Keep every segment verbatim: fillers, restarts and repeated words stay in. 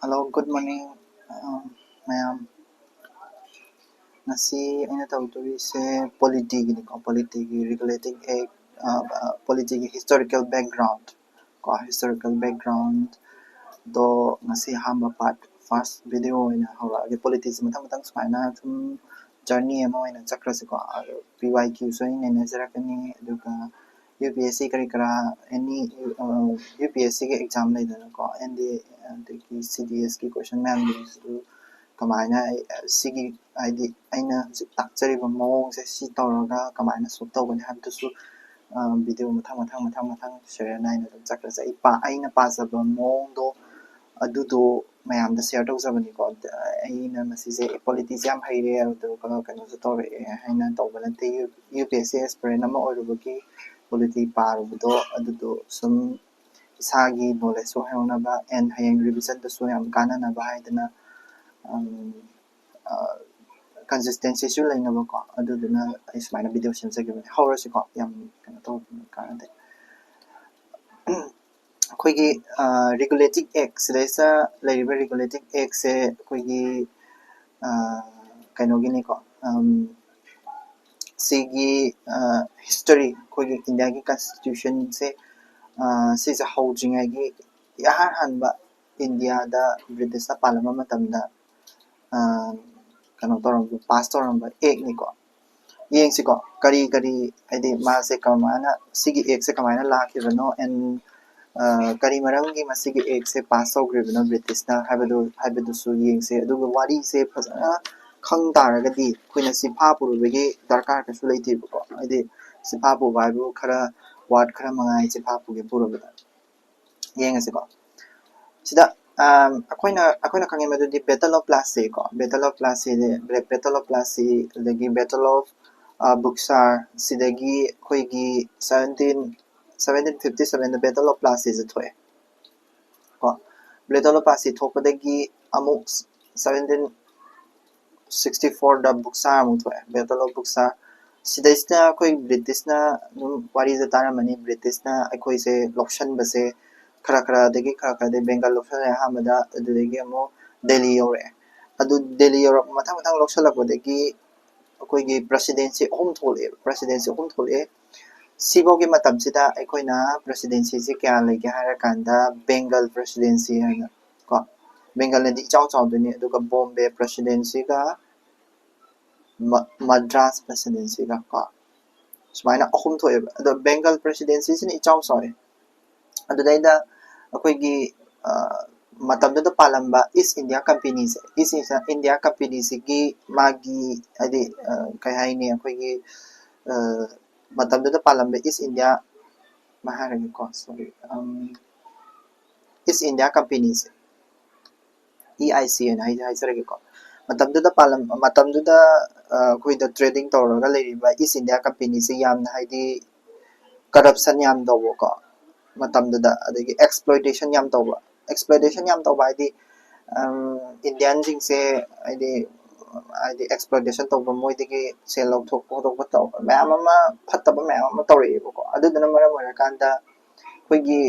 Hello, good morning, ꯃꯌꯥꯝ꯫ ꯉꯁꯤ ꯑꯩꯅ ꯇꯧꯗꯣꯔꯤꯁꯦ ꯄꯣꯂꯤꯇꯤꯒꯤꯅꯤꯀꯣ꯫ ꯄꯣꯂꯤꯇꯤꯒꯤ ꯔꯤꯒꯨꯂꯦꯇꯤꯡ ꯑꯦꯛ, ꯄꯣꯂꯤꯇꯤꯒꯤ ꯍꯤꯁꯇꯣꯔꯤꯀꯦꯜ ꯕꯦꯛꯒ꯭ꯔꯥꯎꯟ ꯀꯣ, ꯍꯤꯁꯇꯣꯔꯤꯀꯦꯜ ꯕꯦꯛꯒ꯭ꯔꯥꯎꯟꯗꯣ ꯉꯁꯤ ꯑꯍꯥꯟꯕ ꯄꯥꯔꯠ, ꯐꯥꯔꯁ ꯚꯤꯗꯤꯑꯣ ꯑꯣꯏꯅ ꯍꯧꯔꯛꯑꯒꯦ꯫ ꯄꯣꯂꯤꯇꯤꯛꯁ ꯃꯊꯪ ꯃꯊꯪ ꯁꯨꯃꯥꯏꯅ ꯁꯨꯝ ꯖꯔꯅꯤ ꯑꯃ ꯑꯣꯏꯅ ꯆꯠꯈ꯭ꯔꯁꯤꯀꯣ꯫ ꯄꯤ ꯋꯥꯏ ꯀ꯭ꯌꯨꯁꯨ ꯑꯩ ꯅꯩꯅꯖꯔꯛꯀꯅꯤ, ꯑꯗꯨꯒ ꯌꯨ ꯄꯤ ꯑꯦꯁ ꯁꯤ ꯀꯔꯤ ꯀꯔꯥ, ꯑꯦꯅꯤ ꯌꯨ ꯄꯤ ꯑꯦꯁ ꯁꯤꯒꯤ ꯑꯦꯛꯖꯥꯝ ꯂꯩꯗꯅꯀꯣ, ꯑꯦꯟ ꯗꯤ ꯑꯦ, ꯑꯗꯒꯤ ꯁꯤ ꯗꯤ ꯑꯦꯁꯀꯤ ꯀꯣꯏꯁꯟ ꯃꯌꯥꯝꯗꯨꯁꯨ ꯀꯃꯥꯏꯅ ꯑꯩ, ꯁꯤꯒꯤ, ꯍꯥꯏꯗꯤ ꯑꯩꯅ ꯍꯧꯖꯤꯛ ꯇꯥꯛꯆꯔꯤꯕ ꯃꯑꯣꯡꯁꯦ ꯁꯤ ꯇꯧꯔꯒ ꯀꯃꯥꯏꯅ ꯁꯣꯜꯕ ꯇꯧꯒꯅꯤ ꯍꯥꯏꯕꯗꯨꯁꯨ ꯚꯤꯗꯤꯑꯣ ꯃꯊꯪ ꯃꯊꯪ ꯃꯊꯪ ꯃꯊꯪ ꯁꯦꯔꯤꯌꯦꯜ ꯅꯥꯏꯅ ꯑꯗꯨꯝ ꯆꯠꯈ꯭ꯔꯁꯦ꯫ ꯑꯩ ꯄꯥ-, ꯑꯩꯅ ꯄꯥꯖꯕ ꯃꯑꯣꯡꯗꯣ ꯑꯗꯨꯗꯣ ꯃꯌꯥꯝꯗ ꯁꯤꯌꯔ ꯇꯧꯖꯕꯅꯤꯀꯣ꯫ ꯑꯩꯅ ꯃꯁꯤꯁꯦ ꯄꯣꯂꯤꯇꯤꯛꯁ ꯌꯥꯝ ꯍꯩꯔꯦ, ꯑꯗꯨꯒ ꯀꯩꯅꯣꯁꯨ ꯇꯧꯔꯛꯑꯦ ꯍꯥꯏꯅ ꯇꯧꯕ ꯅꯠꯇꯦ꯫ U P S C aspirant ꯑꯃ ꯑꯣꯏꯔꯨꯕꯒꯤ ꯄꯣꯂꯤꯇꯤ ꯄꯥꯔꯨꯕꯗꯣ ꯑꯗꯨꯗꯣ ꯁꯨꯝ ꯏꯁꯥꯒꯤ ꯅꯣꯂꯦꯖꯁꯨ ꯍꯥꯏꯍꯧꯅꯕ and ꯍꯌꯦꯡ ꯔꯤꯚꯤꯖꯟꯗꯁꯨ ꯌꯥꯝ ꯀꯥꯟꯅꯅꯕ ꯍꯥꯏꯗꯅ, ꯎꯝ, ꯑ, ꯀꯟꯁꯤꯁꯇꯦꯟꯁꯤꯁꯨ ꯂꯩꯅꯕꯀꯣ꯫ ꯑꯗꯨꯗꯨꯅ ꯑꯩ ꯁꯨꯃꯥꯏꯅ ꯚꯤꯗꯤꯑꯣ ꯁꯦꯝꯖꯈꯤꯕꯅꯦ꯫ ꯍꯧꯔꯁꯤꯀꯣ, ꯌꯥꯝ ꯀꯩꯅꯣ ꯇꯧꯕ ꯀꯥꯟꯅꯗꯦ꯫ ꯑꯩꯈꯣꯏꯒꯤ ꯔꯤꯒꯨꯂꯦꯇꯤꯡ ꯑꯦꯛ, ꯁꯤꯗꯩꯁꯤꯗ ꯂꯩꯔꯤꯕ ꯔꯤꯒꯨꯂꯦꯇꯤꯡ ꯑꯦꯛꯁꯦ ꯑꯩꯈꯣꯏꯒꯤ, ꯑ, ꯀꯩꯅꯣꯒꯤꯅꯤꯀꯣ, ꯎꯝ, ꯁꯤꯒꯤ ꯍꯤꯁꯇꯣꯔꯤ, ꯑꯩꯈꯣꯏꯒꯤ ꯏꯟꯗꯤꯌꯥꯒꯤ ꯀꯟꯁꯇꯤꯇ꯭ꯌꯨꯁꯟꯁꯦ, ꯑ, ꯁꯤꯁꯦ ꯍꯧꯗ꯭ꯔꯤꯉꯩꯒꯤ ꯏꯍꯥꯟ ꯍꯥꯟꯕ ꯏꯟꯗꯤꯌꯥꯗ ꯕ꯭ꯔꯤꯇꯤꯁꯅ ꯄꯥꯜꯂꯝꯕ ꯃꯇꯝꯗ, ꯑ, ꯀꯩꯅꯣ ꯇꯧꯔꯝꯕ, ꯄꯥꯁ ꯇꯧꯔꯝꯕ ꯑꯦꯛꯅꯤꯀꯣ꯫ ꯌꯦꯡꯁꯤꯀꯣ, ꯀꯔꯤ ꯀꯔꯤ, ꯍꯥꯏꯗꯤ ꯃꯥꯁꯦ ꯀꯃꯥꯏꯅ, ꯁꯤꯒꯤ ꯑꯦꯛꯁꯦ ꯀꯃꯥꯏꯅ ꯂꯥꯛꯈꯤꯕꯅꯣ and, ꯑ, ꯀꯔꯤ ꯃꯔꯝꯒꯤ ꯃꯁꯤꯒꯤ ꯑꯦꯛꯁꯦ ꯄꯥꯁ ꯇꯧꯈ꯭ꯔꯤꯕꯅꯣ ꯕ꯭ꯔꯤꯇꯤꯁꯅ ꯍꯥꯏꯕꯗꯨ, ꯍꯥꯏꯕꯗꯨꯁꯨ ꯌꯦꯡꯁꯦ꯫ ꯑꯗꯨꯒ ꯋꯥꯔꯤꯁꯦ ꯐꯖꯅ ꯈꯪ ꯇꯥꯔꯒꯗꯤ ꯑꯩꯈꯣꯏꯅ ꯆꯤꯟꯐꯥ ꯄꯨꯔꯨꯕꯒꯤ ꯗꯔꯀꯥꯔ ꯀꯩꯁꯨ ꯂꯩꯇꯦꯕꯀꯣ꯫ ꯍꯥꯏꯗꯤ ꯆꯤꯟꯐꯥ ꯄꯨꯕ ꯍꯥꯏꯕꯨ ꯈꯔ ꯋꯥꯔꯗ ꯈꯔ ꯃꯉꯥꯏ ꯆꯤꯟꯐꯥ ꯄꯨꯒꯦ ꯄꯨꯔꯕꯗ꯫ ꯌꯦꯡꯉꯁꯤꯀꯣ꯫ ꯁꯤꯗ, ꯑꯝ, ꯑꯩꯈꯣꯏꯅ, ꯑꯩꯈꯣꯏꯅ ꯈꯪꯉꯤ ꯃꯗꯨꯗꯤ Battle of Plassey ꯀꯣ, Battle of Plassey, Battle of Plassey, ꯑꯗꯒꯤ Battle of, ꯑ, Buxar, ꯁꯤꯗꯒꯤ ꯑꯩꯈꯣꯏꯒꯤ seventeen, seventeen fifty sevenꯗ Battle of Plasseyꯁꯦ ꯊꯣꯛꯑꯦ ꯀꯣ꯫ Battle of Plassey ꯊꯣꯛꯄꯗꯒꯤ ꯑꯃꯨꯛ seventeen sixty fourꯗ Buxar ꯑꯃꯨꯛ ꯊꯣꯛꯑꯦ, Battle of Buxar꯫ ꯁꯤꯗꯩꯁꯤꯗ ꯑꯩꯈꯣꯏ ꯕ꯭ꯔꯤꯇꯤꯁꯅ ꯑꯗꯨꯝ ꯋꯥꯔꯤꯁꯦ ꯇꯥꯔꯝꯃꯅꯤ, ꯕ꯭ꯔꯤꯇꯤꯁꯅ ꯑꯩꯈꯣꯏꯁꯦ ꯂꯧꯁꯟꯕꯁꯦ, ꯈꯔ ꯈꯔꯗꯒꯤ ꯈꯔ ꯈꯔꯗꯒꯤ ꯕꯦꯡꯒꯜ ꯂꯧꯁꯜꯂꯛꯑꯦ ꯑꯍꯥꯟꯕꯗ, ꯑꯗꯨꯗꯒꯤ ꯑꯃꯨꯛ ꯗꯦꯜꯂꯤ ꯌꯧꯔꯛꯑꯦ꯫ ꯑꯗꯨ ꯗꯦꯜꯂꯤ ꯌꯧꯔꯛꯄ ꯃꯊꯪ ꯃꯊꯪ ꯂꯧꯁꯜꯂꯛꯄꯗꯒꯤ ꯑꯩꯈꯣꯏꯒꯤ presidency ꯑꯍꯨꯝ ꯊꯣꯛꯂꯛꯑꯦ, presidency ꯑꯍꯨꯝ ꯊꯣꯛꯂꯛꯑꯦ꯫ ꯁꯤꯐꯥꯎꯒꯤ ꯃꯇꯝꯁꯤꯗ ꯑꯩꯈꯣꯏꯅ presidencyꯁꯦ ꯀꯌꯥ ꯂꯩꯒꯦ ꯍꯥꯏꯔꯀꯥꯟꯗ, ꯕꯦꯡꯒꯜ presidency ꯍꯥꯏꯅ ꯀꯣ, ꯕꯦꯡꯒꯜꯅꯗꯤ ꯏꯆꯥꯎ ꯆꯥꯎꯗꯣꯏꯅꯤ, ꯑꯗꯨꯒ ꯕꯣꯝꯕꯦ presidencyꯒ ꯃ- ꯃꯗ꯭ꯔꯥꯁ presidencyꯒ ꯀꯣ, ꯁꯨꯃꯥꯏꯅ ꯑꯍꯨꯝ ꯊꯣꯛꯑꯦꯕ꯫ ꯑꯗꯣ ꯕꯦꯡꯒꯜ presidencyꯁꯤꯅ ꯏꯆꯥꯎ ꯆꯥꯎꯋꯦ꯫ ꯑꯗꯨꯗꯩꯗ ꯑꯩꯈꯣꯏꯒꯤ ꯑ, ꯃꯇꯝꯗꯨꯗ ꯄꯥꯜꯂꯝꯕ East India Companyꯁꯦ, East India Companyꯁꯤꯒꯤ ꯃꯥꯒꯤ, ꯍꯥꯏꯗꯤ, ꯑ, ꯀꯩ ꯍꯥꯏꯅꯤ, ꯑꯩꯈꯣꯏꯒꯤ ꯑ, ꯃꯇꯝꯗꯨꯗ ꯄꯥꯜꯂꯝꯕ East India, ꯀꯃꯥꯏ ꯍꯥꯏꯔꯒꯦꯀꯣ, sorry, um, East India Companyꯁꯦ, E I C ꯍꯥꯏꯅ ꯍꯥꯏ- ꯍꯥꯏꯖꯔꯒꯦꯀꯣ꯫ ꯃꯇꯝꯗꯨꯗ ꯄꯥꯜꯂꯝ ꯃꯇꯝꯗꯨꯗ ꯑ, ꯑꯩꯈꯣꯏꯗ trading ꯇꯧꯔꯒ ꯂꯩꯔꯤꯕ East India Companyꯁꯤ ꯌꯥꯝꯅ, ꯍꯥꯏꯗꯤ, corruption ꯌꯥꯝ ꯇꯧꯕꯀꯣ ꯃꯇꯝꯗꯨꯗ, ꯑꯗꯒꯤ exploitation ꯌꯥꯝ ꯇꯧꯕ꯫ Exploitation ꯌꯥꯝ ꯇꯧꯕ ꯍꯥꯏꯗꯤ, ꯎꯝ, Indianꯁꯤꯡꯁꯦ, ꯍꯥꯏꯗꯤ, ꯍꯥꯏꯗꯤ exploitation ꯇꯧꯕ, ꯃꯣꯏꯗꯒꯤ ꯁꯦꯜ ꯂꯧꯊꯣꯛꯄ ꯈꯣꯠꯇꯣꯛꯄ ꯇꯧꯕ ꯃꯌꯥꯝ ꯑꯃ, ꯐꯠꯇꯕ ꯃꯌꯥꯝ ꯑꯃ ꯇꯧꯔꯛꯑꯦꯕꯀꯣ꯫ ꯑꯗꯨꯗꯨꯅ ꯃꯔꯝ ꯑꯣꯏꯔꯀꯥꯟꯗ ꯑꯩꯈꯣꯏꯒꯤ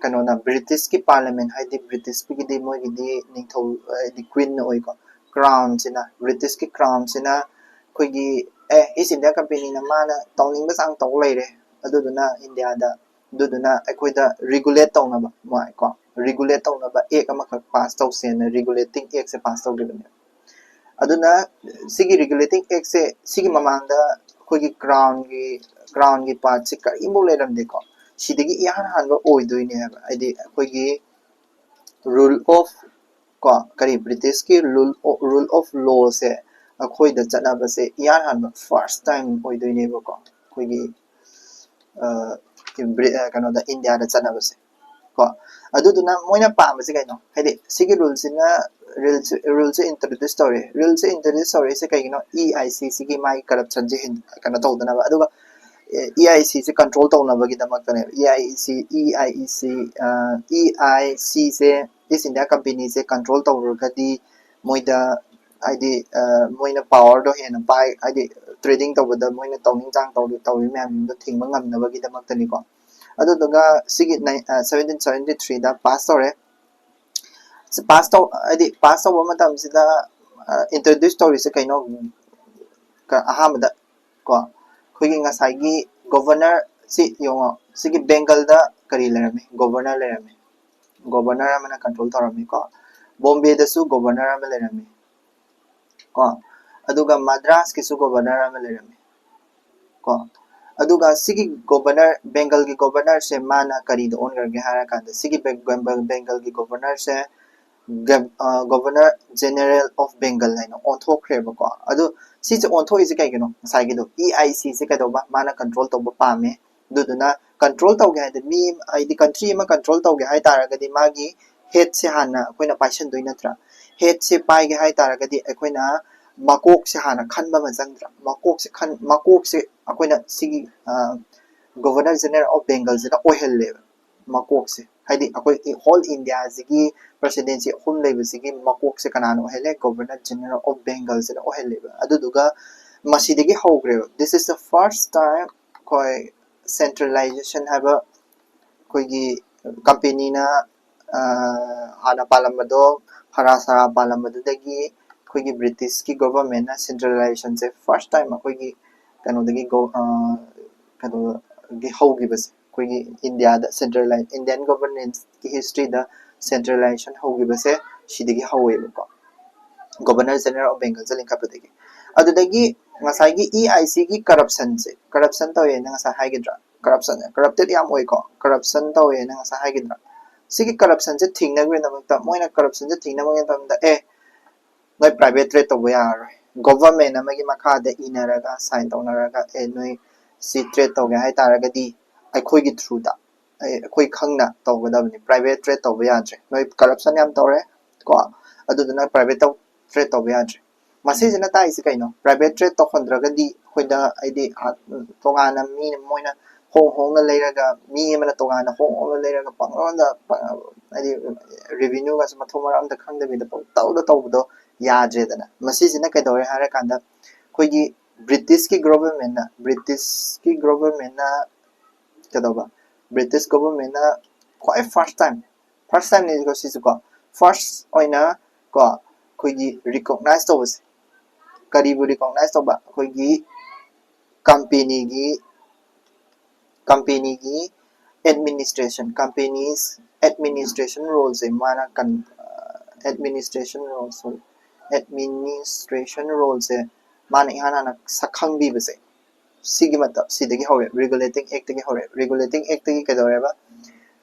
ꯀꯩꯅꯣꯅ, Britishꯀꯤ parliament, ꯍꯥꯏꯗꯤ Britishꯀꯤꯗꯤ ꯃꯣꯏꯒꯤꯗꯤ ꯅꯤꯡꯊꯧ, ꯍꯥꯏꯗꯤ queen ꯑꯣꯏꯀꯣ, crownꯁꯤꯅ, Britishꯀꯤ crownꯁꯤꯅ ꯑꯩꯈꯣꯏꯒꯤ, ꯑꯦ, East India Companyꯅ ꯃꯥꯅ ꯇꯧꯅꯤꯡꯕ ꯆꯥꯡ ꯇꯧ ꯂꯩꯔꯦ, ꯑꯗꯨꯗꯨꯅ ꯏꯟꯗꯤꯌꯥꯗ, ꯑꯗꯨꯗꯨꯅ ꯑꯩꯈꯣꯏꯗ regulate ꯇꯧꯅꯕ, ꯃꯣꯏ ꯀꯣ, regulate ꯇꯧꯅꯕ act ꯑꯃꯈꯛ pass ꯇꯧꯁꯦꯅ regulating actꯁꯦ pass ꯇꯧꯈꯤꯕꯅꯦ꯫ ꯑꯗꯨꯅ ꯁꯤꯒꯤ regulating actꯁꯦ, ꯁꯤꯒꯤ ꯃꯃꯥꯡꯗ ꯑꯩꯈꯣꯏꯒꯤ crownꯒꯤ, crownꯒꯤ partꯁꯦ ꯀꯔꯤꯝꯐꯥꯎ ꯂꯩꯔꯝꯗꯦꯀꯣ꯫ ꯁꯤꯗꯒꯤ ꯏꯍꯥꯟ ꯍꯥꯟꯕ ꯑꯣꯏꯗꯣꯏꯅꯦ ꯍꯥꯏꯕ, ꯍꯥꯏꯗꯤ ꯑꯩꯈꯣꯏꯒꯤ rule of, ꯀꯣ, ꯀꯔꯤ, Britishꯀꯤ rule of, rule of lawꯁꯦ ꯑꯩꯈꯣꯏꯗ ꯆꯠꯅꯕꯁꯦ ꯏꯍꯥꯟ ꯍꯥꯟꯕ first time ꯑꯣꯏꯗꯣꯏꯅꯦꯕꯀꯣ, ꯑꯩꯈꯣꯏꯒꯤ ꯑ, ꯕ꯭ꯔꯤ- ꯑ, ꯀꯩꯅꯣꯗ, ꯏꯟꯗꯤꯌꯥꯗ ꯆꯠꯅꯕꯁꯦ ꯀꯣ꯫ ꯑꯗꯨꯗꯨꯅ ꯃꯣꯏꯅ ꯄꯥꯝꯕꯁꯦ ꯀꯩꯅꯣ? ꯍꯥꯏꯗꯤ ꯁꯤꯒꯤ ruleꯁꯤꯅ, rules ruleꯁꯦ introduce ꯇꯧꯔꯦ꯫ Ruleꯁꯦ introduce ꯇꯧꯔꯛꯏꯁꯦ ꯀꯩꯒꯤꯅꯣ? E I C ꯁꯤꯒꯤ ꯃꯥꯒꯤ corruptionꯁꯦ ꯍꯦꯟ- ꯀꯩꯅꯣ ꯇꯧꯗꯅꯕ, ꯑꯗꯨꯒ E I C say control ꯇꯧꯅꯕꯒꯤꯗꯃꯛꯇꯅꯦꯕ꯫ E I C, E I C, ꯑ, E I C say, East India Companyꯁꯦ control ꯇꯧꯔꯒꯗꯤ ꯃꯣꯏꯗ, ꯍꯥꯏꯗꯤ, ꯑ, ꯃꯣꯏꯅ powerꯗꯣ ꯍꯦꯟꯅ ꯄꯥꯏ, ꯍꯥꯏꯗꯤ trading ꯇꯧꯕꯗ ꯃꯣꯏꯅ ꯇꯧꯅꯤꯡ ꯆꯥꯡ ꯇꯧꯔꯤ ꯇꯧꯔꯤ ꯃꯌꯥꯝꯗꯣ ꯊꯤꯡꯕ ꯉꯝꯅꯕꯒꯤꯗꯃꯛꯇꯅꯤꯀꯣ꯫ ꯑꯗꯨꯗꯨꯒ ꯁꯤꯒꯤ ꯅꯥꯏ- ꯑ, seventeen seventy threeꯗ ꯄꯥꯁ ꯇꯧꯔꯦ꯫ ꯄꯥꯁ ꯇꯧ ꯍꯥꯏꯗꯤ ꯄꯥꯁ ꯇꯧꯕ ꯃꯇꯝꯁꯤꯗ ꯏꯟꯇ꯭ꯔꯣꯗ꯭ꯌꯨꯁ ꯇꯧꯔꯤꯁꯦ ꯀꯩꯅꯣ? ꯀ- ꯑꯍꯥꯟꯕꯗ ꯀꯣ ꯑꯩꯈꯣꯏꯒꯤ ꯉꯁꯥꯏꯒꯤ ꯒꯣꯕꯔꯅꯔ ꯁꯤ ꯌꯦꯡꯉꯣ, ꯁꯤꯒꯤ ꯕꯦꯡꯒꯜꯗ ꯀꯔꯤ ꯂꯩꯔꯝꯃꯤ? ꯒꯣꯕꯔꯅꯔ ꯂꯩꯔꯝꯃꯤ꯫ ꯒꯣꯕꯔꯅꯔ ꯑꯃꯅ ꯀꯟꯇ꯭ꯔꯣꯜ ꯇꯧꯔꯝꯃꯤꯀꯣ꯫ ꯕꯣꯝꯕꯦꯗꯁꯨ ꯒꯣꯕꯔꯅꯔ ꯑꯃ ꯂꯩꯔꯝꯃꯤ ꯀꯣ꯫ ꯑꯗꯨꯒ ꯃꯗ꯭ꯔꯥꯁꯀꯤꯁꯨ ꯒꯣꯕꯔꯅꯔ ꯑꯃ ꯂꯩꯔꯝꯃꯤ ꯀꯣ꯫ ꯑꯗꯨꯒ ꯁꯤꯒꯤ ꯒꯣꯕꯔꯅꯔ, ꯕꯦꯡꯒꯜꯒꯤ ꯒꯣꯕꯔꯅꯔꯁꯦ ꯃꯥꯅ ꯀꯔꯤꯗ ꯑꯣꯟꯈ꯭ꯔꯒꯦ ꯍꯥꯏꯔ ꯀꯥꯟꯗ, ꯁꯤꯒꯤ ꯕꯦꯡ- ꯕꯦꯡ- ꯕꯦꯡꯒꯜꯒꯤ ꯒꯣꯕꯔꯅꯔꯁꯦ ꯒ- ꯑ, ꯒꯣꯕꯔꯅꯔ ꯖꯦꯅꯔꯦꯜ ꯑꯣꯐ ꯕꯦꯡꯒꯜ ꯍꯥꯏꯅ ꯑꯣꯟꯊꯣꯛꯈ꯭ꯔꯦꯕꯀꯣ꯫ ꯑꯗꯨ ꯁꯤꯁꯦ ꯑꯣꯟꯊꯣꯛꯏꯁꯦ ꯀꯩꯒꯤꯅꯣ? ꯉꯁꯥꯏꯒꯤꯗꯣ, ꯏ ꯑꯥꯏ ꯁꯤꯁꯦ ꯀꯩꯗꯧꯕ? ꯃꯥꯅ ꯀꯟꯇ꯭ꯔꯣꯜ ꯇꯧꯕ ꯄꯥꯝꯃꯦ꯫ ꯑꯗꯨꯗꯨꯅ ꯀꯟꯇ꯭ꯔꯣꯜ ꯇꯧꯒꯦ ꯍꯥꯏꯗꯤ, ꯃꯤ ꯍꯥꯏꯗꯤ ꯀꯟꯇ꯭ꯔꯤ ꯑꯃ ꯀꯟꯇ꯭ꯔꯣꯜ ꯇꯧꯒꯦ ꯍꯥꯏ ꯇꯥꯔꯒꯗꯤ ꯃꯥꯒꯤ ꯍꯦꯠꯁꯦ ꯍꯥꯟꯅ ꯑꯩꯈꯣꯏꯅ ꯄꯥꯏꯁꯟꯗꯣꯏ ꯅꯠꯇ꯭ꯔꯥ? ꯍꯦꯠꯁꯦ ꯄꯥꯏꯒꯦ ꯍꯥꯏ ꯇꯥꯔꯒꯗꯤ ꯑꯩꯈꯣꯏꯅ ꯃꯀꯣꯛꯁꯦ ꯍꯥꯟꯅ ꯈꯟꯕ ꯑꯃ ꯆꯪꯗ꯭ꯔꯥ? ꯃꯀꯣꯛꯁꯦ ꯈꯟ ꯃꯀꯣꯛꯁꯦ ꯑꯩꯈꯣꯏꯅ ꯁꯤꯒꯤ ꯒꯣꯕꯔꯅꯔ ꯖꯦꯅꯔꯦꯜ ꯑꯣꯐ ꯕꯦꯡꯒꯜꯁꯤꯅ ꯑꯣꯏꯍꯜꯂꯦꯕ꯫ ꯃꯀꯣꯛꯁꯦ ꯍꯥꯏꯗꯤ ꯑꯩꯈꯣꯏ ꯍꯣꯜ ꯏꯟꯗꯤꯌꯥꯁꯤꯒꯤ ꯄ꯭ꯔꯦꯁꯤꯗꯦꯟꯁꯤ ꯑꯍꯨꯝ ꯂꯩꯕꯁꯤꯒꯤ ꯃꯀꯣꯛꯁꯦ ꯀꯅꯥꯅ ꯑꯣꯏꯍꯜꯂꯦ? ꯒꯣꯕꯔꯅꯔ ꯖꯦꯅꯔꯦꯜ ꯑꯣꯐ ꯕꯦꯡꯒꯜꯁꯤꯅ ꯑꯣꯏꯍꯜꯂꯦꯕ꯫ ꯑꯗꯨꯗꯨꯒ ꯃꯁꯤꯗꯒꯤ ꯍꯧꯈ꯭ꯔꯦꯕ꯫ This is the first time ꯑꯩꯈꯣꯏ ꯁꯦꯟꯇ꯭ꯔꯦꯂꯥꯏꯖꯦꯁꯟ ꯍꯥꯏꯕ ꯑꯩꯈꯣꯏꯒꯤ ꯀꯝꯄꯦꯅꯤꯅ ꯍꯥꯟꯅ ꯄꯥꯜꯂꯝꯕꯗꯣ, ꯐꯔꯥ ꯁꯔꯥ ꯄꯥꯜꯂꯝꯕꯗꯨꯗꯒꯤ ꯑꯩꯈꯣꯏꯒꯤ ꯕ꯭ꯔꯤꯇꯤꯁꯀꯤ ꯒꯣꯕꯔꯃꯦꯟꯅ ꯁꯦꯟꯇ꯭ꯔꯦꯂꯥꯏꯖꯦꯁꯟꯁꯦ ꯐꯥꯔꯁ ꯇꯥꯏꯝ ꯑꯩꯈꯣꯏꯒꯤ ꯀꯩꯅꯣꯗꯒꯤ ꯀꯩꯅꯣꯗꯒꯤ ꯍꯧꯈꯤꯕꯁꯦ, ꯑꯩꯈꯣꯏꯒꯤ ꯏꯟꯗꯤꯌꯥꯗ ꯁꯦꯟꯇ꯭ꯔꯦꯂꯥꯏ ꯏꯟꯗꯤꯌꯥꯟ ꯒꯣꯕꯔꯅꯦꯟꯁꯀꯤ ꯍꯤꯁꯇ꯭ꯔꯤꯗ ꯁꯦꯟꯇ꯭ꯔꯦꯂꯥꯏꯖꯦꯁꯟ ꯍꯧꯈꯤꯕꯁꯦ ꯁꯤꯗꯒꯤ ꯍꯧꯋꯦꯕꯀꯣ, ꯒꯣꯕꯔꯅꯔ ꯖꯦꯅꯔꯦꯜ ꯑꯣꯐ ꯕꯦꯡꯒꯜꯁꯦ ꯂꯤꯡꯈꯠꯄꯗꯒꯤ꯫ ꯑꯗꯨꯗꯒꯤ ꯉꯁꯥꯏꯒꯤ ꯏ ꯑꯥꯏ ꯁꯤꯒꯤ ꯀꯔꯞꯁꯟꯁꯦ, ꯀꯔꯞꯁꯟ ꯇꯧꯋꯦꯅ ꯉꯁꯥꯏ ꯍꯥꯏꯒꯗ꯭ꯔꯥ? ꯀꯔꯞꯁꯟ, ꯀꯔꯞꯇꯦꯠ ꯌꯥꯝ ꯑꯣꯏꯀꯣ, ꯀꯔꯞꯁꯟ ꯇꯧꯋꯦꯅ ꯉꯁꯥꯏ ꯍꯥꯏꯒꯗ꯭ꯔꯥ? ꯁꯤꯒꯤ ꯀꯔꯞꯁꯟꯁꯦ ꯊꯤꯡꯅꯕꯒꯤꯗꯃꯛꯇ, ꯃꯣꯏꯅ ꯀꯔꯞꯁꯟꯁꯦ ꯊꯤꯡꯅꯕꯒꯤꯗꯃꯛꯇ, ꯑꯦ, ꯅꯣꯏ ꯄ꯭ꯔꯥꯏꯚꯦꯠ ꯇ꯭ꯔꯦꯠ ꯇꯧꯕ ꯌꯥꯔꯔꯣꯏ, ꯒꯣꯕꯔꯃꯦꯟ ꯑꯃꯒꯤ ꯃꯈꯥꯗ ꯏꯅꯔꯒ, ꯁꯥꯏꯟ ꯇꯧꯅꯔꯒ, ꯑꯦ, ꯅꯣꯏ ꯁꯤ ꯇ꯭ꯔꯦꯠ ꯇꯧꯒꯦ ꯍꯥꯏꯇꯥꯔꯒꯗꯤ ꯑꯩꯈꯣꯏꯒꯤ ꯊ꯭ꯔꯨꯗ, ꯑꯩꯈꯣꯏ ꯈꯪꯅ ꯇꯧꯒꯗꯕꯅꯤ, ꯄ꯭ꯔꯥꯏꯚꯦꯠ ꯇ꯭ꯔꯦꯠ ꯇꯧꯕ ꯌꯥꯗ꯭ꯔꯦ, ꯅꯣꯏ ꯀꯔꯞꯁꯟ ꯌꯥꯝ ꯇꯧꯔꯦ ꯀꯣ, ꯑꯗꯨꯗꯨꯅ ꯄ꯭ꯔꯥꯏꯚꯦꯠ ꯇ꯭ꯔꯦꯠ ꯇꯧꯕ ꯌꯥꯗ꯭ꯔꯦ꯫ ꯃꯁꯤꯁꯤꯅ ꯇꯥꯛꯏꯁꯦ ꯀꯩꯅꯣ? ꯄ꯭ꯔꯥꯏꯚꯦꯠ ꯇ꯭ꯔꯦꯠ ꯇꯧꯍꯟꯗ꯭ꯔꯒꯗꯤ ꯑꯩꯈꯣꯏꯗ ꯍꯥꯏꯗꯤ ꯇꯣꯉꯥꯟꯅ ꯃꯤꯅ, ꯃꯣꯏꯅ ꯍꯣꯡ ꯍꯣꯡꯅ ꯂꯩꯔꯒ, ꯃꯤ ꯑꯃꯅ ꯇꯣꯉꯥꯟꯅ ꯍꯣꯡ ꯍꯣꯡꯅ ꯂꯩꯔꯒ ꯄꯪꯌꯣꯟꯗ, ꯍꯥꯏꯗꯤ ꯔꯦꯚꯤꯅ꯭ꯌꯨꯒꯁꯨ ꯃꯊꯣꯡ ꯃꯔꯝ ꯑꯝꯇ ꯈꯪꯗꯕꯤꯗ ꯄꯪꯇꯧꯗ ꯇꯧꯕꯗꯣ ꯌꯥꯗ꯭ꯔꯦꯗꯅ꯫ ꯃꯁꯤꯁꯤꯅ ꯀꯩꯗꯧꯔꯦ ꯍꯥꯏꯔꯀꯥꯟꯗ, ꯑꯩꯈꯣꯏꯒꯤ ꯕ꯭ꯔꯤꯇꯤꯁꯀꯤ ꯒꯣꯕꯔꯃꯦꯟꯅ, ꯕ꯭ꯔꯤꯇꯤꯁꯀꯤ ꯒꯣꯕꯔꯃꯦꯟꯅ ꯀꯩꯗꯧꯕ, British governmentꯅ ꯈ꯭ꯋꯥꯏ first time, first timeꯅꯤꯀꯣ ꯁꯤꯁꯨꯀꯣ, first ꯑꯣꯏꯅ ꯀꯣ ꯑꯩꯈꯣꯏꯒꯤ recognize ꯇꯧꯕꯁꯦ꯫ ꯀꯔꯤꯕꯨ recognize ꯇꯧꯕ? ꯑꯩꯈꯣꯏꯒꯤ companyꯒꯤ companyꯒꯤ administration, companies administration roleꯁꯦ ꯃꯥꯅ administration role, sorry, administration roleꯁꯦ ꯃꯥꯅ ꯏꯍꯥꯟ ꯍꯥꯟꯅ ꯁꯛꯈꯪꯕꯤꯕꯁꯦ ꯁꯤꯒꯤ ꯃꯇꯝ ꯁꯤꯗꯒꯤ ꯍꯧꯔꯦ꯫ Regulating Actꯇꯒꯤ ꯍꯧꯔꯦ꯫ Regulating Actꯇꯒꯤ ꯀꯩꯗꯧꯔꯦꯕ?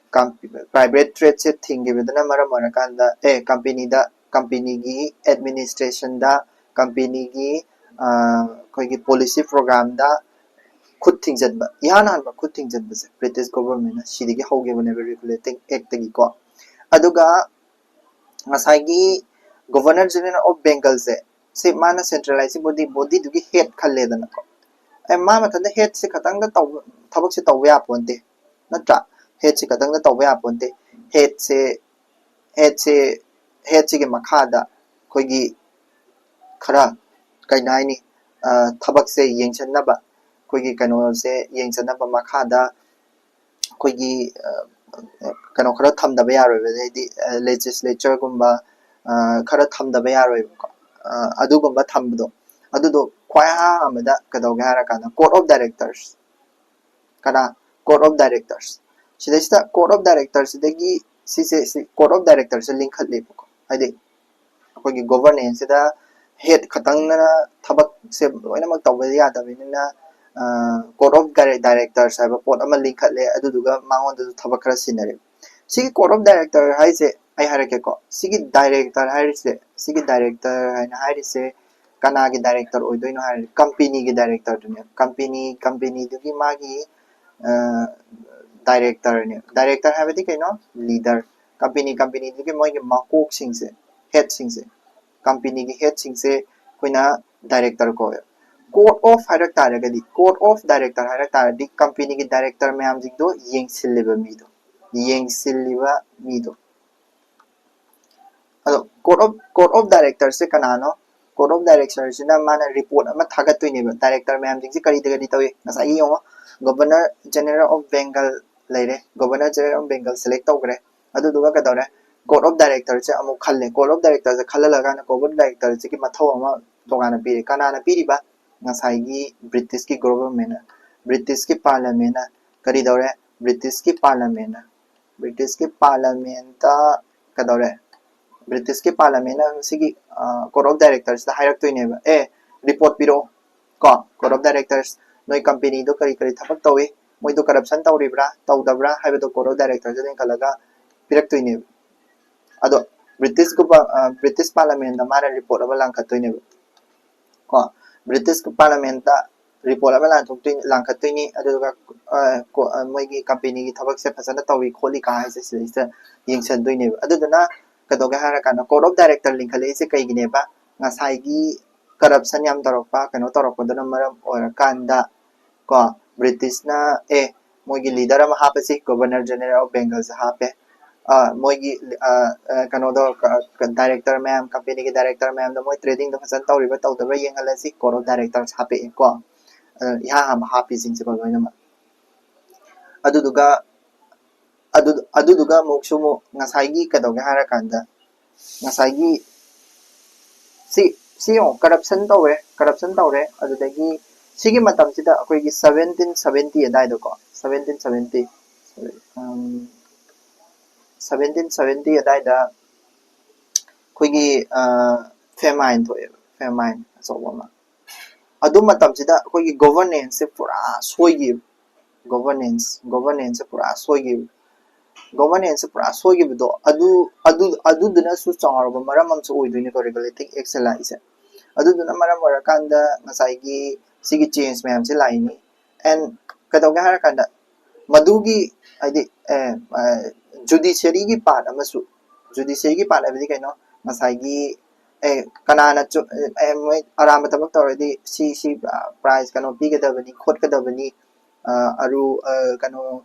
Private tradeꯁꯦ ꯊꯤꯡꯈꯤꯕꯗꯨꯅ ꯃꯔꯝ ꯑꯣꯏꯔꯀꯥꯟꯗ ꯑꯦ companyꯗ, companyꯒꯤ administrationꯗ, companyꯒꯤ ꯑꯩꯈꯣꯏꯒꯤ policy programꯗ ꯈꯨꯠ ꯊꯤꯡꯖꯤꯟꯕ, ꯏꯍꯥꯟ ꯍꯥꯟꯕ ꯈꯨꯠ ꯊꯤꯡꯖꯤꯟꯕꯁꯦ British governmentꯅ ꯁꯤꯗꯒꯤ ꯍꯧꯈꯤꯕꯅꯦꯕ, Regulating Actꯇꯒꯤꯀꯣ꯫ ꯑꯗꯨꯒ ꯉꯁꯥꯏꯒꯤ Governor General of Bengalꯁꯦ, ꯁꯤ ꯃꯥꯅ centralized body, bodyꯗꯨꯒꯤ head ꯈꯜꯂꯦꯗꯅꯀꯣ꯫ ꯑꯦ ꯃꯥ ꯃꯊꯟꯇ headꯁꯦ ꯈꯛꯇꯪꯗ ꯇꯧꯕ, ꯊꯕꯛꯁꯦ ꯇꯧꯕ ꯌꯥꯄꯣꯟꯇꯦ, ꯅꯠꯇ꯭ꯔꯥ? Headꯁꯦ ꯈꯛꯇꯪꯗ ꯇꯧꯕ ꯌꯥꯄꯣꯟꯇꯦ꯫ Headꯁꯦ headꯁꯦ headꯁꯤꯒꯤ ꯃꯈꯥꯗ ꯑꯩꯈꯣꯏꯒꯤ ꯈꯔ ꯀꯩꯅꯣ ꯍꯥꯏꯅꯤ, ꯊꯕꯛꯁꯦ ꯌꯦꯡꯁꯤꯟꯅꯕ, ꯑꯩꯈꯣꯏꯒꯤ ꯀꯩꯅꯣꯁꯦ ꯌꯦꯡꯁꯤꯟꯅꯕ ꯃꯈꯥꯗ ꯑꯩꯈꯣꯏꯒꯤ ꯀꯩꯅꯣ ꯈꯔ ꯊꯝꯗꯕ ꯌꯥꯔꯣꯏꯕ, ꯍꯥꯏꯗꯤ legislatureꯒꯨꯝꯕ ꯈꯔ ꯊꯝꯗꯕ ꯌꯥꯔꯣꯏꯕꯀꯣ꯫ ꯑꯗꯨꯒꯨꯝꯕ ꯊꯝꯕꯗꯣ, ꯑꯗꯨꯗꯣ ꯈ꯭ꯋꯥꯏ ꯑꯍꯥꯟꯕꯗ ꯀꯩꯗꯧꯒꯦ ꯍꯥꯏꯔꯀꯥꯟꯗ Court of Directors, ꯀꯅꯥ? Court of Directors꯫ ꯁꯤꯗꯩꯁꯤꯗ Court of Directorsꯁꯤꯗꯒꯤ ꯁꯤꯁꯦ, ꯁꯤ Court of Directorsꯁꯦ ꯂꯤꯡꯈꯠꯂꯦꯕꯀꯣ꯫ ꯍꯥꯏꯗꯤ ꯑꯩꯈꯣꯏꯒꯤ governanceꯁꯤꯗ head ꯈꯛꯇꯪꯅ ꯊꯕꯛꯁꯦ ꯂꯣꯏꯅꯃꯛ ꯇꯧꯕ ꯌꯥꯗꯕꯅꯤꯅ Court of Directors ꯍꯥꯏꯕ ꯄꯣꯠ ꯑꯃ ꯂꯤꯡꯈꯠꯂꯦ, ꯑꯗꯨꯗꯨꯒ ꯃꯉꯣꯟꯗꯁꯨ ꯊꯕꯛ ꯈꯔ ꯁꯤꯟꯅꯔꯦ꯫ ꯁꯤꯒꯤ Court of Director ꯍꯥꯏꯁꯦ ꯑꯩ ꯍꯥꯏꯔꯛꯀꯦꯀꯣ꯫ ꯁꯤꯒꯤ director ꯍꯥꯏꯔꯤꯁꯦ, ꯁꯤꯒꯤ director ꯍꯥꯏꯅ ꯍꯥꯏꯔꯤꯁꯦ ꯀꯅꯥꯒꯤ director ꯑꯣꯏꯗꯣꯏꯅꯣ ꯍꯥꯏꯔꯗꯤ companyꯒꯤ directorꯗꯨꯅꯦ꯫ Company, companyꯗꯨꯒꯤ ꯃꯥꯒꯤ directorꯅꯦ꯫ Director ꯍꯥꯏꯕꯗꯤ ꯀꯩꯅꯣ? Leader꯫ Company, companyꯗꯨꯒꯤ ꯃꯣꯏꯒꯤ ꯃꯀꯣꯛꯁꯤꯡꯁꯦ, headꯁꯤꯡꯁꯦ, companyꯒꯤ headꯁꯤꯡꯁꯦ ꯑꯩꯈꯣꯏꯅ director ꯀꯧꯋꯦ꯫ Court of ꯍꯥꯏꯔꯛ ꯇꯥꯔꯒꯗꯤ, Court of Director ꯍꯥꯏꯔꯛ ꯇꯥꯔꯗꯤ companyꯒꯤ director ꯃꯌꯥꯝꯁꯤꯡꯗꯣ ꯌꯦꯡꯁꯤꯜꯂꯤꯕ ꯃꯤꯗꯣ, ꯌꯦꯡꯁꯤꯜꯂꯤꯕ ꯃꯤꯗꯣ꯫ ꯑꯗꯣ Court of, Court of Directorꯁꯦ ꯀꯅꯥꯅꯣ? Court of Directorꯁꯤꯅ ꯃꯥꯅ report ꯑꯃ ꯊꯥꯒꯠꯇꯣꯏꯅꯦꯕ, director ꯃꯌꯥꯝꯁꯤꯡꯁꯦ ꯀꯔꯤꯗ ꯀꯔꯤ ꯇꯧꯏ꯫ ꯉꯁꯥꯏꯒꯤ ꯌꯦꯡꯉꯣ, Governor General of Bengal ꯂꯩꯔꯦ꯫ Governor General of Bengal select ꯇꯧꯈ꯭ꯔꯦ꯫ ꯑꯗꯨꯗꯨꯒ ꯀꯩꯗꯧꯔꯦ? Court of Director ꯁꯦ ꯑꯃꯨꯛ ꯈꯜꯂꯦ꯫ Court of Director say ꯈꯜꯍꯜꯂꯀꯥꯟꯗ Court of Director ꯁꯤꯒꯤ ꯃꯊꯧ ꯑꯃ ꯇꯣꯉꯥꯟꯅ ꯄꯤꯔꯦ꯫ ꯀꯅꯥꯅ ꯄꯤꯔꯤꯕ? ꯉꯁꯥꯏꯒꯤ British ꯀꯤ government ꯅ, British ꯀꯤ Parliament ꯅ꯫ ꯀꯔꯤ ꯇꯧꯔꯦ? British ꯀꯤ Parliament ꯅ, British ꯀꯤ Parliament ꯇ ꯀꯩꯗꯧꯔꯦ? British ꯀꯤ Parliament ꯅ ꯁꯤꯒꯤ Court of Director ꯁꯤꯗ ꯍꯥꯏꯔꯛꯇꯣꯏꯅꯦꯕ, ꯑꯦ, report ꯄꯤꯔꯛꯑꯣ꯫ ꯀꯣ, Court of Directors, ꯅꯣꯏ company ꯗꯣ ꯀꯔꯤ ꯀꯔꯤ ꯊꯕꯛ ꯇꯧꯏ, ꯃꯣꯏꯗꯣ corruption ꯇꯧꯔꯤꯕ꯭ꯔꯥ ꯇꯧꯗꯕ꯭ꯔꯥ ꯍꯥꯏꯕꯗꯣ Court of Directors ꯗ ꯂꯤꯡꯈꯠꯂꯒ ꯄꯤꯔꯛꯇꯣꯏꯅꯦꯕ꯫ ꯑꯗꯣ British ꯀꯨꯝꯕ British Parliament ꯗ ꯃꯥꯅ report ꯑꯃ ꯂꯥꯡꯈꯠꯇꯣꯏꯅꯦꯕ꯫ ꯀꯣ, British Parliament ꯇ report ꯑꯃ ꯂꯥꯡꯊꯣꯛꯇꯣꯏ ꯂꯥꯡꯈꯠꯇꯣꯏꯅꯤ꯫ ꯑꯗꯨꯗꯨꯒ ꯃꯣꯏꯒꯤ company ꯒꯤ ꯊꯕꯛꯁꯦ ꯐꯖꯅ ꯇꯧꯔꯤ ꯈꯣꯠꯂꯤ ꯀꯥ ꯍꯥꯏꯁꯦ ꯁꯤꯗꯩꯁꯤꯗ ꯌꯦꯡꯁꯟꯗꯣꯏꯅꯦꯕ꯫ ꯑꯗꯨꯗꯨꯅ ꯀꯩꯗꯧꯒꯦ ꯍꯥꯏꯔꯀꯥꯟꯗ Court of Director ꯂꯤꯡꯈꯠꯂꯛꯏꯁꯦ ꯀꯩꯒꯤꯅꯦꯕ? ꯉꯁꯥꯏꯒꯤ corruption ꯌꯥꯝ ꯇꯧꯔꯛꯄ, ꯀꯩꯅꯣ ꯇꯧꯔꯛꯄꯗꯨꯅ ꯃꯔꯝ ꯑꯣꯏꯔꯀꯥꯟꯗ, ꯀꯣ, British ꯅ, ꯑꯦ, ꯃꯣꯏꯒꯤ leader ꯑꯃ ꯍꯥꯞꯄꯁꯤ, Governor General of Bengal ꯁꯦ ꯍꯥꯞꯄꯦ꯫ ꯃꯣꯏꯒꯤ ꯀꯩꯅꯣꯗꯣ, Director ꯃꯌꯥꯝ, company ꯒꯤ Director ꯃꯌꯥꯝꯗꯣ ꯃꯣꯏ trading ꯗꯣ ꯐꯖꯅ ꯇꯧꯔꯤꯕ꯭ꯔꯥ ꯇꯧꯗꯕ꯭ꯔꯥ ꯌꯦꯡꯍꯜꯂꯁꯤ, Court of Directors ꯍꯥꯞꯄꯛꯑꯦ ꯀꯣ꯫ ꯏꯍꯥꯟ ꯍꯥꯟꯕ ꯍꯥꯞꯄꯤꯁꯤꯡꯁꯤꯀꯣ ꯂꯣꯏꯅꯃꯛ꯫ ꯑꯗꯨꯗꯨꯒ ꯑꯗꯨ ꯑꯗꯨꯗꯨꯒ ꯑꯃꯨꯛꯁꯨ ꯑꯃꯨꯛ ꯉꯁꯥꯏꯒꯤ ꯀꯩꯗꯧꯒꯦ ꯍꯥꯏꯔꯀꯥꯟꯗ, ꯉꯁꯥꯏꯒꯤ ꯁꯤ ꯁꯤ ꯌꯦꯡꯉꯣ, corruption ꯇꯧꯔꯦ, corruption ꯇꯧꯔꯦ꯫ ꯑꯗꯨꯗꯒꯤ ꯁꯤꯒꯤ ꯃꯇꯝꯁꯤꯗ ꯑꯩꯈꯣꯏꯒꯤ seventeen seventy ꯑꯗꯥꯏꯗꯀꯣ, seventeen seventy, seventeen seventy ꯑꯗꯥꯏꯗ ꯑꯩꯈꯣꯏꯒꯤ famine ꯊꯣꯛꯑꯦꯕ, famine ꯑꯆꯧꯕ ꯑꯃ꯫ ꯑꯗꯨ ꯃꯇꯝꯁꯤꯗ ꯑꯩꯈꯣꯏꯒꯤ governance ꯁꯦ ꯄꯨꯔꯥ ꯁꯣꯏꯈꯤꯕ꯫ Governance, governance ꯁꯦ ꯄꯨꯔꯥ ꯁꯣꯏꯈꯤꯕ꯫ Governance ꯁꯦ ꯄꯨꯔꯥ ꯁꯣꯏꯈꯤꯕꯗꯣ ꯑꯗꯨ ꯑꯗꯨ ꯑꯗꯨꯗꯨꯅꯁꯨ ꯆꯥꯎꯔꯕ ꯃꯔꯝ ꯑꯃꯁꯨ ꯑꯣꯏꯗꯣꯏꯅꯤꯀꯣ regulating act ꯁꯦ ꯂꯥꯛꯏꯁꯦ꯫ ꯑꯗꯨꯗꯨꯅ ꯃꯔꯝ ꯑꯣꯏꯔꯀꯥꯟꯗ ꯉꯁꯥꯏꯒꯤ ꯁꯤꯒꯤ change ꯃꯌꯥꯝꯁꯦ ꯂꯥꯛꯏꯅꯤ꯫ And ꯀꯩꯗꯧꯒꯦ ꯍꯥꯏꯔꯀꯥꯟꯗ ꯃꯗꯨꯒꯤ ꯍꯥꯏꯗꯤ judiciary ꯒꯤ part ꯑꯃꯁꯨ, judiciary ꯒꯤ part ꯍꯥꯏꯕꯗꯤ ꯀꯩꯅꯣ? ꯉꯁꯥꯏꯒꯤ ꯑꯦ ꯀꯅꯥꯅ ꯆꯨꯝ ꯑꯦ ꯃꯣꯏ ꯑꯔꯥꯟꯕ ꯊꯕꯛ ꯇꯧꯔꯗꯤ ꯁꯤ ꯁꯤ prize ꯀꯩꯅꯣ ꯄꯤꯒꯗꯕꯅꯤ ꯈꯣꯠꯀꯗꯕꯅꯤ, ꯑꯔꯨ ꯀꯩꯅꯣ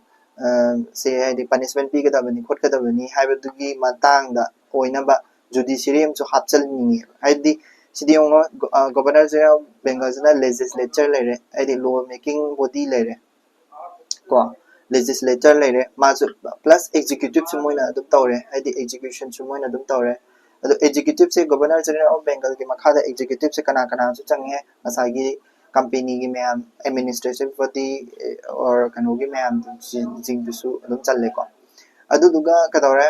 ꯁꯦ ꯍꯥꯏꯗꯤ punishment ꯄꯤꯒꯗꯕꯅꯤ ꯈꯣꯠꯀꯗꯕꯅꯤ ꯍꯥꯏꯕꯗꯨꯒꯤ ꯃꯇꯥꯡꯗ ꯑꯣꯏꯅꯕ judiciary ꯑꯃꯁꯨ ꯍꯥꯞꯆꯤꯟꯅꯤꯡꯉꯦꯕ꯫ ꯍꯥꯏꯗꯤ ꯁꯤꯗꯤ ꯌꯦꯡꯉꯣ, Governor General of Bengal ꯁꯤꯅ legislature ꯂꯩꯔꯦ, ꯍꯥꯏꯗꯤ law making body ꯂꯩꯔꯦ ꯀꯣ꯫ ꯂꯦꯖꯤꯁꯂꯦꯆꯔ ꯂꯩꯔꯦ, ꯃꯥꯁꯨ ꯄ꯭ꯂꯁ ꯑꯦꯛꯖꯤꯀ꯭ꯌꯨꯇꯤꯞꯁꯨ ꯃꯣꯏꯅ ꯑꯗꯨꯝ ꯇꯧꯔꯦ, ꯍꯥꯏꯗꯤ ꯑꯦꯛꯖꯤꯀ꯭ꯌꯨꯁꯟꯁꯨ ꯃꯣꯏꯅ ꯑꯗꯨꯝ ꯇꯧꯔꯦ꯫ ꯑꯗꯣ ꯑꯦꯛꯖꯤꯀ꯭ꯌꯨꯇꯤꯞꯁꯦ ꯒꯣꯕꯔꯅꯔ ꯖꯦꯅꯔꯦꯜ ꯑꯣꯐ ꯕꯦꯡꯒꯜꯒꯤ ꯃꯈꯥꯗ ꯑꯦꯛꯖꯤꯀ꯭ꯌꯨꯇꯤꯞꯁꯦ ꯀꯅꯥ ꯀꯅꯥꯁꯨ ꯆꯪꯉꯦ, ꯉꯁꯥꯏꯒꯤ ꯀꯝꯄꯦꯅꯤꯒꯤ ꯃꯌꯥꯝ, ꯑꯦꯗꯃꯤꯅꯤꯁꯇ꯭ꯔꯦꯇꯤꯚ ꯕꯣꯗꯤ ꯑꯣꯔ ꯀꯩꯅꯣꯒꯤ ꯃꯌꯥꯝꯁꯤꯡꯗꯨꯁꯨ ꯑꯗꯨꯝ ꯆꯜꯂꯦꯀꯣ꯫ ꯑꯗꯨꯗꯨꯒ ꯀꯩꯗꯧꯔꯦ,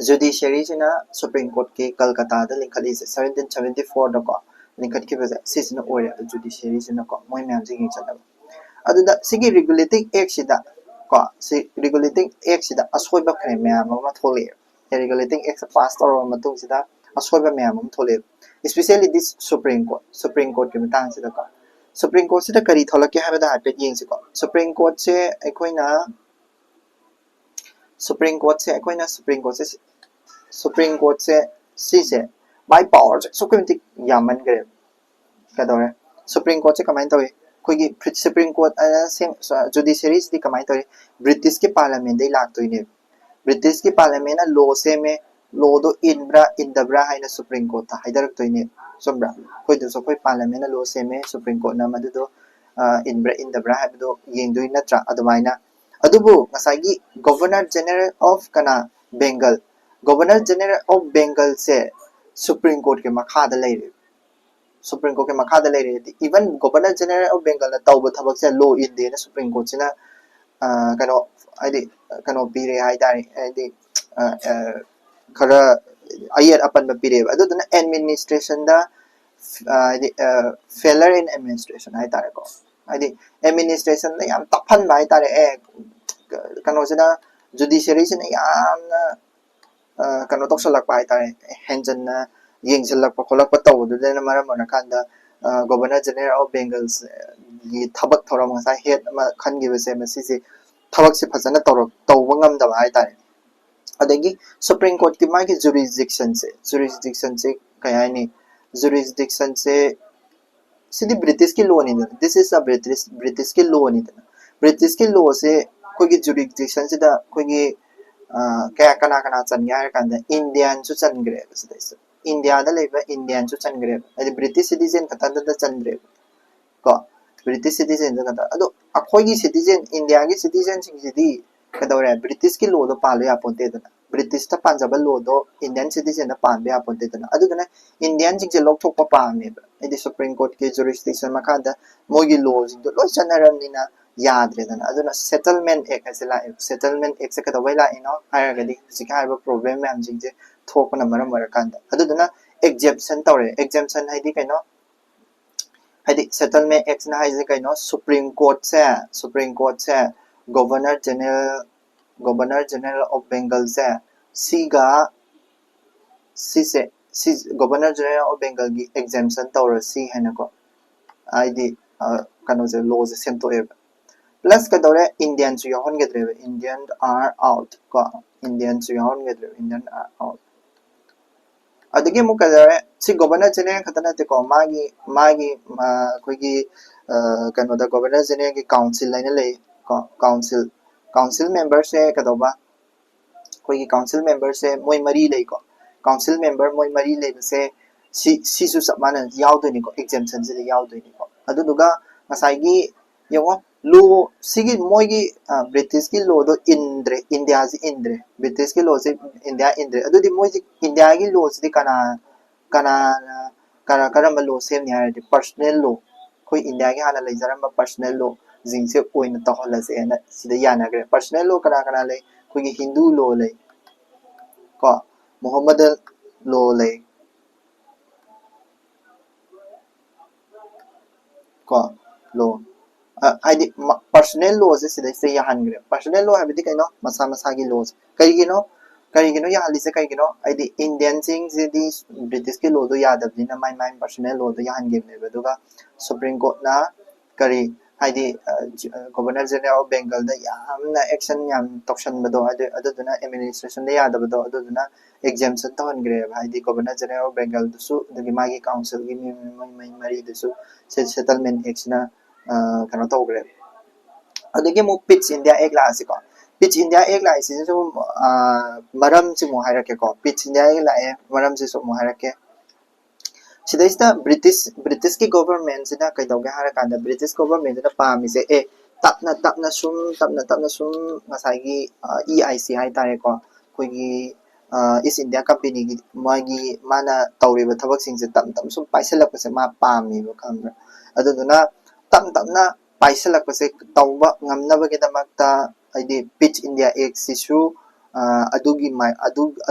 ꯖꯨꯗꯤꯁꯤꯌꯔꯤꯁꯤꯅ ꯁꯨꯄ꯭ꯔꯤꯝ ꯀꯣꯔꯠꯀꯤ ꯀꯜꯀꯇꯥꯗ ꯂꯤꯡꯈꯠꯂꯤꯁꯦ ꯁꯕꯦꯟꯇꯤꯟ ꯁꯕꯦꯟꯇꯤ ꯐꯣꯔꯗꯀꯣ ꯂꯤꯡꯈꯠꯈꯤꯕꯁꯦ, ꯁꯤꯁꯤꯅ ꯑꯣꯏꯔꯦꯕ ꯖꯨꯗꯤꯁꯤꯌꯔꯤꯁꯤꯅꯀꯣ, ꯃꯣꯏ ꯃꯌꯥꯝꯁꯦ ꯌꯦꯡꯁꯤꯜꯂꯒ꯫ ꯑꯗꯨꯗ ꯁꯤꯒꯤ ꯔꯤꯒꯨꯂꯦꯇꯤꯡ ꯑꯦꯛꯁꯤꯗ ꯀꯣ, ꯁꯤ ꯔꯤꯒꯨꯂꯦꯇꯤꯡ ꯑꯦꯛꯁꯤꯗ ꯑꯁꯣꯏꯕ ꯈꯔ ꯃꯌꯥꯝ ꯑꯃ ꯊꯣꯛꯂꯛꯑꯦ꯫ ꯔꯤꯒꯨꯂꯦꯇꯤꯡ ꯑꯦꯛꯁ ꯄꯥꯁ ꯇꯧꯔꯕ ꯃꯇꯨꯡꯁꯤꯗ ꯑꯁꯣꯏꯕ ꯃꯌꯥꯝ ꯑꯃ ꯊꯣꯛꯂꯛꯑꯦ, especially this Supreme Court꯫ Supreme ꯀꯣꯔꯠꯀꯤ ꯃꯇꯥꯡꯁꯤꯗꯀꯣ, ꯁꯨꯄ꯭ꯔꯤꯝ ꯀꯣꯔꯠꯁꯤꯗ ꯀꯔꯤ ꯊꯣꯛꯂꯛꯀꯦ ꯍꯥꯏꯕꯗ ꯍꯥꯏꯐꯦꯠ ꯌꯦꯡꯁꯤꯀꯣ꯫ ꯁꯨꯄ꯭ꯔꯤꯝ ꯀꯣꯔꯠꯁꯦ ꯑꯩꯈꯣꯏꯅ ꯁꯨꯄ꯭ꯔꯤꯝ ꯀꯣꯔꯠꯁꯦ ꯑꯩꯈꯣꯏꯅ ꯁꯨꯄ꯭ꯔꯤꯝ ꯀꯣꯔꯠꯁꯦ ꯁꯨꯄ꯭ꯔꯤꯝ ꯀꯣꯔꯠꯁꯦ ꯁꯤꯁꯦ ꯃꯥꯏ ꯄꯋꯥꯔꯁꯦ ꯑꯁꯨꯛꯀꯤ ꯃꯇꯤꯛ ꯌꯥꯝꯃꯟꯈ꯭ꯔꯦꯕ꯫ ꯀꯩꯗꯧꯔꯦ, ꯁꯨꯄ꯭ꯔꯤꯝ ꯀꯣꯔꯠꯁꯦ ꯀꯃꯥꯏꯅ ꯇꯧꯏ? ꯑꯩꯈꯣꯏꯒꯤ ꯁꯨꯄ꯭ꯔꯤꯝ ꯀꯣꯔꯠ ꯑꯅ ꯁꯦꯝ ꯖꯨꯗꯤꯁꯤꯌꯔꯤꯁꯤꯗꯤ ꯀꯃꯥꯏꯅ ꯇꯧꯏ? ꯕ꯭ꯔꯤꯇꯤꯁꯀꯤ ꯄꯥꯔꯂꯤꯌꯥꯃꯦꯟꯗꯩ ꯂꯥꯛꯇꯣꯏꯅꯦꯕ꯫ ꯕ꯭ꯔꯤꯇꯤꯁꯀꯤ ꯄꯥꯔꯂꯤꯌꯥꯃꯦꯟꯅ ꯂꯣ ꯁꯦꯝꯃꯦ, ꯂꯣꯗꯣ ꯏꯟꯕ꯭ꯔꯥ ꯏꯟꯗꯕ꯭ꯔꯥ ꯍꯥꯏꯅ ꯁꯨꯄ꯭ꯔꯤꯝ ꯀꯣꯔꯠꯇ ꯍꯥꯏꯊꯔꯛꯇꯣꯏꯅꯦ꯫ ꯆꯨꯝꯕ꯭ꯔꯥ? ꯑꯩꯈꯣꯏꯗꯁꯨ ꯑꯩꯈꯣꯏ ꯄꯥꯔꯂꯤꯌꯥꯃꯦꯟꯅ ꯂꯣ ꯁꯦꯝꯃꯦ, ꯁꯨꯄ꯭ꯔꯤꯝ ꯀꯣꯔꯠꯅ ꯃꯗꯨꯗꯣ ꯏꯟꯕ꯭ꯔꯥ ꯏꯟꯗꯕ꯭ꯔꯥ ꯍꯥꯏꯕꯗꯣ ꯌꯦꯡꯗꯣꯏ ꯅꯠꯇ꯭ꯔꯥ? ꯑꯗꯨꯃꯥꯏꯅ꯫ ꯑꯗꯨꯕꯨ ꯉꯁꯥꯏꯒꯤ ꯒꯣꯕꯔꯅꯔ ꯖꯦꯅꯔꯦꯜ ꯑꯣꯐ ꯀꯅꯥ, ꯕꯦꯡꯒꯜ, ꯒꯣꯕꯔꯅꯔ ꯖꯦꯅꯔꯦꯜ ꯑꯣꯐ ꯕꯦꯡꯒꯜꯁꯦ ꯁꯨꯄ꯭ꯔꯤꯝ ꯀꯣꯔꯠꯀꯤ ꯃꯈꯥꯗ ꯂꯩꯔꯦ꯫ ꯁꯨꯄ꯭ꯔꯤꯝ ꯀꯣꯔꯠꯀꯤ ꯃꯈꯥꯗ ꯂꯩꯔꯦ꯫ ꯏꯚꯟ ꯒꯣꯕꯔꯅꯔ ꯖꯦꯅꯔꯦꯜ ꯑꯣꯐ ꯕꯦꯡꯒꯜꯅ ꯇꯧꯕ ꯊꯕꯛꯁꯦ ꯂꯣ ꯏꯟꯗꯦꯅ ꯁꯨꯄ꯭ꯔꯤꯝ ꯀꯣꯔꯠꯁꯤꯅ ꯀꯩꯅꯣ, ꯍꯥꯏꯗꯤ ꯀꯩꯅꯣ ꯄꯤꯔꯦ ꯍꯥꯏꯇꯥꯔꯦ, ꯍꯥꯏꯗꯤ ꯈꯔ ꯑꯌꯦꯠ ꯑꯄꯟꯕ ꯄꯤꯔꯛꯑꯦꯕ꯫ ꯑꯗꯨꯗꯨꯅ ꯑꯦꯗꯃꯤꯅꯤꯁꯇ꯭ꯔꯦꯁꯟꯗ ꯍꯥꯏꯗꯤ failure in administration ꯍꯥꯏꯇꯥꯔꯦꯀꯣ, ꯍꯥꯏꯗꯤ ꯑꯦꯗꯃꯤꯅꯤꯁꯇ꯭ꯔꯦꯁꯟꯗ ꯌꯥꯝ ꯇꯞꯍꯟꯕ ꯍꯥꯏꯇꯥꯔꯦ꯫ ꯑꯦ ꯀꯩꯅꯣꯁꯤꯅ, ꯖꯨꯗꯤꯁꯤꯌꯔꯤꯁꯤꯅ ꯌꯥꯝꯅ ꯀꯩꯅꯣ ꯇꯧꯁꯜꯂꯛꯄ ꯍꯥꯏꯇꯥꯔꯦ, ꯍꯦꯟꯖꯟꯅ ꯌꯦꯡꯁꯤꯜꯂꯛꯄ ꯈꯣꯠꯂꯛꯄ ꯇꯧꯕꯗꯨꯗꯅ ꯃꯔꯝ ꯑꯣꯏꯔꯀꯥꯟꯗ ꯒꯣꯕꯔꯅꯔ ꯖꯦꯅꯔꯦꯜ ꯑꯣꯐ ꯕꯦꯡꯒꯜꯒꯤ ꯊꯕꯛ ꯊꯧꯔꯝ, ꯉꯁꯥꯏ ꯍꯦꯠ ꯑꯃ ꯈꯟꯈꯤꯕꯁꯦ, ꯃꯁꯤꯁꯦ ꯊꯕꯛꯁꯦ ꯐꯖꯅ ꯇꯧꯔꯛ ꯇꯧꯕ ꯉꯝꯗꯕ ꯍꯥꯏꯇꯥꯔꯦ꯫ ꯑꯗꯒꯤ ꯁꯨꯄ꯭ꯔꯤꯝ ꯀꯣꯔꯠꯀꯤ ꯃꯥꯒꯤ ꯖꯨꯔꯤꯁꯗꯤꯛꯁꯟꯁꯦ, ꯖꯨꯔꯤꯁꯗꯤꯛꯁꯟꯁꯦ ꯀꯩ ꯍꯥꯏꯅꯤ, ꯖꯨꯔꯤꯁꯗꯤꯛꯁꯟꯁꯦ ꯁꯤꯗꯤ ꯕ꯭ꯔꯤꯇꯤꯁꯀꯤ ꯂꯣꯅꯤꯗꯅ, this is a British, ꯕ꯭ꯔꯤꯇꯤꯁꯀꯤ ꯂꯣꯅꯤꯗꯅ꯫ ꯕ꯭ꯔꯤꯇꯤꯁꯀꯤ ꯂꯣꯁꯦ ꯑꯩꯈꯣꯏꯒꯤ ꯖꯨꯔꯤꯁꯗꯤꯛꯁꯟꯁꯤꯗ ꯑꯩꯈꯣꯏꯒꯤ ꯀꯌꯥ, ꯀꯅꯥ ꯀꯅꯥ ꯆꯟꯒꯦ ꯍꯥꯏꯔ ꯀꯥꯟꯗ ꯏꯟꯗꯤꯌꯥꯟꯁꯨ ꯆꯟꯈ꯭ꯔꯦꯕ ꯁꯤꯗꯩꯁꯤꯗ꯫ ꯏꯟꯗꯤꯌꯥꯗ ꯂꯩꯕ ꯏꯟꯗꯤꯌꯥꯟꯁꯨ ꯆꯟꯈ꯭ꯔꯦꯕ, ꯍꯥꯏꯗꯤ ꯕ꯭ꯔꯤꯇꯤꯁ ꯁꯤꯇꯤꯖꯦꯟ ꯈꯛꯇꯗ ꯆꯟꯗ꯭ꯔꯦꯕ ꯀꯣ꯫ British citizen ꯈꯛꯇ꯫ ꯑꯗꯣ ꯑꯩꯈꯣꯏꯒꯤ citizen, ꯏꯟꯗꯤꯌꯥꯒꯤ citizenꯁꯤꯡꯁꯤꯗꯤ ꯀꯩꯗꯧꯔꯦ? Britishꯀꯤ lawꯗꯣ ꯄꯥꯟꯕ ꯌꯥꯄꯣꯟꯇꯦꯗꯅ꯫ Britishꯇ ꯄꯥꯟꯖꯕ lawꯗꯣ Indian citizenꯗ ꯄꯥꯟꯕ ꯌꯥꯄꯣꯟꯇꯦꯗꯅ꯫ ꯑꯗꯨꯗꯨꯅ Indianꯁꯤꯡꯁꯦ ꯂꯧꯊꯣꯛꯄ ꯄꯥꯝꯃꯦꯕ꯫ ꯍꯥꯏꯗꯤ Supreme Courtꯀꯤ jurisdiction ꯃꯈꯥꯗ ꯃꯣꯏꯒꯤ lawꯁꯤꯡꯗꯣ ꯂꯣꯏ ꯆꯠꯅꯔꯕꯅꯤꯅ ꯌꯥꯗ꯭ꯔꯦꯗꯅ꯫ ꯑꯗꯨꯅ Settlement Act ꯍꯥꯏꯁꯦ ꯂꯥꯛꯑꯦꯕ꯫ Settlement Actꯁꯦ ꯀꯩꯗꯧꯕꯩ ꯂꯥꯛꯏꯅꯣ ꯍꯥꯏꯔꯒꯗꯤ ꯍꯧꯖꯤꯛꯀꯤ ꯍꯥꯏꯔꯤꯕ problem ꯃꯌꯥꯝꯁꯤꯡꯁꯦ ꯊꯣꯛꯄꯅ ꯃꯔꯝ ꯑꯣꯏꯔꯀꯥꯟꯗ꯫ ꯑꯗꯨꯗꯨꯅ exemption ꯇꯧꯔꯦ꯫ Exemption ꯍꯥꯏꯗꯤ ꯀꯩꯅꯣ? ꯍꯥꯏꯗꯤ Settlement Actꯅ ꯍꯥꯏꯁꯦ ꯀꯩꯅꯣ? Supreme Courtꯁꯦ, Supreme Courtꯁꯦ, Governor General, Governor General of Bengalꯁꯦ, ꯁꯤꯒ, ꯁꯤꯁꯦ, ꯁꯤ Governor General of Bengalꯒꯤ exemption ꯇꯧꯔꯁꯤ ꯍꯥꯏꯅꯀꯣ, ꯍꯥꯏꯗꯤ, ꯑ, ꯀꯩꯅꯣꯁꯦ, lawꯁꯦ ꯁꯦꯝꯗꯣꯛꯑꯦꯕ꯫ Plus ꯀꯩꯗꯧꯔꯦ? Indianꯁꯨ ꯌꯥꯎꯍꯟꯒꯗ꯭ꯔꯦꯕ꯫ Indian are out ꯀꯣ, Indianꯁꯨ ꯌꯥꯎꯍꯟꯒꯗ꯭ꯔꯦꯕ, Indian are out꯫ ꯑꯗꯒꯤ ꯑꯃꯨꯛ ꯀꯩꯗꯧꯔꯦ? ꯁꯤ Governor General ꯈꯛꯇ ꯅꯠꯇꯦꯀꯣ, ꯃꯥꯒꯤ, ꯃꯥꯒꯤ, ꯑ, ꯑꯩꯈꯣꯏꯒꯤ, ꯑ, ꯀꯩꯅꯣꯗ Governor Generalꯒꯤ council ꯍꯥꯏꯅ ꯂꯩ ꯀꯣ, council, council memberꯁꯦ ꯀꯩꯗꯧꯕ? ꯑꯩꯈꯣꯏꯒꯤ council memberꯁꯦ ꯃꯣꯏ ꯃꯔꯤ ꯂꯩꯀꯣ꯫ Council member ꯃꯣꯏ ꯃꯔꯤ ꯂꯩꯕꯁꯦ ꯁꯤ, ꯁꯤꯁꯨ ꯆꯞ ꯃꯥꯟꯅꯅ ꯌꯥꯎꯗꯣꯏꯅꯤꯀꯣ, exemptionꯁꯤꯗ ꯌꯥꯎꯗꯣꯏꯅꯤꯀꯣ꯫ ꯑꯗꯨꯗꯨꯒ ꯉꯁꯥꯏꯒꯤ ꯌꯦꯡꯉꯣ, law, ꯁꯤꯒꯤ ꯃꯣꯏꯒꯤ, ꯑ, Britishꯀꯤ lawꯗꯣ ꯏꯟꯗ꯭ꯔꯦ, ꯏꯟꯗꯤꯌꯥꯁꯤ ꯏꯟꯗ꯭ꯔꯦ, Britishꯀꯤ lawꯁꯤ ꯏꯟꯗꯤꯌꯥ ꯏꯟꯗ꯭ꯔꯦ꯫ ꯑꯗꯨꯗꯤ ꯃꯣꯏꯁꯤ ꯏꯟꯗꯤꯌꯥꯒꯤ lawꯁꯤꯗꯤ ꯀꯅꯥ, ꯀꯅꯥꯅ, ꯀꯅꯥ, ꯀꯔꯝꯕ law ꯁꯦꯝꯅꯤ ꯍꯥꯏꯔꯗꯤ personal law, ꯑꯩꯈꯣꯏ ꯏꯟꯗꯤꯌꯥꯒꯤ ꯍꯥꯟꯅ ꯂꯩꯖꯔꯝꯕ personal lawꯁꯤꯡꯁꯦ ꯑꯣꯏꯅ ꯇꯧꯍꯜꯂꯁꯦꯅ ꯁꯤꯗ ꯌꯥꯅꯈ꯭ꯔꯦ꯫ Personal law ꯀꯅꯥ ꯀꯅꯥ ꯂꯩ? ꯑꯩꯈꯣꯏꯒꯤ Hindu law ꯂꯩ ꯀꯣ, Mohammedan law ꯂꯩ ꯀꯣ, law꯫ ꯑ, ꯍꯥꯏꯗꯤ ꯃ-, personal lawꯁꯦ ꯁꯤꯗꯩꯁꯤꯗ ꯌꯥꯍꯟꯈ꯭ꯔꯦ꯫ Personal law ꯍꯥꯏꯕꯗꯤ ꯀꯩꯅꯣ? ꯃꯁꯥ ꯃꯁꯥꯒꯤ lawꯁꯦ꯫ ꯀꯔꯤꯒꯤꯅꯣ? ꯀꯔꯤꯒꯤꯅꯣ ꯌꯥꯍꯜꯂꯤꯁꯦ? ꯀꯩꯒꯤꯅꯣ? ꯍꯥꯏꯗꯤ Indianꯁꯤꯡꯁꯤꯗꯤ Britishꯀꯤ lawꯗꯣ ꯌꯥꯗꯕꯅꯤꯅ ꯃꯥꯏ ꯃꯥꯏ personal lawꯗꯣ ꯌꯥꯍꯟꯈꯤꯕꯅꯦꯕ꯫ ꯑꯗꯨꯒ Supreme Courtꯅ ꯀꯔꯤ, ꯍꯥꯏꯗꯤ, ꯑ, ꯖ-, ꯑ, Governor General of Bengalꯗ ꯌꯥꯝꯅ action ꯌꯥꯝ ꯇꯧꯁꯟꯕꯗꯣ, ꯑꯗꯨ, ꯑꯗꯨꯗꯨꯅ administrationꯗ ꯌꯥꯗꯕꯗꯣ, ꯑꯗꯨꯗꯨꯅ exemption ꯇꯧꯍꯟꯈ꯭ꯔꯦꯕ꯫ ꯍꯥꯏꯗꯤ Governor General of Bengalꯗꯨꯁꯨ, ꯑꯗꯒꯤ ꯃꯥꯒꯤ councilꯒꯤ ꯃꯤ, ꯃꯤ, ꯃꯤ, ꯃꯤ ꯃꯔꯤꯗꯨꯁꯨ ꯁꯦ-, Settlement Actꯁꯤꯅ, ꯑ, ꯀꯩꯅꯣ ꯇꯧꯈ꯭ꯔꯦꯕ꯫ ꯑꯗꯒꯤ ꯑꯃꯨꯛ PITS India Act ꯂꯥꯛꯑꯁꯤꯀꯣ꯫ PITS India Act ꯂꯥꯛꯏꯁꯤꯁꯨ, ꯑ, ꯃꯔꯝꯁꯤ ꯑꯃꯨꯛ ꯍꯥꯏꯔꯛꯀꯦꯀꯣ꯫ PITS India Act ꯂꯥꯛꯑꯦ, ꯃꯔꯝꯁꯤꯁꯨ ꯑꯃꯨꯛ ꯍꯥꯏꯔꯛꯀꯦ꯫ ꯁꯤꯗꯩꯁꯤꯗ ꯕ꯭ꯔꯤꯇꯤꯁ ꯕ꯭ꯔꯤꯇꯤꯁꯀꯤ ꯒꯣꯚꯔꯟꯃꯦꯟꯁꯤꯅ ꯀꯩꯗꯧꯒꯦ ꯍꯥꯏꯔꯀꯥꯟꯗ, ꯕ꯭ꯔꯤꯇꯤꯁ ꯒꯣꯚꯔꯟꯃꯦꯟꯁꯤꯅ ꯄꯥꯝꯃꯤꯁꯦ, ꯑꯦ, ꯇꯞꯅ ꯇꯞꯅ ꯁꯨꯝ ꯇꯞꯅ ꯇꯞꯅ ꯁꯨꯝ ꯉꯁꯥꯏꯒꯤ ꯏ ꯑꯥꯏ ꯁꯤ ꯍꯥꯏꯇꯥꯔꯦꯀꯣ, ꯑꯩꯈꯣꯏꯒꯤ ꯏꯁ ꯏꯟꯗꯤꯌꯥ ꯀꯝꯄꯦꯅꯤꯒꯤ ꯃꯥꯒꯤ ꯃꯥꯅ ꯇꯧꯔꯤꯕ ꯊꯕꯛꯁꯤꯡꯁꯦ ꯇꯞ ꯇꯞꯅ ꯁꯨꯝ ꯄꯥꯏꯁꯤꯜꯂꯛꯄꯁꯦ ꯃꯥ ꯄꯥꯝꯃꯦꯕ, ꯈꯪꯕ꯭ꯔꯥ? ꯑꯗꯨꯗꯨꯅ ꯇꯞ ꯇꯞꯅ ꯄꯥꯏꯁꯤꯜꯂꯛꯄꯁꯦ ꯇꯧꯕ ꯉꯝꯅꯕꯒꯤꯗꯃꯛꯇ, ꯍꯥꯏꯗꯤ ꯄꯤꯠꯁ ꯏꯟꯗꯤꯌꯥ ꯑꯦꯛꯁꯤꯁꯨ ꯑꯗꯨꯒꯤ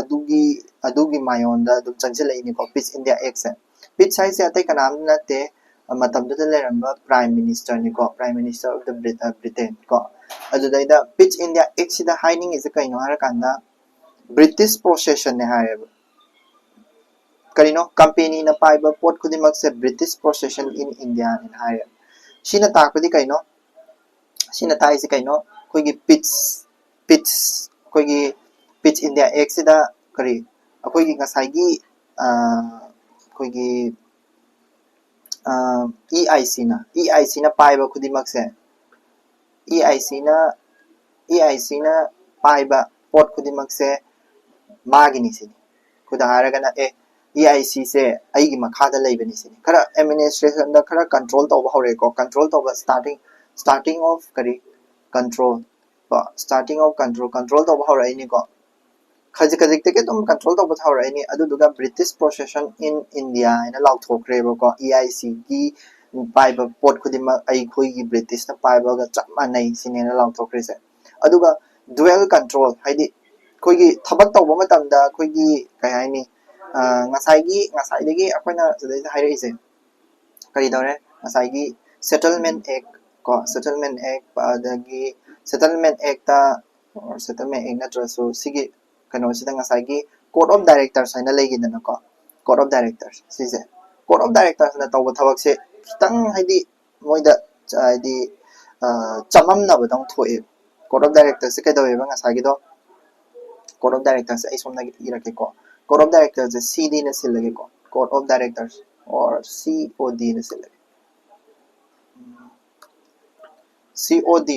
ꯑꯗꯨꯒꯤ ꯑꯗꯨꯒꯤ ꯃꯥꯏꯌꯣꯟꯗ ꯑꯗꯨꯝ ꯆꯪꯁꯤꯜꯂꯛꯏꯅꯤꯀꯣ, ꯄꯤꯠꯁ ꯏꯟꯗꯤꯌꯥ ꯑꯦꯛꯁꯦ꯫ ꯄꯤꯠꯁ ꯍꯥꯏꯁꯦ ꯑꯇꯩ ꯀꯅꯥꯝ ꯅꯠꯇꯦ, ꯃꯇꯝꯗꯨꯗ ꯂꯩꯔꯝꯕ Prime Ministerꯅꯤꯀꯣ, Prime Minister of the Britain ꯀꯣ꯫ ꯑꯗꯨꯗꯩꯗ ꯄꯤꯠꯁ ꯏꯟꯗꯤꯌꯥ ꯑꯦꯛꯁꯤꯗ ꯍꯥꯏꯅꯤꯡꯉꯤꯁꯦ ꯀꯩꯅꯣ ꯍꯥꯏꯔꯀꯥꯟꯗ, ꯕ꯭ꯔꯤꯇꯤꯁ ꯄꯣꯁꯦꯁꯟꯅꯦ ꯍꯥꯏꯌꯦꯕ꯫ ꯀꯔꯤꯅꯣ? ꯀꯝꯄꯦꯅꯤꯅ ꯄꯥꯏꯕ ꯄꯣꯠ ꯈꯨꯗꯤꯡꯃꯛꯁꯦ British possession in Indiaꯅꯦꯅ ꯍꯥꯏꯌꯦ꯫ ꯁꯤꯅ ꯇꯥꯛꯄꯗꯤ ꯀꯩꯅꯣ? ꯁꯤꯅ ꯇꯥꯛꯏꯁꯦ ꯀꯩꯅꯣ? ꯑꯩꯈꯣꯏꯒꯤ ꯄꯤꯠꯁ ꯄꯤꯠꯁ ꯑꯩꯈꯣꯏꯒꯤ ꯄꯤꯠꯁ ꯏꯟꯗꯤꯌꯥ ꯑꯦꯛꯁꯤꯗ ꯀꯔꯤ, ꯑꯩꯈꯣꯏꯒꯤ ꯉꯁꯥꯏꯒꯤ ꯑꯩꯈꯣꯏꯒꯤ ꯏ ꯑꯥꯏ ꯁꯤꯅ ꯏ ꯑꯥꯏ ꯁꯤꯅ ꯄꯥꯏꯕ ꯈꯨꯗꯤꯡꯃꯛꯁꯦ, ꯏ ꯑꯥꯏ ꯁꯤꯅ ꯏ ꯑꯥꯏ ꯁꯤꯅ ꯄꯥꯏꯕ ꯄꯣꯠ ꯈꯨꯗꯤꯡꯃꯛꯁꯦ ꯃꯥꯒꯤꯅꯤ ꯁꯤꯅꯤ꯫ ꯈꯨꯗꯝ ꯍꯥꯏꯔꯒꯅ, ꯑꯦ, ꯏ ꯑꯥꯏ ꯁꯤꯁꯦ ꯑꯩꯒꯤ ꯃꯈꯥꯗ ꯂꯩꯕꯅꯤ ꯁꯤꯅꯤ꯫ ꯈꯔ ꯑꯦꯗꯃꯤꯅꯤꯁꯇ꯭ꯔꯦꯁꯟꯗ ꯈꯔ ꯀꯟꯇ꯭ꯔꯣꯜ ꯇꯧꯕ ꯍꯧꯔꯛꯑꯦꯀꯣ꯫ ꯀꯟꯇ꯭ꯔꯣꯜ ꯇꯧꯕ, starting starting of ꯀꯔꯤ, ꯀꯟꯇ꯭ꯔꯣꯜ ꯀꯣ, starting of control, ꯀꯟꯇ꯭ꯔꯣꯜ ꯇꯧꯕ ꯍꯧꯔꯛꯏꯅꯤꯀꯣ꯫ ꯈꯖꯤꯛ ꯈꯖꯤꯛꯇꯒꯤ ꯑꯗꯨꯝ ꯀꯟꯇ꯭ꯔꯣꯜ ꯇꯧꯕ ꯍꯧꯔꯛꯏꯅꯤ꯫ ꯑꯗꯨꯗꯨꯒ British possession in India ꯍꯥꯏꯅ ꯂꯥꯎꯊꯣꯛꯈ꯭ꯔꯦꯕꯀꯣ꯫ ꯏ ꯑꯥꯏ ꯁꯤꯒꯤ ꯄꯥꯏꯕ ꯄꯣꯠ ꯈꯨꯗꯤꯡꯃꯛ ꯑꯩꯈꯣꯏꯒꯤ ꯕ꯭ꯔꯤꯇꯤꯁꯅ ꯄꯥꯏꯕꯒ ꯆꯞ ꯃꯥꯟꯅꯩ ꯁꯤꯅꯦꯅ ꯂꯥꯎꯊꯣꯛꯈ꯭ꯔꯤꯁꯦ꯫ ꯑꯗꯨꯒ dual control ꯍꯥꯏꯗꯤ ꯑꯩꯈꯣꯏꯒꯤ ꯊꯕꯛ ꯇꯧꯕ ꯃꯇꯝꯗ ꯑꯩꯈꯣꯏꯒꯤ ꯀꯩ ꯍꯥꯏꯅꯤ, ꯉꯁꯥꯏꯒꯤ ꯉꯁꯥꯏꯗꯒꯤ ꯑꯩꯈꯣꯏꯅ ꯁꯤꯗꯩꯗ ꯍꯥꯏꯔꯛꯏꯁꯦ ꯀꯔꯤ ꯇꯧꯔꯦ? ꯉꯁꯥꯏꯒꯤ Settlement Act ꯀꯣ, Settlement Act, ꯑꯗꯒꯤ Settlement Actꯇ, Settlement Act ꯅꯠꯇ꯭ꯔꯁꯨ ꯁꯤꯒꯤ ꯀꯩꯅꯣꯁꯤꯗ ꯉꯁꯥꯏꯒꯤ Court of Directors ꯍꯥꯏꯅ ꯂꯩꯈꯤꯗꯅꯀꯣ, Court of Directors ꯁꯤꯁꯦ, Court of Directorsꯅ ꯇꯧꯕ ꯊꯕꯛꯁꯦ ꯈꯤꯇꯪ ꯍꯥꯏꯗꯤ ꯃꯣꯏꯗ ꯍꯥꯏꯗꯤ ꯆꯃꯝꯅꯕꯗꯧ ꯊꯣꯛꯑꯦ꯫ Court of Directorsꯁꯦ ꯀꯩꯗꯧꯋꯦꯕ ꯉꯁꯥꯏꯒꯤꯗꯣ? Court of Directorsꯁꯦ ꯑꯩ ꯁꯣꯝꯗꯒꯤ ꯏꯔꯛꯀꯦꯀꯣ꯫ Court of Directorsꯁꯦ C Dꯅ ꯁꯤꯜꯂꯒꯦꯀꯣ, Court of Directors or C O Dꯅ ꯁꯤꯜꯂꯒꯦ꯫ C O D,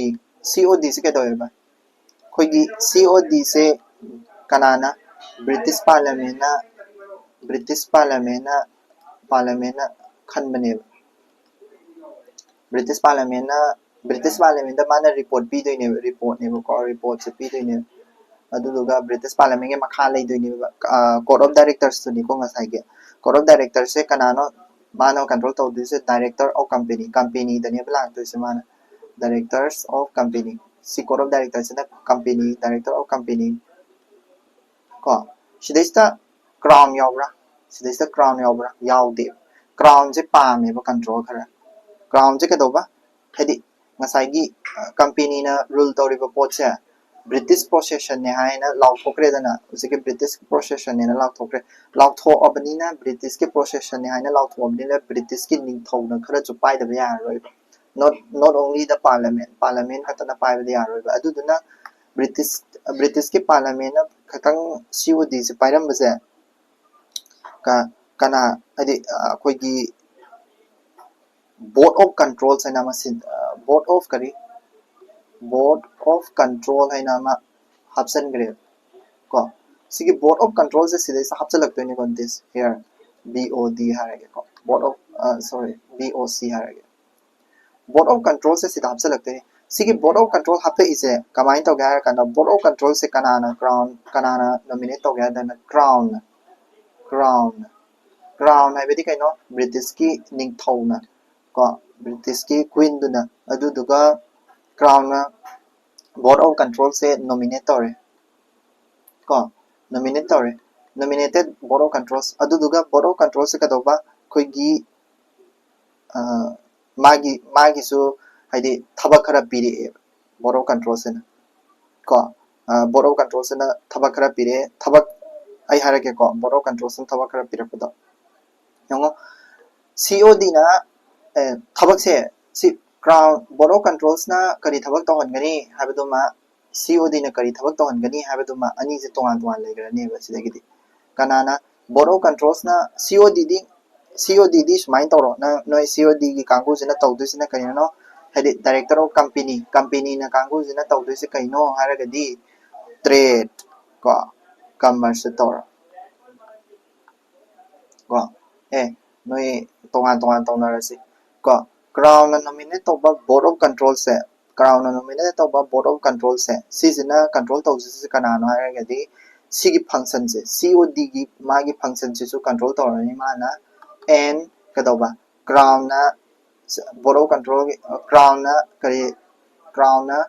C O Dꯁꯦ ꯀꯩꯗꯧꯋꯦꯕ? ꯑꯩꯈꯣꯏꯒꯤ C O Dꯁꯦ ꯀꯅꯥꯅ? British Parliamentꯅ, British Parliamentꯅ ꯄꯥꯔꯂꯤꯌꯥꯃꯦꯟꯅ ꯈꯟꯕꯅꯦꯕ꯫ ꯕ꯭ꯔꯤꯇꯤꯁ ꯄꯥꯔꯂꯤꯌꯥꯃꯦꯟꯅ ꯕ꯭ꯔꯤꯇꯤꯁ ꯄꯥꯔꯂꯤꯌꯥꯃꯦꯟꯗ ꯃꯥꯅ ꯔꯤꯄꯣꯔꯠ ꯄꯤꯗꯣꯏꯅꯦꯕ, ꯔꯤꯄꯣꯔꯠꯅꯦꯕꯀꯣ, ꯔꯤꯄꯣꯔꯠꯁꯦ ꯄꯤꯗꯣꯏꯅꯦꯕ꯫ ꯑꯗꯨꯗꯨꯒ ꯕ꯭ꯔꯤꯇꯤꯁ ꯄꯥꯔꯂꯤꯌꯥꯃꯦꯟꯒꯤ ꯃꯈꯥ ꯂꯩꯗꯣꯏꯅꯦꯕ꯫ ꯀꯣꯔꯠ ꯑꯣꯐ ꯗꯥꯏꯔꯦꯛꯇꯔꯁꯇꯨꯅꯤꯀꯣ ꯉꯁꯥꯏꯒꯤ꯫ ꯀꯣꯔꯠ ꯑꯣꯐ ꯗꯥꯏꯔꯦꯛꯇꯔꯁꯦ ꯀꯅꯥꯅꯣ ꯃꯥꯅ ꯀꯟꯇ꯭ꯔꯣꯜ ꯇꯧꯗꯣꯏꯁꯦ? ꯗꯥꯏꯔꯦꯛꯇꯔ ꯑꯣꯐ ꯀꯝꯄꯦꯅꯤ, ꯀꯝꯄꯦꯅꯤꯗꯅꯦꯕ ꯂꯥꯛꯇꯣꯏꯁꯦ ꯃꯥꯅ꯫ Directors of company, ꯁꯤ ꯀꯣꯔꯠ ꯑꯣꯐ ꯗꯥꯏꯔꯦꯛꯇꯔꯁꯤꯅ ꯀꯝꯄꯦꯅꯤ, ꯗꯥꯏꯔꯦꯛꯇꯔ ꯑꯣꯐ ꯀꯝꯄꯦꯅꯤ꯫ ꯀꯣ, ꯁꯤꯗꯩꯁꯤꯗ ꯀ꯭ꯔꯥꯎꯟ ꯌꯥꯎꯕ꯭ꯔꯥ? ꯁꯤꯗꯩꯁꯤꯗ ꯀ꯭ꯔꯥꯎꯟ ꯌꯥꯎꯕ꯭ꯔꯥ? ꯌꯥꯎꯗꯦ꯫ ꯀ꯭ꯔꯥꯎꯟꯁꯦ ꯄꯥꯝꯃꯦꯕ ꯀꯟꯇ꯭ꯔꯣꯜ ꯈꯔ꯫ ꯀ꯭ꯔꯥꯎꯟꯁꯦ ꯀꯩꯗꯧꯕ? ꯍꯥꯏꯗꯤ ꯉꯁꯥꯏꯒꯤ ꯀꯝꯄꯦꯅꯤꯅ ꯔꯨꯜ ꯇꯧꯔꯤꯕ ꯄꯣꯠꯁꯦ ꯕ꯭ꯔꯤꯇꯤꯁ ꯄꯣꯁꯦꯁꯟꯅꯦ ꯍꯥꯏꯅ ꯂꯥꯎꯊꯣꯛꯈ꯭ꯔꯦꯗꯅ, ꯍꯧꯖꯤꯛꯀꯤ ꯕ꯭ꯔꯤꯇꯤꯁ ꯄꯣꯁꯦꯁꯟꯅꯦꯅ ꯂꯥꯎꯊꯣꯛꯈ꯭ꯔꯦ꯫ ꯂꯥꯎꯊꯣꯛꯑꯕꯅꯤꯅ, ꯕ꯭ꯔꯤꯇꯤꯁꯀꯤ ꯄꯣꯁꯦꯁꯟꯅꯦ ꯍꯥꯏꯅ ꯂꯥꯎꯊꯣꯛꯑꯕꯅꯤꯅ ꯕ꯭ꯔꯤꯇꯤꯁꯀꯤ ꯅꯤꯡꯊꯧꯅ ꯈꯔꯁꯨ ꯄꯥꯏꯗꯕ ꯌꯥꯔꯔꯣꯏꯕ꯫ Not, not only the parliament, parliament ꯈꯛꯇꯅ ꯄꯥꯏꯕꯗꯤ ꯌꯥꯔꯣꯏꯕ꯫ ꯑꯗꯨꯗꯨꯅ ꯕ꯭ꯔꯤꯇꯤꯁ ꯕ꯭ꯔꯤꯇꯤꯁꯀꯤ ꯄꯥꯔꯂꯤꯌꯥꯃꯦꯟꯅ ꯈꯇꯪ ꯁꯤ ꯑꯣ ꯗꯤꯁꯦ ꯄꯥꯏꯔꯝꯕꯁꯦ ꯀ- ꯀꯅꯥ, ꯍꯥꯏꯗꯤ ꯑꯩꯈꯣꯏꯒꯤ ꯕꯣꯔꯗ ꯑꯣꯐ ꯀꯟꯇ꯭ꯔꯣꯜꯁ ꯍꯥꯏꯅ ꯑꯃ ꯁꯤ ꯕꯣꯔꯗ ꯑꯣꯐ ꯀꯔꯤ ꯕꯣꯔꯗ ꯑꯣꯐ ꯀꯟꯇ꯭ꯔꯣꯜ ꯍꯥꯏꯅ ꯑꯃ ꯍꯥꯞꯆꯤꯟꯈ꯭ꯔꯦꯕ꯫ ꯀꯣ, ꯁꯤꯒꯤ ꯕꯣꯔꯗ ꯑꯣꯐ ꯀꯟꯇ꯭ꯔꯣꯜꯁꯦ ꯁꯤꯗꯩꯁꯤꯗ ꯍꯥꯞꯆꯤꯜꯂꯛꯇꯣꯏꯅꯦꯀꯣ꯫ This here, ꯕꯤ ꯑꯣ ꯗꯤ ꯍꯥꯏꯔꯒꯦꯀꯣ, ꯕꯣꯔꯗ ꯑꯣꯐ, ꯁꯣꯔꯤ, ꯕꯤ ꯑꯣ ꯁꯤ ꯍꯥꯏꯔꯒꯦ꯫ ꯕꯣꯔꯗ ꯑꯣꯐ ꯀꯟꯇ꯭ꯔꯣꯜꯁꯦ ꯁꯤꯗ ꯍꯥꯞꯆꯤꯜꯂꯛꯇꯣꯏꯅꯦ꯫ ꯁꯤꯒꯤ ꯕꯣꯔꯗ ꯑꯣꯐ ꯀꯟꯇ꯭ꯔꯣꯜ ꯍꯥꯞꯄꯛꯏꯁꯦ ꯀꯃꯥꯏꯅ ꯇꯧꯒꯦ ꯍꯥꯏꯔ ꯀꯥꯟꯗ, ꯕꯣꯔꯗ ꯑꯣꯐ ꯀꯟꯇ꯭ꯔꯣꯜꯁꯦ ꯀꯅꯥꯅ ꯀ꯭ꯔꯥꯎꯟ ꯀꯅꯥꯅ ꯅꯣꯃꯤꯅꯦꯠ ꯇꯧꯒꯦ ꯍꯥꯏ ꯀꯥꯟꯗ ꯀ꯭ꯔꯥꯎꯟꯅ ꯀ꯭ꯔꯥꯎꯟ ꯀ꯭ꯔꯥꯎꯟ ꯍꯥꯏꯕꯗꯤ ꯀꯩꯅꯣ? ꯕ꯭ꯔꯤꯇꯤꯁꯀꯤ ꯅꯤꯡꯊꯧꯅ, ꯀꯣ, ꯕ꯭ꯔꯤꯇꯤꯁꯀꯤ ꯀ꯭ꯋꯤꯟꯗꯨꯅ꯫ ꯑꯗꯨꯗꯨꯒ ꯀ꯭ꯔꯥꯎꯟꯅ ꯕꯣꯔꯗ ꯑꯣꯐ ꯀꯟꯇ꯭ꯔꯣꯜꯁꯦ ꯅꯣꯃꯤꯅꯦꯠ ꯇꯧꯔꯦ꯫ ꯀꯣ, ꯅꯣꯃꯤꯅꯦꯠ ꯇꯧꯔꯦ꯫ Nominated board of controls꯫ ꯑꯗꯨꯗꯨꯒ ꯕꯣꯔꯗ ꯑꯣꯐ ꯀꯟꯇ꯭ꯔꯣꯜꯁꯦ ꯀꯩꯗꯧꯕ? ꯑꯩꯈꯣꯏꯒꯤ ꯃꯥꯒꯤ ꯃꯥꯒꯤꯁꯨ ꯍꯥꯏꯗꯤ ꯊꯕꯛ ꯈꯔ ꯄꯤꯔꯛꯑꯦꯕ ꯕꯣꯔꯗ ꯑꯣꯐ ꯀꯟꯇ꯭ꯔꯣꯜꯁꯤꯅ꯫ ꯀꯣ, ꯕꯣꯔꯗ ꯑꯣꯐ ꯀꯟꯇ꯭ꯔꯣꯜꯁꯤꯅ ꯊꯕꯛ ꯈꯔ ꯄꯤꯔꯛꯑꯦ꯫ ꯊꯕꯛ ꯑꯩ ꯍꯥꯏꯔꯛꯀꯦꯀꯣ, ꯕꯣꯔꯗ ꯑꯣꯐ ꯀꯟꯇ꯭ꯔꯣꯜꯁꯤꯅ ꯊꯕꯛ ꯈꯔ ꯄꯤꯔꯛꯄꯗꯣ ꯌꯦꯡꯉꯣ꯫ ꯁꯤ ꯑꯣ ꯗꯤꯅ ꯊꯕꯛꯁꯦ, ꯁꯤ ꯀ꯭ꯔꯥꯎꯟ ꯕꯣꯔꯗ ꯑꯣꯐ ꯀꯟꯇ꯭ꯔꯣꯜꯁꯅ ꯀꯔꯤ ꯊꯕꯛ ꯇꯧꯍꯟꯒꯅꯤ ꯍꯥꯏꯕꯗꯨꯃ, ꯁꯤ ꯑꯣ ꯗꯤꯅ ꯀꯔꯤ ꯊꯕꯛ ꯇꯧꯍꯟꯒꯅꯤ ꯍꯥꯏꯕꯗꯨꯃ ꯑꯅꯤꯁꯦ ꯇꯣꯉꯥꯟ ꯇꯣꯉꯥꯟ ꯂꯩꯈ꯭ꯔꯅꯦꯕ꯫ ꯁꯤꯗꯒꯤꯗꯤ ꯀꯅꯥꯅ ꯕꯣꯔꯗ ꯑꯣꯐ ꯀꯟꯇ꯭ꯔꯣꯜꯁꯅ ꯁꯤ ꯑꯣ ꯗꯤꯗꯤ ꯁꯤ ꯑꯣ ꯗꯤꯗꯤ ꯁꯨꯃꯥꯏꯅ ꯇꯧꯔꯣ, ꯅꯪ ꯅꯣꯏ ꯁꯤ ꯑꯣ ꯗꯤꯒꯤ ꯀꯥꯡꯕꯨꯁꯤꯅ ꯇꯧꯗꯣꯏꯁꯤꯅ ꯀꯔꯤꯅꯣ? ꯍꯥꯏꯗꯤ ꯗꯥꯏꯔꯦꯛꯇꯔ ꯑꯣꯐ ꯀꯝꯄꯦꯅꯤ, ꯀꯝꯄꯦꯅꯤꯅ ꯀꯥꯡꯕꯨꯁꯤꯅ ꯇꯧꯗꯣꯏꯁꯦ ꯀꯩꯅꯣ ꯍꯥꯏꯔꯒꯗꯤ ꯇ꯭ꯔꯦꯗ, ꯀꯣ, ꯀꯃꯔꯁꯇ ꯇꯧꯔꯣ꯫ ꯀꯣ, ꯑꯦ ꯅꯣꯏ ꯇꯣꯉꯥꯟ ꯇꯣꯉꯥꯟ ꯇꯧꯅꯔꯁꯤ꯫ ꯀꯣ, Crown ꯅ nominate ꯇꯧꯕ Board of Control say, Crown ꯅ nominate ꯇꯧꯕ Board of Control ꯁꯦ, ꯁꯤꯁꯤꯅ control ꯇꯧꯖꯔꯤꯁꯦ ꯀꯅꯥꯅꯣ ꯍꯥꯏꯔꯒꯗꯤ, ꯁꯤꯒꯤ function ꯁꯦ, C O D ꯒꯤ ꯃꯥꯒꯤ function ꯁꯤꯁꯨ control ꯇꯧꯔꯅꯤ ꯃꯥꯅ꯫ And ꯀꯩꯗꯧꯕ, Crown ꯅ Board of Control ꯒꯤ, Crown ꯅ ꯀꯔꯤ, Crown ꯅ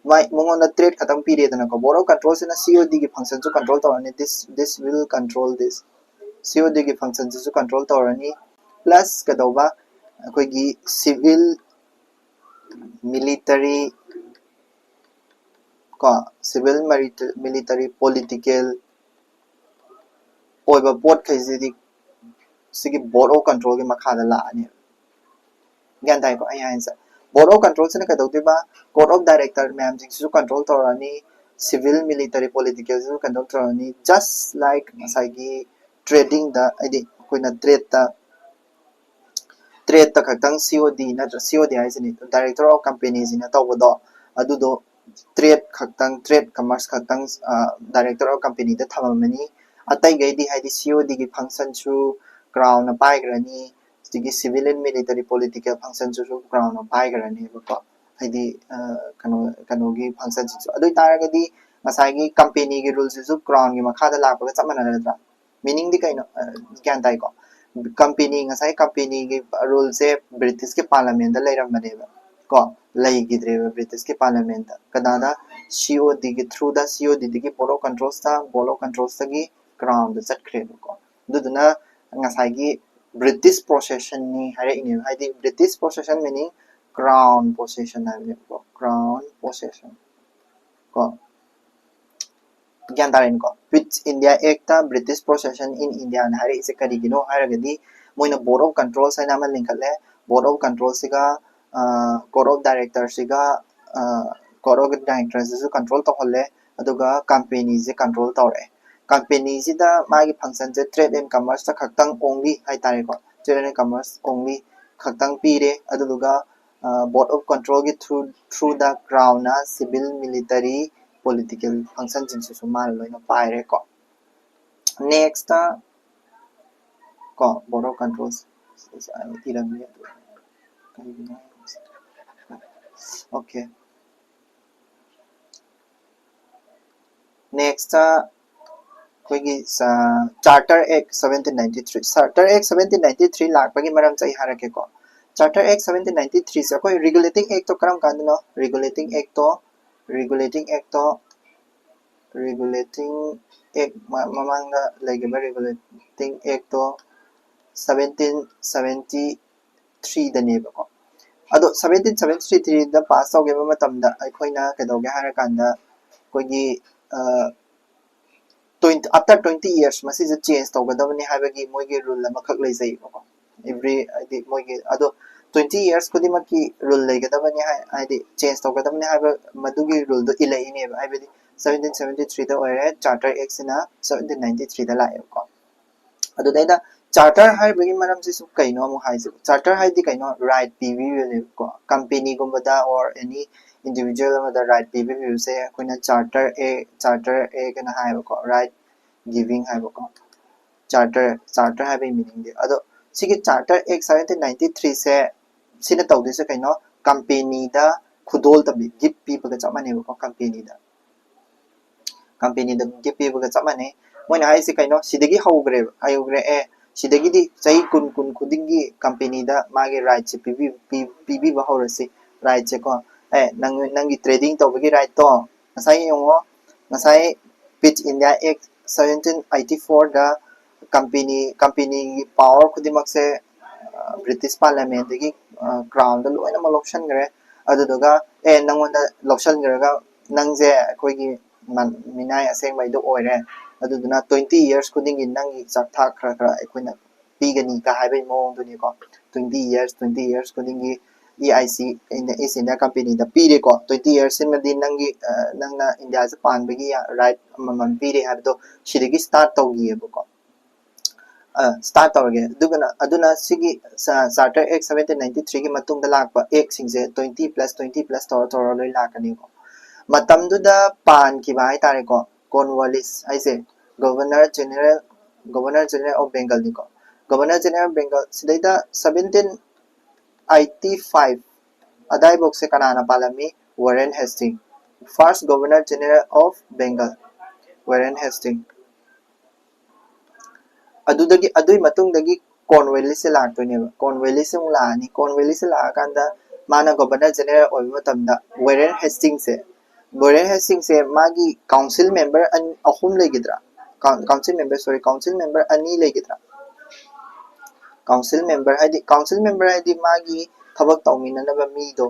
ꯃꯥꯏ, ꯃꯉꯣꯟꯗ trade ꯈꯛꯇꯪ ꯄꯤꯔꯦꯗꯅꯀꯣ꯫ Board of Control ꯁꯤꯅ C O D ꯒꯤ function ꯁꯨ control ꯇꯧꯔꯅꯤ, this, this will control this, C O D ꯒꯤ function ꯁꯤꯁꯨ control ꯇꯧꯔꯅꯤ, plus ꯀꯩꯗꯧꯕ, ꯑꯩꯈꯣꯏꯒꯤ civil, military, ꯀꯣ, civil, military, political ꯑꯣꯏꯕ ꯄꯣꯠꯈꯩꯁꯤꯗꯤ ꯁꯤꯒꯤ Board of Control ꯒꯤ ꯃꯈꯥꯗ ꯂꯥꯛꯑꯅꯤ꯫ ꯒ꯭ꯌꯥꯟ ꯇꯥꯏꯀꯣ ꯑꯩ ꯍꯥꯏꯁꯦ? Board of Control ꯁꯤꯅ ꯀꯩꯗꯧꯗꯣꯏꯕ? Code of Director ꯃꯌꯥꯝꯁꯤꯡꯁꯤꯁꯨ control ꯇꯧꯔꯅꯤ, civil, military, political ꯁꯤꯁꯨ control ꯇꯧꯔꯅꯤ, just like ꯉꯁꯥꯏꯒꯤ trading ꯗ, ꯍꯥꯏꯗꯤ ꯑꯩꯈꯣꯏꯅ trade ꯇ, trade ꯇ ꯈꯛꯇꯪ C O D ꯅꯠꯇ꯭ꯔ, C O D ꯍꯥꯏꯁꯤꯅꯤ, Director of Company ꯁꯤꯅ ꯇꯧꯕꯗꯣ, ꯑꯗꯨꯗꯣ trade ꯈꯛꯇꯪ, trade commerce ꯈꯛꯇꯪ, ꯑ, Director of Company ꯗ ꯊꯝꯃꯝꯃꯅꯤ꯫ ꯑꯇꯩꯈꯩꯗꯤ, ꯍꯥꯏꯗꯤ C O D ꯒꯤ function ꯁꯨ Crown ꯅ ꯄꯥꯏꯈ꯭ꯔꯅꯤ, ꯑꯗꯒꯤ civil and military political function ꯁꯤꯁꯨ Crown ꯅ ꯄꯥꯏꯈ꯭ꯔꯅꯦꯕꯀꯣ꯫ ꯍꯥꯏꯗꯤ, ꯑ, ꯀꯩꯅꯣ, ꯀꯩꯅꯣꯒꯤ function ꯁꯤꯁꯨ꯫ ꯑꯗꯨ ꯑꯣꯏꯇꯥꯔꯒꯗꯤ ꯉꯁꯥꯏꯒꯤ company ꯒꯤ rule ꯁꯤꯁꯨ Crown ꯒꯤ ꯃꯈꯥꯗ ꯂꯥꯛꯄꯒ ꯆꯞ ꯃꯥꯟꯅꯔꯗ꯭ꯔꯥ? Meaning ꯗꯤ ꯀꯩꯅꯣ? ꯑ, ꯒ꯭ꯌꯥꯟ ꯇꯥꯏꯀꯣ? Company, ꯉꯁꯥꯏ company ꯒꯤ rule ꯁꯦ British ꯀꯤ Parliament ꯇ ꯂꯩꯔꯝꯕꯅꯦꯕ ꯀꯣ, ꯂꯩꯈꯤꯗ꯭ꯔꯦꯕ British ꯀꯤ Parliament ꯇ꯫ ꯀꯅꯥꯗ? C O D ꯒꯤ through ꯗ, C O D ꯗꯒꯤ Board of Controls ꯇ, Board of Controls ꯇꯒꯤ Crown ꯗ ꯆꯠꯈ꯭ꯔꯦꯕꯀꯣ꯫ ꯑꯗꯨꯗꯨꯅ ꯉꯁꯥꯏꯒꯤ British possession ꯅꯤ ꯍꯥꯏꯔꯛꯏꯅꯦꯕ꯫ ꯍꯥꯏꯗꯤ British possession meaning Crown possession ꯍꯥꯏꯕꯅꯦꯕꯀꯣ, Crown possession ꯀꯣ꯫ ꯒ꯭ꯌꯥꯟ ꯇꯥꯔꯦꯅꯦꯀꯣ? Quit India Act ꯇ British possession in India ꯅ ꯍꯥꯏꯔꯛꯏꯁꯦ ꯀꯔꯤꯒꯤꯅꯣ ꯍꯥꯏꯔꯒꯗꯤ, ꯃꯣꯏꯅ Board of Controls ꯍꯥꯏꯅ ꯑꯃ ꯂꯤꯡꯈꯠꯂꯦ꯫ Board of Control ꯁꯤꯒ, ꯑ, Code of Director ꯁꯤꯒ, ꯑ, Code of Director ꯁꯤꯁꯨ control ꯇꯧꯍꯜꯂꯦ, ꯑꯗꯨꯒ company ꯁꯦ control ꯇꯧꯔꯛꯑꯦ꯫ Company ꯁꯤꯗ ꯃꯥꯒꯤ function say trade and commerce ꯇ ꯈꯛꯇꯪ only ꯍꯥꯏꯇꯥꯔꯦꯀꯣ, trade and commerce only ꯈꯛꯇꯪ ꯄꯤꯔꯦ꯫ ꯑꯗꯨꯗꯨꯒ, ꯑ, Board of Control ꯒꯤ through, through the Crown ꯅ civil, military, political function ꯁꯤꯡꯁꯤꯁꯨ ꯃꯥꯅ ꯂꯣꯏꯅ ꯄꯥꯏꯔꯦꯀꯣ꯫ Next ꯇ ꯀꯣ, Board of Control ꯏꯔꯝꯃꯤ ꯑꯗꯨ ꯀꯩꯒꯤꯅꯣ? Okay, next ꯑꯩꯈꯣꯏꯒꯤ Charter Act seventeen ninety three, Charter Act seventeen ninety three ꯂꯥꯛꯄꯒꯤ ꯃꯔꯝꯁꯦ ꯑꯩ ꯍꯥꯏꯔꯛꯀꯦꯀꯣ꯫ Charter Act seventeen ninety three ꯁꯦ ꯑꯩꯈꯣꯏ Regulating Act ꯇꯣ ꯀꯔꯝ ꯀꯥꯟꯗꯅꯣ? Regulating Act ꯇꯣ Regulating Act ꯇꯣ Regulating Act ꯃꯃꯥꯡꯗ ꯂꯩꯈꯤꯕ Regulating Act ꯇꯣ seventeen seventy three ꯗꯅꯦꯕꯀꯣ꯫ ꯑꯗꯣ seventeen seventy three ꯗ pass ꯇꯧꯈꯤꯕ ꯃꯇꯝꯗ ꯑꯩꯈꯣꯏꯅ ꯀꯩꯗꯧꯒꯦ ꯍꯥꯏꯔꯀꯥꯟꯗ ꯑꯩꯈꯣꯏꯒꯤ twenty after twenty years ꯃꯁꯤꯁꯦ change ꯇꯧꯒꯗꯕꯅꯤ ꯍꯥꯏꯕꯒꯤ ꯃꯣꯏꯒꯤ rule ꯑꯃꯈꯛ ꯂꯩꯖꯩꯕꯀꯣ꯫ Every ꯍꯥꯏꯗꯤ ꯃꯣꯏꯒꯤ ꯑꯗꯣ twenty years ꯈꯨꯗꯤꯡꯃꯛꯀꯤ rule ꯂꯩꯒꯗꯕꯅꯤ ꯍꯥꯏ, ꯍꯥꯏꯗꯤ change ꯇꯧꯒꯗꯕꯅꯤ ꯍꯥꯏꯕ ꯃꯗꯨꯒꯤ rule ꯗꯣ ꯏꯜꯂꯛꯏꯅꯦꯕ꯫ ꯍꯥꯏꯕꯗꯤ seventeen seventy three ꯗ ꯑꯣꯏꯔꯦ, Charter Act ꯁꯤꯅ seventeen ninety three ꯗ ꯂꯥꯛꯑꯦꯕꯀꯣ꯫ ꯑꯗꯨꯗꯩꯗ charter ꯍꯥꯏꯔꯤꯕꯒꯤ ꯃꯔꯝꯁꯤꯁꯨ ꯀꯩꯅꯣ ꯑꯃꯨꯛ ꯍꯥꯏꯁꯦ꯫ Charter ꯍꯥꯏꯗꯤ ꯀꯩꯅꯣ? Right ꯄꯤꯕꯤꯕꯅꯦꯕꯀꯣ꯫ Company ꯒꯨꯝꯕꯗ or any individual ꯑꯃꯗ right ꯄꯤꯕꯤꯕꯁꯦ ꯑꯩꯈꯣꯏꯅ Charter A, Charter A ꯀꯅ ꯍꯥꯏꯌꯦꯕꯀꯣ, right giving ꯍꯥꯏꯕꯀꯣ꯫ Charter, charter ꯍꯥꯏꯕꯒꯤ meaning ꯗꯤ꯫ ꯑꯗꯣ ꯁꯤꯒꯤ Charter Act seventeen ninety three ꯁꯦ ꯁꯤꯅ ꯇꯧꯗꯣꯏꯁꯦ ꯀꯩꯅꯣ? Company ꯗ ꯈꯨꯗꯣꯜ ꯇꯝꯕꯤ, gift ꯄꯤꯕꯒ ꯆꯞ ꯃꯥꯟꯅꯩꯕꯀꯣ꯫ Company ꯗ Company ꯗ gift ꯄꯤꯕꯒ ꯆꯞ ꯃꯥꯟꯅꯩ꯫ ꯃꯣꯏꯅ ꯍꯥꯏꯁꯦ ꯀꯩꯅꯣ? ꯁꯤꯗꯒꯤ ꯍꯧꯈ꯭ꯔꯦꯕ, ꯍꯧꯈ꯭ꯔꯦ꯫ ꯑꯦ, ꯁꯤꯗꯒꯤꯗꯤ ꯆꯍꯤ ꯀꯨꯟ, ꯀꯨꯟ ꯈꯨꯗꯤꯡꯒꯤ company ꯗ ꯃꯥꯒꯤ right ꯁꯦ ꯄꯤꯕꯤ-, ꯄꯤ-, ꯄꯤꯕꯤꯕ ꯍꯧꯔꯁꯤ, right ꯁꯦꯀꯣ꯫ ꯑꯦ, ꯅꯪ, ꯅꯪꯒꯤ trading ꯇꯧꯕꯒꯤ right ꯇꯣ ꯉꯁꯥꯏ ꯌꯦꯡꯉꯣ, ꯉꯁꯥꯏ Pitch India Act seventeen eighty four ꯗ company, company ꯒꯤ power ꯈꯨꯗꯤꯡꯃꯛꯁꯦ, ꯑ, British Parliament ꯗꯒꯤ, ꯑ, Crown ꯗ ꯂꯣꯏꯅꯃꯛ ꯂꯧꯁꯟꯈ꯭ꯔꯦ꯫ ꯑꯗꯨꯗꯨꯒ, ꯑꯦ, ꯅꯪꯉꯣꯟꯗ ꯂꯧꯁꯟꯈ꯭ꯔꯒ ꯅꯪꯁꯦ ꯑꯩꯈꯣꯏꯒꯤ ꯃ-, ꯃꯤꯅꯥꯏ ꯑꯁꯦꯡꯕꯩꯗꯣ ꯑꯣꯏꯔꯦ꯫ ꯑꯗꯨꯗꯨꯅ twenty years ꯈꯨꯗꯤꯡꯒꯤ ꯅꯪꯒꯤ ꯆꯥꯛꯊꯥꯛ ꯈꯔ ꯈꯔ ꯑꯩꯈꯣꯏꯅ ꯄꯤꯒꯅꯤꯒ ꯍꯥꯏꯕꯒꯤ ꯃꯑꯣꯡꯗꯨꯅꯤꯀꯣ꯫ Twenty years, twenty years ꯈꯨꯗꯤꯡꯒꯤ E I C, East India Company the ꯄꯤꯔꯦꯀꯣ꯫ Twenty years ꯁꯤꯃꯗꯤ ꯅꯪꯒꯤ, ꯑ, ꯅꯪꯅ ꯏꯟꯗꯤꯌꯥꯁꯦ ꯄꯥꯟꯕꯒꯤ right ꯑꯃꯃꯝ ꯄꯤꯔꯦ ꯍꯥꯏꯕꯗꯣ ꯁꯤꯗꯒꯤ start ꯇꯧꯈꯤꯑꯕꯀꯣ꯫ ꯑ, start ꯇꯧꯔꯒꯦ꯫ ꯑꯗꯨꯒꯅ, ꯑꯗꯨꯅ ꯁꯤꯒꯤ ꯆꯥ-, Charter Act seventeen ninety three ꯒꯤ ꯃꯇꯨꯡꯗ ꯂꯥꯛꯄ act ꯁꯤꯡꯁꯦ twenty plus twenty plus ꯇꯧꯔ ꯇꯧꯔ ꯂꯣꯏ ꯂꯥꯛꯀꯅꯤꯀꯣ꯫ ꯃꯇꯝꯗꯨꯗ ꯄꯥꯟꯈꯤꯕ ꯍꯥꯏꯇꯥꯔꯦꯀꯣ, ꯀꯣꯔꯟꯋꯥꯂꯤꯁ ꯍꯥꯏꯁꯦ Governor General, Governor General of Bengal ꯅꯤꯀꯣ꯫ Governor General of Bengal ꯁꯤꯗꯩꯗ seventeen eighty five ꯑꯗꯥꯏꯐꯥꯎꯁꯦ ꯀꯅꯥꯅ ꯄꯥꯜꯂꯝꯃꯤ? Warren Hastings, first Governor General of Bengal, Warren Hastings꯫ ꯑꯗꯨꯗꯒꯤ, ꯑꯗꯨꯒꯤ ꯃꯇꯨꯡꯗꯒꯤ ꯀꯣꯔꯟꯋꯦꯂꯤꯁꯁꯦ ꯂꯥꯛꯇꯣꯏꯅꯦꯕ꯫ ꯀꯣꯔꯟꯋꯦꯂꯤꯁꯁꯦ ꯑꯃꯨꯛ ꯂꯥꯛꯑꯅꯤ꯫ ꯀꯣꯔꯟꯋꯦꯂꯤꯁꯁꯦ ꯂꯥꯛꯑꯀꯥꯟꯗ ꯃꯥꯅ ꯒꯣꯕꯔꯅꯔ ꯖꯦꯅꯦꯔꯦꯜ ꯑꯣꯏꯕ ꯃꯇꯝꯗ ꯋꯦꯔꯦꯟ ꯍꯦꯁꯇꯤꯡꯁꯦ, ꯋꯦꯔꯦꯟ ꯍꯦꯁꯇꯤꯡꯁꯦ ꯃꯥꯒꯤ ꯀꯥꯎꯟꯁꯤꯜ ꯃꯦꯝꯕꯔ ꯑꯍꯨꯝ ꯂꯩꯈꯤꯗ꯭ꯔꯥ? ꯀꯥꯎꯟꯁꯤꯜ ꯃꯦꯝꯕꯔ, ꯁꯣꯔꯤ, ꯀꯥꯎꯟꯁꯤꯜ ꯃꯦꯝꯕꯔ ꯑꯅꯤ ꯂꯩꯈꯤꯗ꯭ꯔꯥ? ꯀꯥꯎꯟꯁꯤꯜ ꯃꯦꯝꯕꯔ ꯍꯥꯏꯗꯤ, ꯀꯥꯎꯟꯁꯤꯜ ꯃꯦꯝꯕꯔ ꯍꯥꯏꯗꯤ ꯃꯥꯒꯤ ꯊꯕꯛ ꯇꯧꯃꯤꯟꯅꯅꯕ ꯃꯤꯗꯣ,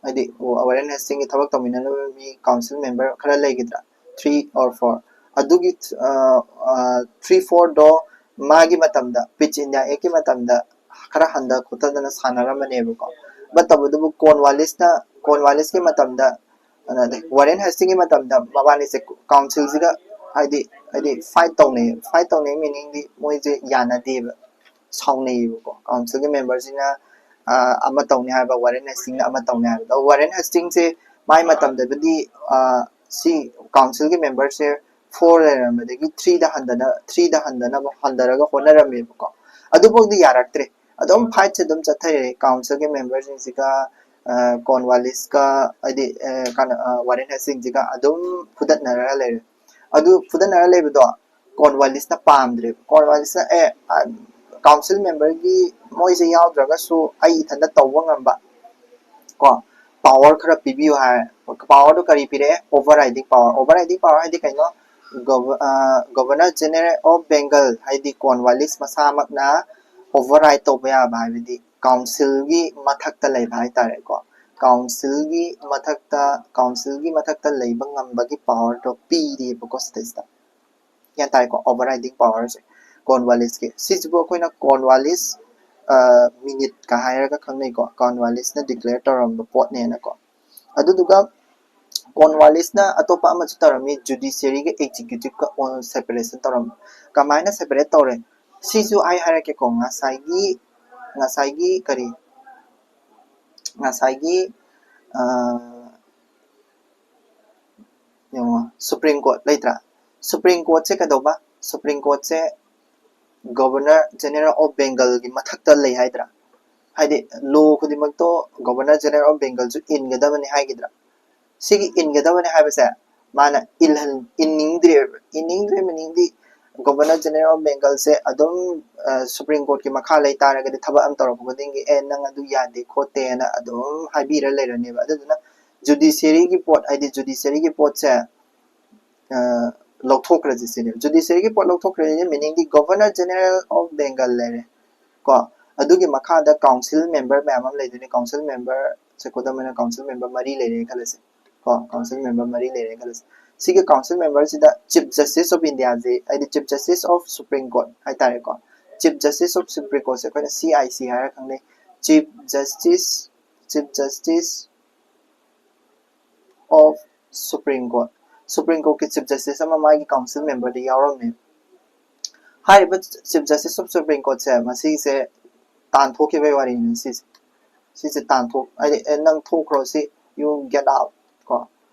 ꯍꯥꯏꯗꯤ ꯋꯦꯔꯦꯟ ꯍꯦꯁꯇꯤꯡꯒꯤ ꯊꯕꯛ ꯇꯧꯃꯤꯟꯅꯅꯕ ꯃꯤ ꯀꯥꯎꯟꯁꯤꯜ ꯃꯦꯝꯕꯔ ꯈꯔ ꯂꯩꯈꯤꯗ꯭ꯔꯥ? Three or four꯫ ꯑꯗꯨꯒꯤ three fourꯗꯣ ꯃꯥꯒꯤ ꯃꯇꯝꯗ, ꯄꯤꯠꯁ ꯏꯟꯗꯤꯌꯥ ꯑꯦꯛꯀꯤ ꯃꯇꯝꯗ ꯈꯔ ꯍꯟꯊ ꯈꯣꯠꯊꯗꯅ ꯁꯥꯟꯅꯔꯝꯕꯅꯦꯕꯀꯣ꯫ But ꯇꯧꯕꯇꯕꯨ ꯀꯣꯔꯟꯋꯥꯂꯤꯁꯅ, ꯀꯣꯔꯟꯋꯥꯂꯤꯁꯀꯤ ꯃꯇꯝꯗ, ꯋꯦꯔꯦꯟ ꯍꯦꯁꯇꯤꯡꯒꯤ ꯃꯇꯝꯗ ꯃꯕꯥꯅꯤꯁꯦ ꯀꯥꯎꯟꯁꯤꯜꯁꯤꯒ ꯍꯥꯏꯗꯤ, ꯍꯥꯏꯗꯤ ꯐꯥꯏꯠ ꯇꯧꯅꯩ꯫ ꯐꯥꯏꯠ ꯇꯧꯅꯩ meaningꯗꯤ ꯃꯣꯏꯁꯦ ꯌꯥꯅꯗꯦꯕ, ꯁꯥꯎꯅꯩꯌꯦꯕꯀꯣ꯫ ꯀꯥꯎꯟꯁꯤꯜꯒꯤ ꯃꯦꯝꯕꯔꯁꯤꯅ ꯑꯃ ꯇꯧꯅꯤ ꯍꯥꯏꯕ, ꯋꯦꯔꯦꯟ ꯍꯦꯁꯇꯤꯡꯅ ꯑꯃ ꯇꯧꯅꯤ ꯍꯥꯏꯕꯗꯣ꯫ ꯋꯦꯔꯦꯟ ꯍꯦꯁꯇꯤꯡꯁꯦ ꯃꯥꯏ ꯃꯇꯝꯗꯕꯨꯗꯤ ꯁꯤ ꯀꯥꯎꯟꯁꯤꯜꯒꯤ ꯃꯦꯝꯕꯔꯁꯦ ꯐꯣꯔ ꯂꯩꯔꯝꯕꯗꯒꯤ ꯊ꯭ꯔꯤꯗ ꯍꯟꯗꯅ, ꯊ꯭ꯔꯤꯗ ꯍꯟꯗꯅꯕ, ꯍꯟꯊꯔꯒ ꯍꯣꯠꯅꯔꯝꯃꯦꯕꯀꯣ꯫ ꯑꯗꯨꯐꯥꯎꯗꯤ ꯌꯥꯔꯛꯇ꯭ꯔꯦ꯫ ꯑꯗꯨꯝ ꯐꯥꯏꯠꯁꯦ ꯑꯗꯨꯝ ꯆꯠꯊꯔꯛꯑꯦ꯫ ꯀꯥꯎꯟꯁꯤꯜꯒꯤ ꯃꯦꯝꯕꯔꯁꯤꯡꯁꯤꯒ ꯀꯣꯔꯟꯋꯥꯂꯤꯁꯀ, ꯍꯥꯏꯗꯤ ꯋꯦꯔꯦꯟ ꯍꯦꯁꯇꯤꯡꯁꯤꯒ ꯑꯗꯨꯝ ꯐꯨꯗꯠꯅꯔꯒ ꯂꯩꯔꯦ꯫ ꯑꯗꯨ ꯐꯨꯗꯠꯅꯔ ꯂꯩꯕꯗꯣ ꯀꯣꯔꯟꯋꯥꯂꯤꯁꯅ ꯄꯥꯝꯗ꯭ꯔꯦꯕ꯫ ꯀꯣꯔꯟꯋꯥꯂꯤꯁꯅ ꯑꯦ ꯀꯥꯎꯟꯁꯤꯜ ꯃꯦꯝꯕꯔꯒꯤ ꯃꯣꯏꯁꯦ ꯌꯥꯎꯗ꯭ꯔꯒꯁꯨ ꯑꯩ ꯏꯊꯟꯇ ꯇꯧꯕ ꯉꯝꯕ ꯀꯣ ꯄꯥꯋꯔ ꯈꯔ ꯄꯤꯕꯤꯌꯨ ꯍꯥꯏ꯫ ꯄꯥꯋꯔꯗꯨ ꯀꯔꯤ ꯄꯤꯔꯛꯑꯦ? Overriding power꯫ Overriding power ꯍꯥꯏꯗꯤ ꯀꯩꯅꯣ? ꯒꯣꯕꯔꯅꯔ ꯖꯦꯅꯦꯔꯦꯜ ꯑꯣꯐ ꯕꯦꯡꯒꯜ ꯍꯥꯏꯗꯤ ꯀꯣꯔꯟꯋꯥꯂꯤꯁ ꯃꯁꯥꯃꯛꯅ ꯑꯣꯚꯔ ꯔꯥꯏꯠ ꯇꯧꯕ ꯌꯥꯕ, ꯍꯥꯏꯕꯗꯤ ꯀꯥꯎꯟꯁꯤꯜꯒꯤ ꯃꯊꯛꯇ ꯂꯩꯕ ꯍꯥꯏꯇꯥꯔꯦꯀꯣ꯫ ꯀꯥꯎꯟꯁꯤꯜꯒꯤ ꯃꯊꯛꯇ, ꯀꯥꯎꯟꯁꯤꯜꯒꯤ ꯃꯊꯛꯇ ꯂꯩꯕ ꯉꯝꯕꯒꯤ ꯄꯥꯋꯔꯗꯣ ꯄꯤꯔꯤꯕꯀꯣ ꯁꯤꯗꯩꯁꯤꯗ꯫ ꯒ꯭ꯌꯥꯟ ꯇꯥꯏꯀꯣ? Overriding powerꯁꯦ ꯀꯣꯔꯟꯋꯥꯂꯤꯁꯀꯤ꯫ ꯁꯤꯁꯤꯕꯨ ꯑꯩꯈꯣꯏꯅ ꯀꯣꯔꯟꯋꯥꯂꯤꯁ ꯃꯤꯅꯤꯠꯀ ꯍꯥꯏꯔꯒ ꯈꯪꯅꯩꯀꯣ꯫ ꯀꯣꯔꯟꯋꯥꯂꯤꯁꯅ ꯗꯤꯀ꯭ꯂꯦꯌꯔ ꯇꯧꯔꯝꯕ ꯄꯣꯠꯅꯦꯅꯀꯣ꯫ ꯑꯗꯨꯗꯨꯒ ꯀꯣꯔꯟꯋꯥꯂꯤꯁꯅ ꯑꯇꯣꯞꯄ ꯑꯃꯁꯨ ꯇꯧꯔꯝꯃꯤ, ꯖꯨꯗꯤꯁꯤꯌꯔꯤꯒ ꯑꯦꯛꯖꯤꯀ꯭ꯌꯨꯇꯤꯞꯀ ꯁꯦꯄꯔꯦꯁꯟ ꯇꯧꯔꯝꯃꯤ꯫ ꯀꯃꯥꯏꯅ ꯁꯦꯄꯔꯦꯠ ꯇꯧꯔꯦ? ꯁꯤꯁꯨ ꯑꯩ ꯍꯥꯏꯔꯛꯀꯦꯀꯣ꯫ ꯉꯁꯥꯏꯒꯤ, ꯉꯁꯥꯏꯒꯤ ꯀꯔꯤ, ꯉꯁꯥꯏꯒꯤ ꯑ, ꯌꯦꯡꯉꯣ, ꯁꯨꯄ꯭ꯔꯤꯝ ꯀꯣꯔꯠ ꯂꯩꯇ꯭ꯔꯥ? ꯁꯨꯄ꯭ꯔꯤꯝ ꯀꯣꯔꯠꯁꯦ ꯀꯩꯗꯧꯕ? ꯁꯨꯄ꯭ꯔꯤꯝ ꯀꯣꯔꯠꯁꯦ Governor General of Bengalꯒꯤ ꯃꯊꯛꯇ ꯂꯩ ꯍꯥꯏꯗ꯭ꯔꯥ? ꯍꯥꯏꯗꯤ law ꯈꯨꯗꯤꯡꯃꯛꯇꯣ Governor General of Bengalꯁꯨ ꯏꯟꯒꯗꯕꯅꯤ ꯍꯥꯏꯈꯤꯗ꯭ꯔꯥ? ꯁꯤꯒꯤ ꯏꯟꯒꯗꯕꯅꯤ ꯍꯥꯏꯕꯁꯦ ꯃꯥꯅ ꯏꯜꯍꯟ ꯏꯟꯅꯤꯡꯗ꯭ꯔꯦꯕ꯫ ꯏꯟꯅꯤꯡꯗ꯭ꯔꯦ meaningꯗꯤ Governor General of Bengalꯁꯦ ꯑꯗꯨꯝ Supreme Courtꯀꯤ ꯃꯈꯥ ꯂꯩ ꯇꯥꯔꯒꯗꯤ ꯊꯕꯛ ꯑꯃ ꯇꯧꯔꯛꯄ ꯈꯨꯗꯤꯡꯒꯤ ꯑꯦ ꯅꯪ ꯑꯗꯨ ꯌꯥꯗꯦ ꯈꯣꯠꯇꯦꯅ ꯑꯗꯨꯝ ꯍꯥꯏꯕꯤꯔ ꯂꯩꯔꯅꯦꯕ꯫ ꯑꯗꯨꯗꯨꯅ judiciaryꯒꯤ ꯄꯣꯠ ꯍꯥꯏꯗꯤ judiciaryꯒꯤ ꯄꯣꯠꯁꯦ ꯂꯧꯊꯣꯛꯈ꯭ꯔꯁꯤ ꯁꯤꯅꯦꯕ꯫ Judiciaryꯒꯤ ꯄꯣꯠ ꯂꯧꯊꯣꯛꯈ꯭ꯔꯁꯤ meaningꯗꯤ Governor General of Bengal ꯂꯩꯔꯦ ꯀꯣ꯫ ꯑꯗꯨꯒꯤ ꯃꯈꯥꯗ council member ꯃꯌꯥꯝ ꯑꯃ ꯂꯩꯗꯣꯏꯅꯤ꯫ Council memberꯁꯦ ꯈꯨꯗꯝ ꯑꯣꯏꯅ council member ꯃꯔꯤ ꯂꯩꯔꯦ ꯈꯜꯂꯁꯦ ꯀꯣ꯫ Council member ꯃꯔꯤ ꯂꯩꯔꯦ ꯈꯜꯂꯁꯦ꯫ ꯁꯤꯒꯤ council memberꯁꯤꯗ Chief Justice of Indiaꯁꯦ ꯍꯥꯏꯗꯤ Chief Justice of Supreme Court ꯍꯥꯏꯇꯥꯔꯦꯀꯣ꯫ Chief Justice of Supreme Courtꯁꯦ ꯑꯩꯈꯣꯏꯅ C I C ꯍꯥꯏꯔ ꯈꯪꯅꯩ꯫ Chief Justice, Chief Justice of Supreme Court, Supreme Courtꯀꯤ Chief Justice ꯑꯃ ꯃꯥꯒꯤ council memberꯗ ꯌꯥꯎꯔꯝꯃꯦ꯫ ꯍꯥꯏꯔꯤꯕ Chief Justice of Supreme Courtꯁꯦ ꯃꯁꯤꯁꯦ ꯇꯥꯟꯊꯣꯛꯈꯤꯕꯒꯤ ꯋꯥꯔꯤꯅꯤ꯫ ꯁꯤꯁꯦ ꯁꯤꯁꯦ ꯇꯥꯟꯊꯣꯛ ꯍꯥꯏꯗꯤ ꯑꯦ ꯅꯪ ꯊꯣꯛꯈ꯭ꯔꯣ ꯁꯤ, you get out ꯀꯣ,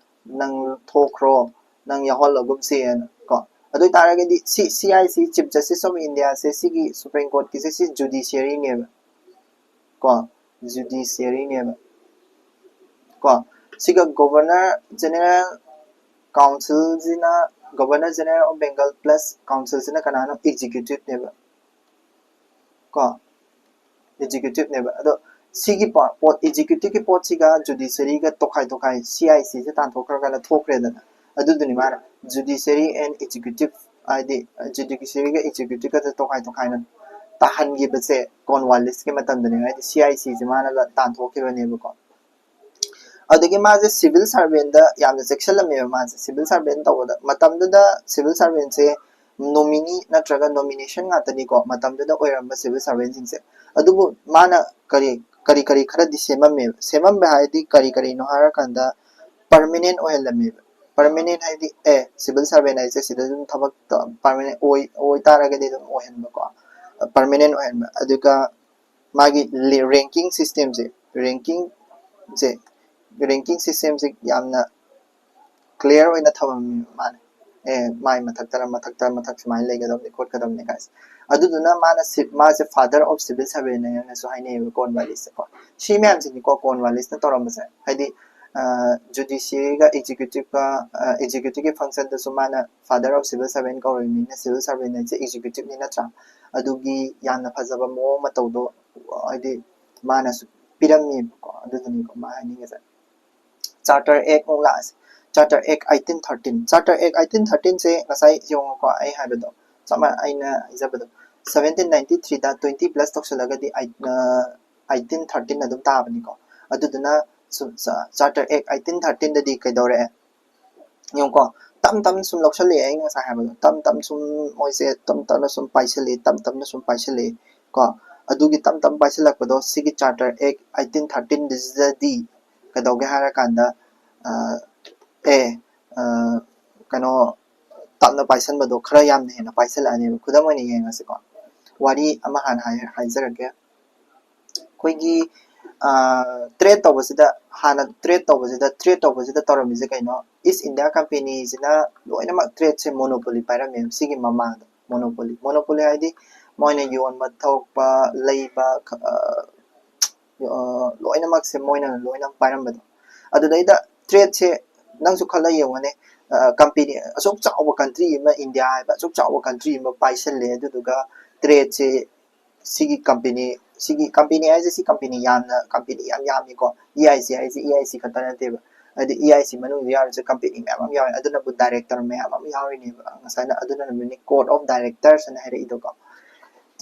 ꯅꯪ ꯊꯣꯛꯈ꯭ꯔꯣ, ꯅꯪ ꯌꯥꯎꯍꯜꯂꯒꯨꯝꯁꯦꯅ ꯀꯣ꯫ ꯑꯗꯨ ꯑꯣꯏꯇꯥꯔꯒꯗꯤ ꯁꯤ C I C, Chief Justice of Indiaꯁꯦ ꯁꯤꯒꯤ Supreme Courtꯀꯤꯁꯦ ꯁꯤ judiciaryꯅꯦꯕ ꯀꯣ, judiciaryꯅꯦꯕ ꯀꯣ꯫ ꯁꯤꯒ Governor General Councilꯁꯤꯅ, Governor General of Bengal plus councilꯁꯤꯅ ꯀꯅꯥꯅꯣ? Executiveꯅꯦꯕ ꯀꯣ, executiveꯅꯦꯕ꯫ ꯑꯗꯣ ꯁꯤꯒꯤ ꯄꯣꯠ, executiveꯀꯤ ꯄꯣꯠꯁꯤꯒ judiciaryꯒ ꯇꯣꯈꯥꯏ ꯇꯣꯈꯥꯏ C I Cꯁꯦ ꯇꯥꯟꯊꯣꯛꯈ꯭ꯔꯀꯥꯟꯗ ꯊꯣꯛꯈ꯭ꯔꯦꯗꯅ꯫ ꯑꯗꯨꯗꯨꯅꯤ ꯃꯥꯅ judiciary and executive ꯍꯥꯏꯗꯤ judiciaryꯒ executiveꯒꯁꯦ ꯇꯣꯈꯥꯏ ꯇꯣꯈꯥꯏꯅ ꯇꯥꯍꯟꯈꯤꯕꯁꯦ Cornwallisꯀꯤ ꯃꯇꯝꯗꯅꯦ, ꯍꯥꯏꯗꯤ C I Cꯁꯦ ꯃꯥꯅ ꯇꯥꯟꯊꯣꯛꯈꯤꯕꯅꯦꯕꯀꯣ꯫ ꯑꯗꯒꯤ ꯃꯥꯁꯦ civil servantꯇ ꯌꯥꯝꯅ ꯆꯦꯛꯁꯤꯜꯂꯝꯃꯦꯕ꯫ ꯃꯥꯁꯦ civil servant ꯇꯧꯕꯗ, ꯃꯇꯝꯗꯨꯗ civil servantꯁꯦ nominee ꯅꯠꯇ꯭ꯔꯒ nomination ꯉꯥꯛꯇꯅꯤꯀꯣ ꯃꯇꯝꯗꯨꯗ ꯑꯣꯏꯔꯝꯕ civil servantꯁꯤꯡꯁꯦ꯫ ꯑꯗꯨꯕꯨ ꯃꯥꯅ ꯀꯔꯤ ꯀꯔꯤ ꯀꯔꯤ ꯈꯔꯗꯤ ꯁꯦꯝꯃꯝꯃꯦꯕ꯫ ꯁꯦꯝꯃꯝꯕ ꯍꯥꯏꯗꯤ ꯀꯔꯤ ꯀꯔꯤꯅꯣ ꯍꯥꯏꯔꯀꯥꯟꯗ permanent ꯑꯣꯏꯍꯜꯂꯝꯃꯦꯕ꯫ Permanent ꯍꯥꯏꯗꯤ ꯑꯦ civil servant ꯍꯥꯏꯁꯦ ꯁꯤꯗ ꯑꯗꯨꯝ ꯊꯕꯛ permanent ꯑꯣꯏ ꯑꯣꯏꯇꯥꯔꯒꯗꯤ ꯑꯗꯨꯝ ꯑꯣꯏꯍꯟꯕꯀꯣ, permanent ꯑꯣꯏꯍꯟꯕ꯫ ꯑꯗꯨꯒ ꯃꯥꯒꯤ ranking systemꯁꯦ, rankingꯁꯦ, ranking systemꯁꯦ ꯌꯥꯝꯅ clear ꯑꯣꯏꯅ ꯊꯝꯃꯝꯃꯦꯕ ꯃꯥꯅ꯫ ꯑꯦ, ꯃꯥꯏ ꯃꯊꯛꯇꯔ ꯃꯊꯛꯇ ꯃꯊꯛ ꯁꯨꯃꯥꯏꯅ ꯂꯩꯒꯗꯕꯅꯤ ꯈꯣꯠꯀꯗꯕꯅꯤ ꯀꯥꯏꯁꯦ꯫ ꯑꯗꯨꯗꯨꯅ ꯃꯥꯅ ꯁꯤ-, ꯃꯥꯁꯦ father of civil servant ꯍꯥꯏꯅꯁꯨ ꯍꯥꯏꯅꯩꯌꯦꯕ ꯀꯣꯔꯟꯋꯥꯂꯤꯁꯁꯦꯀꯣ꯫ ꯁꯤ ꯃꯌꯥꯝꯁꯤꯅꯤꯀꯣ ꯀꯣꯔꯟꯋꯥꯂꯤꯁꯅ ꯇꯧꯔꯝꯕꯁꯦ꯫ ꯍꯥꯏꯗꯤ, ꯖꯨꯗꯤꯁꯤꯌꯔꯤꯒ ꯑꯦꯛꯖꯤꯀ꯭ꯌꯨꯇꯤꯞꯀ, ꯑꯦꯛꯖꯤꯀ꯭ꯌꯨꯇꯤꯞꯀꯤ ꯐꯪꯁꯟꯗꯁꯨ ꯃꯥꯅ father of civil servant ꯀꯧꯔꯤꯕꯅꯤꯅ, ꯁꯤꯚꯤꯜ ꯁꯔꯚꯦꯟ ꯍꯥꯏꯁꯦ ꯑꯦꯛꯖꯤꯀ꯭ꯌꯨꯇꯤꯞꯅꯤ ꯅꯠꯇ꯭ꯔꯥ? ꯑꯗꯨꯒꯤ ꯌꯥꯝꯅ ꯐꯖꯕ ꯃꯑꯣꯡ ꯃꯇꯧꯗꯣ, ꯍꯥꯏꯗꯤ, ꯃꯥꯅꯁꯨ ꯄꯤꯔꯝꯃꯦꯕꯀꯣ꯫ ꯑꯗꯨꯗꯨꯅꯤꯀꯣ ꯃꯥ ꯍꯥꯏꯅꯤꯡꯉꯤꯁꯦ꯫ ꯆꯥꯔꯇꯔ ꯑꯦꯛ ꯑꯃꯨꯛ ꯂꯥꯛꯑꯁꯦ꯫ Charter act eighteen thirteen. Charter act eighteen ꯊꯥꯔꯇꯤꯟꯁꯦ ꯉꯁꯥꯏ ꯌꯦꯡꯉꯣꯀꯣ, ꯑꯩ ꯍꯥꯏꯕꯗꯣ, ꯆꯞ ꯃꯥꯟꯅ ꯑꯩꯅ ꯍꯥꯏꯖꯕꯗꯣ, ꯁꯚꯦꯟꯇꯤꯟ ꯅꯥꯏꯟꯇꯤ ꯊ꯭ꯔꯤꯗ twenty plus ꯇꯧꯁꯜꯂꯒꯗꯤ ꯑꯩꯠ-, ꯑ, ꯑꯩꯠꯇꯤꯟ ꯊꯥꯔꯇꯤꯟ ꯑꯗꯨꯝ ꯇꯥꯕꯅꯤꯀꯣ꯫ ꯑꯗꯨꯗꯨꯅ ꯁꯨꯝ ꯆꯥ-, ꯆꯥꯔꯇꯔ ꯑꯦꯛ ꯑꯩꯠꯇꯤꯟ ꯊꯥꯔꯇꯤꯟꯗꯗꯤ ꯀꯩꯗꯧꯔꯛꯑꯦ? ꯌꯦꯡꯉꯨꯀꯣ, ꯇꯞ ꯇꯞꯅ ꯁꯨꯝ ꯂꯧꯁꯜꯂꯛꯑꯦ, ꯑꯩꯅ ꯉꯁꯥꯏ ꯍꯥꯏꯕꯗꯣ, ꯇꯞ ꯇꯞꯅ ꯁꯨꯝ ꯃꯣꯏꯁꯦ ꯇꯞ ꯇꯞꯅ ꯁꯨꯝ ꯄꯥꯏꯁꯜꯂꯛꯑꯦ, ꯇꯞ ꯇꯞꯅ ꯁꯨꯝ ꯄꯥꯏꯁꯜꯂꯛꯑꯦ ꯀꯣ꯫ ꯑꯗꯨꯒꯤ ꯇꯞ ꯇꯞꯅ ꯄꯥꯏꯁꯜꯂꯛꯄꯗꯣ, ꯁꯤꯒꯤ ꯆꯥꯔꯇꯔ ꯑꯦꯛ ꯑꯩꯠꯇꯤꯟ ꯊꯥꯔꯇꯤꯟꯁꯤꯗꯗꯤ ꯀꯩꯗꯧꯒꯦ ꯍꯥꯏꯔꯀꯥꯟꯗ, ꯑ, ꯑꯦ, ꯑ, ꯀꯩꯅꯣ, ꯇꯞꯅ ꯄꯥꯏꯁꯟꯕꯗꯣ ꯈꯔ ꯌꯥꯝꯅ ꯍꯦꯟꯅ ꯄꯥꯏꯁꯜꯂꯛꯑꯅꯦꯕ꯫ ꯈꯨꯗꯝ ꯑꯣꯏꯅ ꯌꯦꯡꯉꯁꯤꯀꯣ, ꯋꯥꯔꯤ ꯑꯃ ꯍꯥꯟꯅ ꯍꯥꯏ-, ꯍꯥꯏꯖꯔꯛꯀꯦ꯫ ꯑꯩꯈꯣꯏꯒꯤ, ꯑ, ꯇ꯭ꯔꯦꯠ ꯇꯧꯕꯁꯤꯗ, ꯍꯥꯟꯅ ꯇ꯭ꯔꯦꯠ ꯇꯧꯕꯁꯤꯗ, ꯇ꯭ꯔꯦꯠ ꯇꯧꯕꯁꯤꯗ ꯇꯧꯔꯝꯃꯤꯁꯦ ꯀꯩꯅꯣ? ꯏꯁ ꯏꯟꯗꯤꯌꯥ ꯀꯝꯄꯦꯅꯤꯁꯤꯅ ꯂꯣꯏꯅꯃꯛ ꯇ꯭ꯔꯦꯠꯁꯦ ꯃꯣꯅꯣꯄꯣꯂꯤ ꯄꯥꯏꯔꯝꯃꯦꯕ ꯁꯤꯒꯤ ꯃꯃꯥꯡꯗ꯫ ꯃꯣꯅꯣꯄꯣꯂꯤ, ꯃꯣꯅꯣꯄꯣꯂꯤ ꯍꯥꯏꯗꯤ ꯃꯣꯏꯅ ꯌꯣꯟꯕ, ꯊꯣꯛꯄ, ꯂꯩꯕ, ꯈ-, ꯑ, ꯑ, ꯂꯣꯏꯅꯃꯛꯁꯦ ꯃꯣꯏꯅ ꯂꯣꯏꯅ ꯄꯥꯏꯔꯝꯕꯗꯣ꯫ ꯑꯗꯨꯗꯩꯗ ꯇ꯭ꯔꯦꯠꯁꯦ ꯅꯪꯁꯨ ꯈꯜꯂ ꯌꯦꯡꯉꯨꯅꯦ, ꯑ, ꯀꯝꯄꯦꯅꯤ ꯑꯁꯨꯛ ꯆꯥꯎꯕ ꯀꯟꯇ꯭ꯔꯤ ꯑꯃ, ꯏꯟꯗꯤꯌꯥ ꯍꯥꯏꯕ ꯑꯁꯨꯛ ꯆꯥꯎꯕ ꯀꯟꯇ꯭ꯔꯤ ꯑꯃ ꯄꯥꯏꯁꯜꯂꯦ, ꯑꯗꯨꯗꯨꯒ ꯇ꯭ꯔꯦꯠꯁꯦ ꯁꯤꯒꯤ ꯀꯝꯄꯦꯅꯤ, ꯁꯤꯒꯤ ꯀꯝꯄꯦꯅꯤ ꯍꯥꯏꯁꯦ, ꯁꯤ ꯀꯝꯄꯦꯅꯤ ꯌꯥꯝꯅ, ꯀꯝꯄꯦꯅꯤ ꯌꯥꯝ ꯌꯥꯝꯃꯤꯀꯣ꯫ ꯏ ꯑꯥꯏ ꯁꯤ ꯍꯥꯏꯁꯦ ꯏ ꯑꯥꯏ ꯁꯤ ꯈꯛꯇ ꯅꯠꯇꯦꯕ, ꯍꯥꯏꯗꯤ ꯏ ꯑꯥꯏ ꯁꯤ ꯃꯅꯨꯡꯗ ꯌꯥꯎꯔꯤꯁꯦ ꯀꯝꯄꯦꯅꯤ ꯃꯌꯥꯝ ꯑꯃ ꯌꯥꯎꯔꯦ, ꯑꯗꯨꯅꯕꯨ ꯗꯥꯏꯔꯦꯛꯇꯔ ꯃꯌꯥꯝ ꯑꯃ ꯌꯥꯎꯔꯤꯅꯦꯕ꯫ ꯉꯁꯥꯏꯅ ꯑꯗꯨꯅꯅꯦ ꯀꯣꯔꯠ ꯑꯣꯐ ꯗꯥꯏꯔꯦꯛꯇꯔꯁ ꯍꯥꯏꯅ ꯍꯥꯏꯔꯛꯏꯗꯣꯀꯣ꯫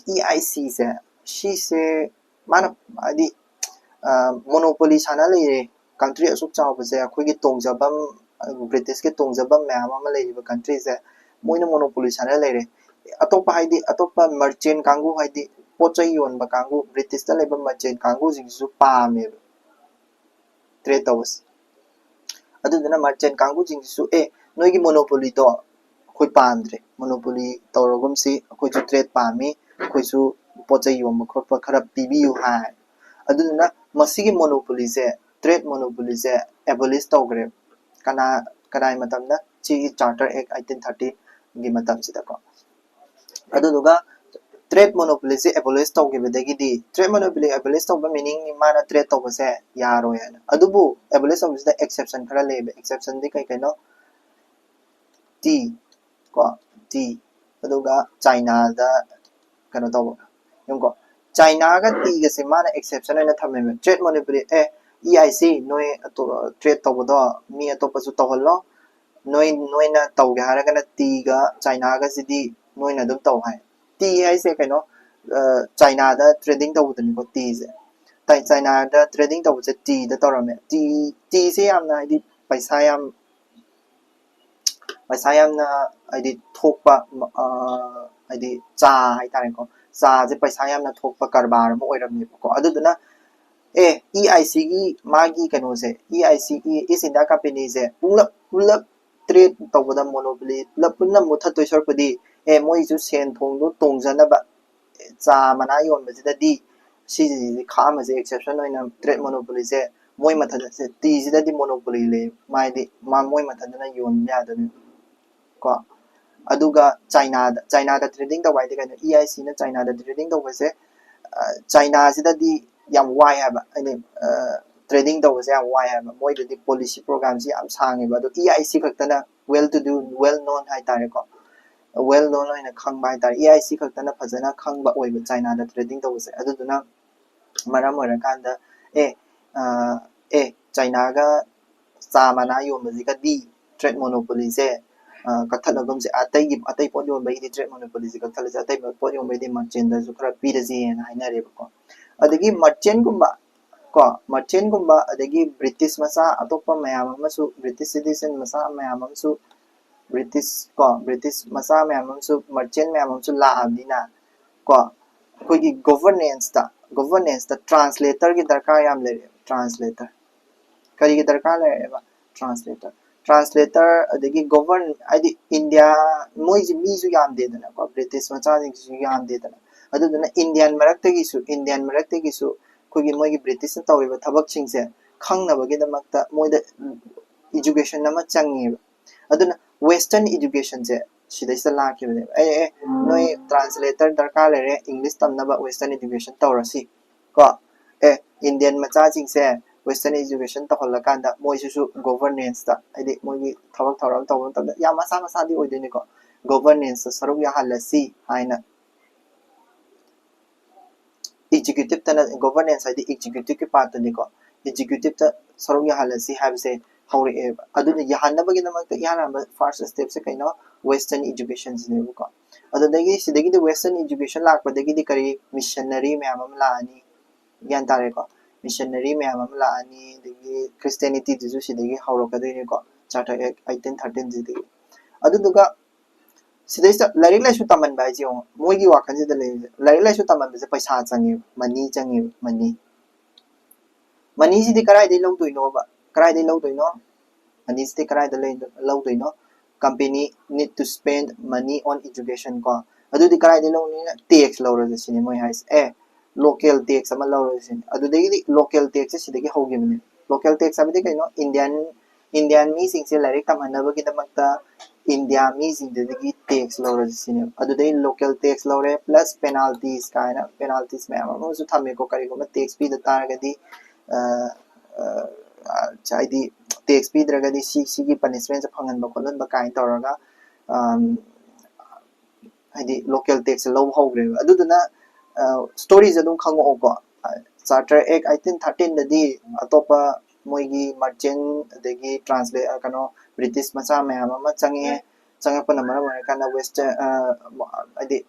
ꯏ ꯑꯥꯏ ꯁꯤꯁꯦ, ꯁꯤꯁꯦ ꯃꯥꯅ ꯍꯥꯏꯗꯤ, ꯑ, ꯃꯣꯅꯣꯄꯣꯂꯤ ꯁꯥꯟꯅ ꯂꯩꯔꯦ꯫ ꯀꯟꯇ꯭ꯔꯤ ꯑꯁꯨꯛ ꯆꯥꯎꯕꯁꯦ ꯑꯩꯈꯣꯏꯒꯤ ꯇꯣꯡꯖꯐꯝ, ꯕ꯭ꯔꯤꯇꯤꯁꯀꯤ ꯇꯣꯡꯖꯐꯝ ꯃꯌꯥꯝ ꯑꯃ ꯂꯩꯔꯤꯕ ꯀꯟꯇ꯭ꯔꯤꯁꯦ ꯃꯣꯏꯅ ꯃꯣꯅꯣꯄꯣꯂꯤ ꯁꯥꯟꯅ ꯂꯩꯔꯦ꯫ ꯑꯇꯣꯞꯄ ꯍꯥꯏꯗꯤ, ꯑꯇꯣꯞꯄ ꯃꯔꯆꯦꯟ ꯀꯥꯡꯕꯨ, ꯍꯥꯏꯗꯤ ꯄꯣꯠ ꯆꯩ ꯌꯣꯟꯕ ꯀꯥꯡꯕꯨ, ꯕ꯭ꯔꯤꯇꯤꯁꯇ ꯂꯩꯕ ꯃꯔꯆꯦꯟ ꯀꯥꯡꯕꯨꯁꯤꯡꯁꯤꯁꯨ ꯄꯥꯝꯃꯦꯕ ꯇ꯭ꯔꯦꯠ ꯇꯧꯕꯁꯦ꯫ ꯑꯗꯨꯗꯨꯅ ꯃꯔꯆꯦꯟ ꯀꯥꯡꯕꯨꯁꯤꯡꯁꯤꯁꯨ, "ꯑꯦ, ꯅꯣꯏꯒꯤ ꯃꯣꯅꯣꯄꯣꯂꯤꯗꯣ ꯑꯩꯈꯣꯏ ꯄꯥꯝꯗ꯭ꯔꯦ, ꯃꯣꯅꯣꯄꯣꯂꯤ ꯇꯧꯔꯒꯨꯝꯁꯤ, ꯑꯩꯈꯣꯏꯁꯨ ꯇ꯭ꯔꯦꯠ ꯄꯥꯝꯃꯤ, ꯑꯩꯈꯣꯏꯁꯨ ꯄꯣꯠ ꯆꯩ ꯌꯣꯟꯕ ꯈꯣꯠꯄ ꯈꯔ ꯄꯤꯕꯤꯌꯨ" ꯍꯥꯏ꯫ ꯑꯗꯨꯗꯨꯅ ꯃꯁꯤꯒꯤ ꯃꯣꯅꯣꯄꯣꯂꯤꯁꯦ, ꯇ꯭ꯔꯦꯠ ꯃꯣꯅꯣꯄꯣꯂꯤꯁꯦ ꯑꯦꯕꯣꯂꯤꯁ ꯇꯧꯈ꯭ꯔꯦ꯫ ꯀꯅꯥ, ꯀꯅꯥꯒꯤ ꯃꯇꯝꯗ? ꯁꯤꯒꯤ Charter Act eighteen thirty ꯒꯤ ꯃꯇꯝꯁꯤꯗꯀꯣ꯫ ꯑꯗꯨꯗꯨꯒ trade monopoly ꯁꯦ abolish ꯇꯧꯈꯤꯕꯗꯒꯤꯗꯤ, trade monopoly abolish ꯇꯧꯕ meaning ꯅꯤ ꯃꯥꯅ trade ꯇꯧꯕꯁꯦ ꯌꯥꯔꯣꯏ ꯍꯥꯏꯅ꯫ ꯑꯗꯨꯕꯨ abolish ꯇꯧꯕꯁꯤꯗ exception ꯈꯔ ꯂꯩꯌꯦꯕ꯫ Exception ꯗꯤ ꯀꯩ ꯀꯩꯅꯣ? Tea ꯀꯣ, tea, ꯑꯗꯨꯒ ꯆꯥꯏꯅꯥꯗ ꯀꯩꯅꯣ ꯇꯧꯕ, ꯌꯦꯡꯉꯨꯀꯣ, ꯆꯥꯏꯅꯥꯒ tea ꯒꯁꯦ ꯃꯥꯅ exception ꯑꯣꯏꯅ ꯊꯝꯃꯦꯕ꯫ Trade monopoly, A, E I C, ꯅꯣꯏ trade ꯇꯧꯕꯗꯣ ꯃꯤ ꯑꯇꯣꯞꯄꯁꯨ ꯇꯧꯍꯜꯂꯣ, ꯅꯣꯏ, ꯅꯣꯏꯅ ꯇꯧꯒꯦ ꯍꯥꯏꯔꯒꯅ tea ꯒ ꯆꯥꯏꯅꯥꯒꯁꯤꯗꯤ ꯅꯣꯏꯅ ꯑꯗꯨꯝ ꯇꯧ ꯍꯥꯏ꯫ Tea ꯍꯥꯏꯁꯦ ꯀꯩꯅꯣ? ꯑ, ꯆꯥꯏꯅꯥꯗ trading ꯇꯧꯕꯗꯨꯅꯤꯀꯣ, tea ꯁꯦ꯫ ꯆꯥꯏ-, ꯆꯥꯏꯅꯥꯗ trading ꯇꯧꯕꯁꯦ tea ꯗ ꯇꯧꯔꯝꯃꯦ꯫ Tea, tea ꯁꯦ ꯌꯥꯝꯅ, ꯍꯥꯏꯗꯤ, ꯄꯩꯁꯥ ꯌꯥꯝ, ꯄꯩꯁꯥ ꯌꯥꯝꯅ, ꯍꯥꯏꯗꯤ, ꯊꯣꯛꯄ, ꯑ, ꯍꯥꯏꯗꯤ, ꯆꯥ ꯍꯥꯏꯇꯥꯔꯦꯀꯣ, ꯆꯥꯁꯦ ꯄꯩꯁꯥ ꯌꯥꯝꯅ ꯊꯣꯛꯄ ꯀꯔꯕꯥꯔ ꯑꯃ ꯑꯣꯏꯔꯝꯃꯦꯕꯀꯣ꯫ ꯑꯗꯨꯗꯨꯅ, ꯑꯦ, E I C ꯒꯤ ꯃꯥꯒꯤ ꯀꯩꯅꯣꯁꯦ, E I C ꯒꯤ East India Company ꯁꯦ ꯄꯨꯂꯞ, ꯄꯨꯂꯞ trade ꯇꯧꯕꯗ monopoly ꯄꯨꯂꯞ ꯄꯨꯟꯅ ꯃꯨꯠꯊꯠꯇꯣꯏ ꯁꯔꯨꯛꯄꯨꯗꯤ, ꯑꯦ, ꯃꯣꯏꯁꯨ ꯁꯦꯟ ꯊꯣꯡꯗꯣ ꯇꯣꯡꯖꯅꯕ ꯆꯥ ꯃꯅꯥ ꯌꯣꯟꯕꯁꯤꯗꯗꯤ ꯁꯤꯁꯤꯗꯤ ꯈꯥꯛꯑꯝꯃꯁꯦ, exception ꯑꯣꯏꯅ trade monopoly ꯁꯦ ꯃꯣꯏ ꯃꯊꯟꯇ, tea ꯁꯤꯗꯗꯤ monopoly ꯂꯩ, ꯃꯥꯗꯤ ꯃꯥ, ꯃꯣꯏ ꯃꯊꯟꯇꯅ ꯌꯣꯟꯕ ꯌꯥꯗꯣꯏꯅꯦ ꯀꯣ꯫ ꯑꯗꯨꯒ ꯆꯥꯏꯅꯥꯗ, ꯆꯥꯏꯅꯥꯗ trading ꯇꯧꯕ ꯍꯥꯏꯗꯤ ꯀꯩꯅꯣ? E I C ꯅ ꯆꯥꯏꯅꯥꯗ trading ꯇꯧꯕꯁꯦ, ꯑ, ꯆꯥꯏꯅꯥꯁꯤꯗꯗꯤ ꯌꯥꯝ ꯋꯥꯏ ꯍꯥꯏꯕ, ꯍꯥꯏꯗꯤ, ꯑ, trading ꯇꯧꯕꯁꯦ ꯌꯥꯝ ꯋꯥꯏ ꯍꯥꯏꯕ꯫ ꯃꯣꯏꯗꯗꯤ policy program ꯁꯤ ꯌꯥꯝ ꯁꯥꯡꯉꯦꯕ꯫ ꯑꯗꯣ E I C ꯈꯛꯇꯅ well to do, well known ꯍꯥꯏꯇꯥꯔꯦꯀꯣ, well known ꯑꯣꯏꯅ ꯈꯪꯕ ꯍꯥꯏꯇꯥꯔꯦ꯫ E I C ꯈꯛꯇꯅ ꯐꯖꯅ ꯈꯪꯕ ꯑꯣꯏꯕ ꯆꯥꯏꯅꯥꯗ trading ꯇꯧꯕꯁꯦ꯫ ꯑꯗꯨꯗꯨꯅ ꯃꯔꯝ ꯑꯣꯏꯔꯀꯥꯟꯗ, ꯑꯦ, ꯑ, ꯑꯦ, ꯆꯥꯏꯅꯥꯒ ꯆꯥ ꯃꯅꯥ ꯌꯣꯟꯕꯁꯤꯒꯗꯤ trade monopoly ꯁꯦ, ꯑ, ꯀꯛꯊꯠꯂꯒꯨꯝꯁꯦ, ꯑꯇꯩꯒꯤ, ꯑꯇꯩ ꯄꯣꯠ ꯌꯣꯟꯕꯒꯤꯗꯤ trade monopoly ꯁꯦ ꯀꯛꯊꯠꯂꯁꯦ, ꯑꯇꯩ ꯄꯣꯠ ꯌꯣꯟꯕꯒꯤꯗꯤ merchant ꯗꯁꯨ ꯈꯔ ꯄꯤꯔꯁꯦꯅ ꯍꯥꯏꯅꯔꯦꯕꯀꯣ꯫ ꯑꯗꯒꯤ merchant ꯒꯨꯝꯕ ꯀꯣ, merchant ꯒꯨꯝꯕ, ꯑꯗꯒꯤ British ꯃꯆꯥ ꯑꯇꯣꯞꯄ ꯃꯌꯥꯝ ꯑꯃꯁꯨ, British citizen ꯃꯆꯥ ꯃꯌꯥꯝ ꯑꯃꯁꯨ, British ꯀꯣ, British ꯃꯆꯥ ꯃꯌꯥꯝ ꯑꯃꯁꯨ, merchant ꯃꯌꯥꯝ ꯑꯃꯁꯨ ꯂꯥꯛꯑꯕꯅꯤꯅ ꯀꯣ, ꯑꯩꯈꯣꯏꯒꯤ governance ꯇ, governance ꯇ translator ꯒꯤ ꯗꯔꯀꯥꯔ ꯌꯥꯝ ꯂꯩꯔꯦꯕ꯫ Translator ꯀꯔꯤꯒꯤ ꯗꯔꯀꯥꯔ ꯂꯩꯔꯦꯕ? Translator, translator, ꯑꯗꯒꯤ govern, ꯍꯥꯏꯗꯤ India, ꯃꯣꯏꯁꯤ ꯃꯤꯁꯨ ꯌꯥꯝꯗꯦꯗꯅꯀꯣ, British ꯃꯆꯥꯁꯤꯡꯁꯤꯁꯨ ꯌꯥꯝꯗꯦꯗꯅ꯫ ꯑꯗꯨꯗꯨꯅ Indian ꯃꯔꯛꯇꯒꯤꯁꯨ, Indian ꯃꯔꯛꯇꯒꯤꯁꯨ ꯑꯩꯈꯣꯏꯒꯤ ꯃꯣꯏꯒꯤ British ꯅ ꯇꯧꯔꯤꯕ ꯊꯕꯛꯁꯤꯡꯁꯦ ꯈꯪꯅꯕꯒꯤꯗꯃꯛꯇ ꯃꯣꯏꯗ education ꯑꯃ ꯆꯪꯉꯦꯕ꯫ ꯑꯗꯨꯅ western educationꯁꯦ ꯁꯤꯗꯩꯁꯤꯗ ꯂꯥꯛꯈꯤꯕꯅꯦꯕ꯫ ꯑꯦ ꯑꯦ ꯅꯣꯏ translator ꯗꯔꯀꯥꯔ ꯂꯩꯔꯦ, English ꯇꯝꯅꯕ western education ꯇꯧꯔꯁꯤ ꯀꯣ꯫ ꯑꯦ Indian ꯃꯆꯥꯁꯤꯡꯁꯦ western education ꯇꯧꯍꯜꯂꯀꯥꯟꯗ ꯃꯣꯏꯁꯤꯁꯨ governanceꯇ, ꯍꯥꯏꯗꯤ ꯃꯣꯏꯒꯤ ꯊꯕꯛ ꯊꯧꯔꯝ ꯇꯧꯕ ꯃꯇꯝꯗ ꯌꯥꯝ ꯃꯆꯥ ꯃꯆꯥꯗꯤ ꯑꯣꯏꯗꯣꯏꯅꯤꯀꯣ, governanceꯇ ꯁꯔꯨꯛ ꯌꯥꯍꯜꯂꯁꯤ ꯍꯥꯏꯅ executiveꯇꯅ, governance ꯍꯥꯏꯗꯤ executiveꯀꯤ partꯇꯨꯅꯤꯀꯣ, executiveꯇ ꯁꯔꯨꯛ ꯌꯥꯍꯜꯂꯁꯤ ꯍꯥꯏꯕꯁꯦ ꯍꯧꯔꯛꯑꯦꯕ꯫ ꯑꯗꯨꯅ ꯌꯥꯍꯟꯅꯕꯒꯤꯗꯃꯛꯇ ꯏꯍꯥꯟ ꯍꯥꯟꯕ first stepꯁꯦ ꯀꯩꯅꯣ? Western educationꯁꯤꯅꯦꯕꯀꯣ꯫ ꯑꯗꯨꯗꯒꯤ ꯁꯤꯗꯒꯤꯗꯤ western education ꯂꯥꯛꯄꯗꯒꯤꯗꯤ ꯀꯔꯤ? Missionary ꯃꯌꯥꯝ ꯑꯃ ꯂꯥꯛꯑꯅꯤ, ꯒ꯭ꯌꯥꯟ ꯇꯥꯔꯦꯀꯣ? Missionary ꯃꯌꯥꯝ ꯑꯃ ꯂꯥꯛꯑꯅꯤ, ꯑꯗꯒꯤ Christianityꯗꯨꯁꯨ ꯁꯤꯗꯒꯤ ꯍꯧꯔꯛꯀꯗꯣꯏꯅꯤꯀꯣ, Charter Act eighteen thirteenꯁꯤꯗꯒꯤ꯫ ꯑꯗꯨꯗꯨꯒ ꯁꯤꯗꯩꯁꯤꯗ ꯂꯥꯏꯔꯤꯛ ꯂꯥꯏꯁꯨ ꯇꯝꯍꯟꯕ ꯍꯥꯏꯁꯦ ꯌꯦꯡꯉꯣ, ꯃꯣꯏꯒꯤ ꯋꯥꯈꯜꯁꯤꯗ ꯂꯩꯔꯤꯁꯦ, ꯂꯥꯏꯔꯤꯛ ꯂꯥꯏꯁꯨ ꯇꯝꯍꯟꯕꯁꯦ ꯄꯩꯁꯥ ꯆꯪꯉꯦꯕ, money ꯆꯪꯉꯦꯕ, money꯫ Moneyꯁꯤꯗꯤ ꯀꯗꯥꯏꯗꯒꯤ ꯂꯧꯗꯣꯏꯅꯣꯕ? ꯀꯗꯥꯏꯗꯒꯤ ꯂꯧꯗꯣꯏꯅꯣ? Moneyꯁꯤꯗꯤ ꯀꯗꯥꯏꯗ ꯂꯩ-, ꯂꯧꯗꯣꯏꯅꯣ? Company need to spend money on education ꯀꯣ꯫ ꯑꯗꯨꯗꯤ ꯀꯗꯥꯏꯗꯒꯤ ꯂꯧꯅꯤ? Tax ꯂꯧꯔꯁꯦ ꯁꯤꯅꯤ ꯃꯣꯏ ꯍꯥꯏꯁꯦ꯫ ꯑꯦ, local tax ꯑꯃ ꯂꯧꯔꯁꯦ ꯁꯤꯅꯤ꯫ ꯑꯗꯨꯗꯒꯤꯗꯤ local taxꯁꯦ ꯁꯤꯗꯒꯤ ꯍꯧꯈꯤꯕꯅꯦ꯫ Local tax ꯍꯥꯏꯕꯗꯤ ꯀꯩꯅꯣ? Indian, Indian ꯃꯤꯁꯤꯡꯁꯦ ꯂꯥꯏꯔꯤꯛ ꯇꯝꯍꯟꯅꯕꯒꯤꯗꯃꯛꯇ India ꯃꯤꯁꯤꯡꯗꯨꯗꯒꯤ tax ꯂꯧꯔꯁꯦ ꯁꯤꯅꯦꯕ꯫ ꯑꯗꯨꯗꯩ local tax ꯂꯧꯔꯦ, plus penalties ꯀꯥꯏꯅ penalties ꯃꯌꯥꯝ ꯑꯃꯁꯨ ꯊꯝꯃꯦꯀꯣ꯫ ꯀꯔꯤꯒꯨꯝꯕ tax ꯄꯤꯗ ꯇꯥꯔꯒꯗꯤ, ꯑ, ꯑ, ꯍꯥꯏꯗꯤ tax ꯄꯤꯗ꯭ꯔꯒꯗꯤ ꯁꯤ, ꯁꯤꯒꯤ punishmentꯁꯦ ꯐꯪꯍꯟꯕ ꯈꯣꯠꯍꯟꯕ ꯀꯥꯏꯅ ꯇꯧꯔꯒ, ꯑꯝ, ꯍꯥꯏꯗꯤ local taxꯁꯦ ꯂꯧꯕ ꯍꯧꯈ꯭ꯔꯦꯕ꯫ ꯑꯗꯨꯗꯨꯅ, ꯑ, storyꯁꯦ ꯑꯗꯨꯝ ꯈꯪꯉꯛꯑꯣꯀꯣ꯫ ꯑ, Charter Act eighteen thirteenꯗꯗꯤ ꯑꯇꯣꯞꯄ ꯃꯣꯏꯒꯤ merchant ꯑꯗꯒꯤ translate, ꯑ, ꯀꯩꯅꯣ, British ꯃꯆꯥ ꯃꯌꯥꯝ ꯑꯃ ꯆꯪꯉꯛꯑꯦ꯫ ꯆꯪꯉꯛꯄꯅ ꯃꯔꯝ ꯑꯣꯏꯔꯀꯥꯟꯗ western, ꯑ, ꯍꯥꯏꯗꯤ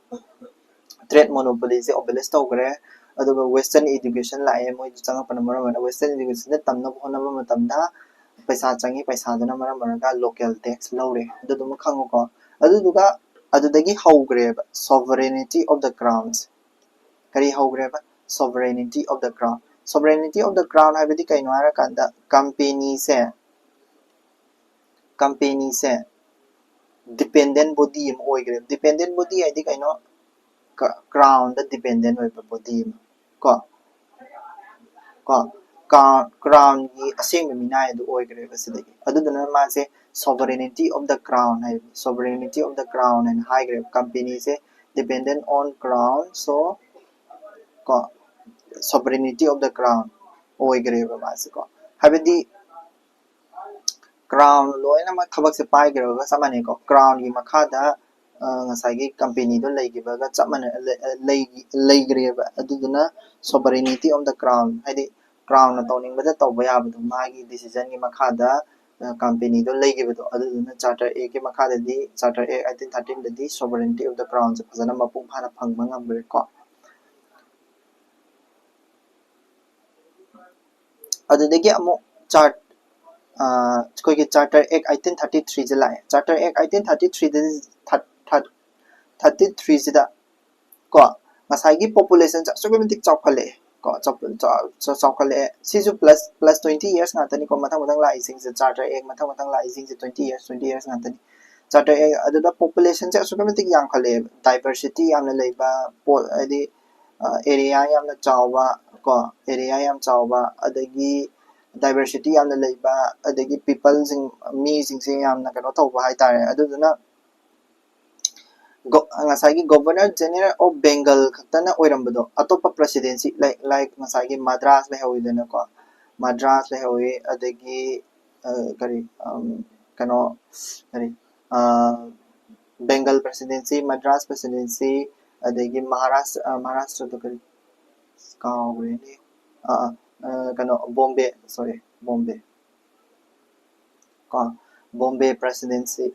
trade monopolyꯁꯦ abolish ꯇꯧꯈ꯭ꯔꯦ꯫ ꯑꯗꯨꯒ western education ꯂꯥꯛꯑꯦ, ꯃꯣꯏꯗꯨ ꯆꯪꯉꯛꯄꯅ ꯃꯔꯝ ꯑꯣꯏꯔꯒ western educationꯗ ꯇꯝꯅꯕ ꯍꯣꯠꯅꯕ ꯃꯇꯝꯗ ꯄꯩꯁꯥ ꯆꯪꯉꯤ, ꯄꯩꯁꯥꯗꯨꯅ ꯃꯔꯝ ꯑꯣꯏꯔꯒ local tax ꯂꯧꯔꯦ꯫ ꯑꯗꯨꯗꯨꯃ ꯈꯪꯉꯨꯀꯣ꯫ ꯑꯗꯨꯗꯨꯒ ꯑꯗꯨꯗꯒꯤ ꯍꯧꯈ꯭ꯔꯦꯕ sovereignty of the crowns꯫ ꯀꯔꯤ ꯍꯧꯈ꯭ꯔꯦꯕ? Sovereignty of the crown꯫ Sovereignty of the crown ꯍꯥꯏꯕꯗꯤ ꯀꯩꯅꯣ ꯍꯥꯏꯔꯀꯥꯟꯗ companyꯁꯦ, companyꯁꯦ dependent body ꯑꯃ ꯑꯣꯏꯈ꯭ꯔꯦ꯫ Dependent body ꯍꯥꯏꯗꯤ ꯀꯩꯅꯣ? ꯀ-, crownꯗ dependent ꯑꯣꯏꯕ body ꯑꯃ ꯀꯣ꯫ ꯀꯣ, crown ꯒꯤ ꯑꯁꯦꯡꯕ ꯃꯤꯅꯥꯏ ꯑꯗꯨ ꯑꯣꯏꯈ꯭ꯔꯦꯕ ꯁꯤꯗꯒꯤ꯫ ꯑꯗꯨꯗꯨꯅ ꯃꯥꯁꯦ sovereignty of the crown high, sovereignty of the crown ꯍꯥꯏꯅ ꯍꯥꯏꯈ꯭ꯔꯦꯕ꯫ ꯀꯝꯄꯦꯅꯤꯁꯦ dependent on crown, so ꯀꯣ sovereignty of the crown ꯑꯣꯏꯈ꯭ꯔꯦꯕ ꯃꯥꯁꯦ ꯀꯣ꯫ ꯍꯥꯏꯕꯗꯤ crown ꯂꯣꯏꯅꯃꯛ ꯊꯕꯛꯁꯦ ꯄꯥꯏꯈ꯭ꯔꯒ ꯆꯞ ꯃꯥꯟꯅꯩꯀꯣ꯫ Crown ꯒꯤ ꯃꯈꯥꯗ ꯉꯁꯥꯏꯒꯤ ꯀꯝꯄꯦꯅꯤꯗꯣ ꯂꯩꯈꯤꯕꯒ ꯆꯞ ꯃꯥꯟꯅ ꯂꯩꯈ꯭ꯔꯦꯕ꯫ ꯑꯗꯨꯗꯨꯅ sovereignty of the crown ꯍꯥꯏꯗꯤ crown ꯅ ꯇꯧꯅꯤꯡꯕꯗ ꯇꯧꯕ ꯌꯥꯕꯗꯣ ꯃꯥꯒꯤ decision ꯒꯤ ꯃꯈꯥꯗ ꯀꯝꯄꯦꯅꯤꯗꯣ ꯂꯩꯈꯤꯕꯗꯣ꯫ ꯑꯗꯨꯗꯨꯅ Charter Act ꯀꯤ ꯃꯈꯥꯗꯗꯤ, Charter Act eighteen thirteen ꯗꯗꯤ sovereignty of the crown ꯁꯦ ꯐꯖꯅ ꯃꯄꯨꯡ ꯐꯥꯅ ꯐꯪꯕ ꯉꯝꯈ꯭ꯔꯦꯀꯣ꯫ ꯑꯗꯨꯗꯒꯤ ꯑꯃꯨꯛ chart ꯑꯩꯈꯣꯏꯒꯤ Charter Act eighteen thirty three ꯁꯦ ꯂꯥꯛꯑꯦ꯫ Charter Act eighteen thirty three ꯗꯗꯤ, thirty three ꯁꯤꯗ ꯀꯣ ꯉꯁꯥꯏꯒꯤ population ꯁꯦ ꯑꯁꯨꯛꯀꯤ ꯃꯇꯤꯛ ꯆꯥꯎꯈꯠꯂꯛꯑꯦ ꯀꯣ꯫ ꯆꯥꯎꯈꯠꯂꯛꯑꯦ꯫ ꯁꯤꯁꯨ plus plus twenty years ꯉꯥꯛꯇꯅꯤꯀꯣ꯫ ꯃꯊꯪ ꯃꯊꯪ ꯂꯥꯛꯏꯁꯤꯡꯁꯦ, Charter Act ꯃꯊꯪ ꯃꯊꯪ ꯂꯥꯛꯏꯁꯤꯡꯁꯦ twenty years, twenty years ꯉꯥꯛꯇꯅꯤ꯫ Charter Act ꯑꯗꯨꯗ population ꯁꯦ ꯑꯁꯨꯛꯀꯤ ꯃꯇꯤꯛ ꯌꯥꯝꯈꯠꯂꯛꯑꯦꯕ꯫ Diversity ꯌꯥꯝꯅ ꯂꯩꯕ ꯄꯣꯠ, ꯍꯥꯏꯗꯤ area ꯌꯥꯝꯅ ꯆꯥꯎꯕ ꯀꯣ, area ꯌꯥꯝ ꯆꯥꯎꯕ, ꯑꯗꯒꯤ diversity ꯌꯥꯝꯅ ꯂꯩꯕ, ꯑꯗꯒꯤ people ꯁꯤꯡ, ꯃꯤꯁꯤꯡꯁꯦ ꯌꯥꯝꯅ ꯀꯩꯅꯣ ꯇꯧꯕ ꯍꯥꯏꯇꯥꯔꯦ꯫ ꯑꯗꯨꯗꯨꯅ ꯉꯁꯥꯏꯒꯤ Governor General of Bengal ꯈꯛꯇꯅ ꯑꯣꯏꯔꯝꯕꯗꯣ, ꯑꯇꯣꯞꯄ presidency, like, like ꯉꯁꯥꯏꯒꯤ ꯃꯗ꯭ꯔꯥꯁ ꯂꯩꯍꯧꯋꯤꯗꯅꯀꯣ, ꯃꯗ꯭ꯔꯥꯁ ꯂꯩꯍꯧꯋꯤ, ꯑꯗꯒꯤ ꯀꯔꯤ ꯀꯩꯅꯣ ꯀꯔꯤ Bengal presidency, ꯃꯗ꯭ꯔꯥꯁ presidency, ꯑꯗꯒꯤ ꯃꯍꯥꯔꯥꯁꯇ꯭ꯔ, ꯃꯍꯥꯔꯥꯁꯇ꯭ꯔꯗ ꯀꯔꯤ ꯀꯥꯎꯈ꯭ꯔꯦꯅꯦ꯫ ꯑꯥ, ꯑꯥ, ꯀꯩꯅꯣ, ꯕꯣꯝꯕꯦ, sorry, ꯕꯣꯝꯕꯦ꯫ ꯀꯣ, ꯕꯣꯝꯕꯦ presidency꯫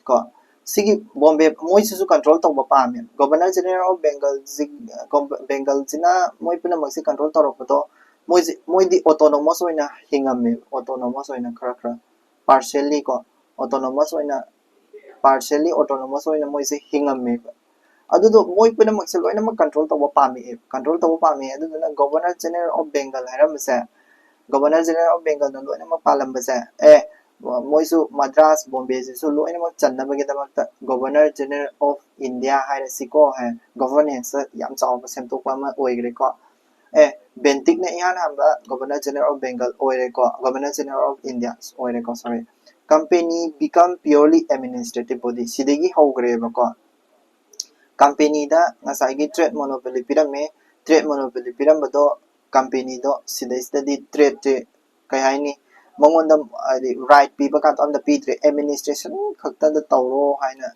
ꯀꯣ, ꯁꯤꯒꯤ ꯕꯣꯝꯕꯦ, ꯃꯣꯏꯁꯤꯁꯨ control ꯇꯧꯕ ꯄꯥꯝꯃꯦ꯫ Governor General of Bengal ꯁꯤ, Bengal ꯁꯤꯅ ꯃꯣꯏ ꯄꯨꯝꯅꯃꯛꯁꯦ control ꯇꯧꯔꯛꯄꯗꯣ, ꯃꯣꯏꯁꯦ, ꯃꯣꯏꯗꯤ autonomous ꯑꯣꯏꯅ ꯍꯤꯡꯉꯝꯃꯦ, autonomous ꯑꯣꯏꯅ ꯈꯔ ꯈꯔ, partially ꯀꯣ, autonomous ꯑꯣꯏꯅ, partially autonomous ꯑꯣꯏꯅ ꯃꯣꯏꯁꯦ ꯍꯤꯡꯉꯝꯃꯦꯕ꯫ ꯑꯗꯨꯗꯣ ꯃꯣꯏ ꯄꯨꯝꯅꯃꯛꯁꯦ ꯂꯣꯏꯅꯃꯛ control ꯇꯧꯕ ꯄꯥꯝꯃꯛꯑꯦ, control ꯇꯧꯕ ꯄꯥꯝꯃꯛꯑꯦ꯫ ꯑꯗꯨꯗꯨꯅ Governor General of Bengal ꯍꯥꯏꯔꯝꯕꯁꯦ, Governor General of Bengal ꯅ ꯂꯣꯏꯅꯃꯛ ꯄꯥꯜꯂꯝꯕꯁꯦ, ꯑꯦ, ꯃꯣꯏꯁꯨ ꯃꯗ꯭ꯔꯥꯁ, ꯕꯣꯝꯕꯦꯁꯤꯁꯨ ꯂꯣꯏꯅꯃꯛ ꯆꯟꯅꯕꯒꯤꯗꯃꯛꯇ Governor General of India ꯍꯥꯏꯔꯁꯤꯀꯣ, high, governance ꯌꯥꯝ ꯆꯥꯎꯕ ꯁꯦꯝꯗꯣꯛꯄ ꯑꯃ ꯑꯣꯏꯈ꯭ꯔꯦꯀꯣ꯫ ꯑꯦ, ꯕꯦꯟꯇꯤꯛꯅ ꯏꯍꯥꯟ ꯍꯥꯟꯕ Governor General of Bengal ꯑꯣꯏꯔꯦꯀꯣ, Governor General of India ꯑꯣꯏꯔꯦꯀꯣ, sorry. Company become purely administrative body, ꯁꯤꯗꯒꯤ ꯍꯧꯈ꯭ꯔꯦꯕꯀꯣ꯫ ꯀꯝꯄꯦꯅꯤꯗ ꯉꯁꯥꯏꯒꯤ trade monopoly ꯄꯤꯔꯝꯃꯦ꯫ Trade monopoly ꯄꯤꯔꯝꯕꯗꯣ ꯀꯝꯄꯦꯅꯤꯗꯣ ꯁꯤꯗꯩꯁꯤꯗꯗꯤ tradeꯁꯦ ꯀꯩ ꯍꯥꯏꯅꯤ, ꯃꯉꯣꯟꯗ ꯍꯥꯏꯗꯤ right ꯄꯤꯕ ꯀꯥꯟꯗ ꯑꯝꯇ ꯄꯤꯗ꯭ꯔꯦ꯫ Administration ꯈꯛꯇꯗ ꯇꯧꯔꯣ ꯍꯥꯏꯅ,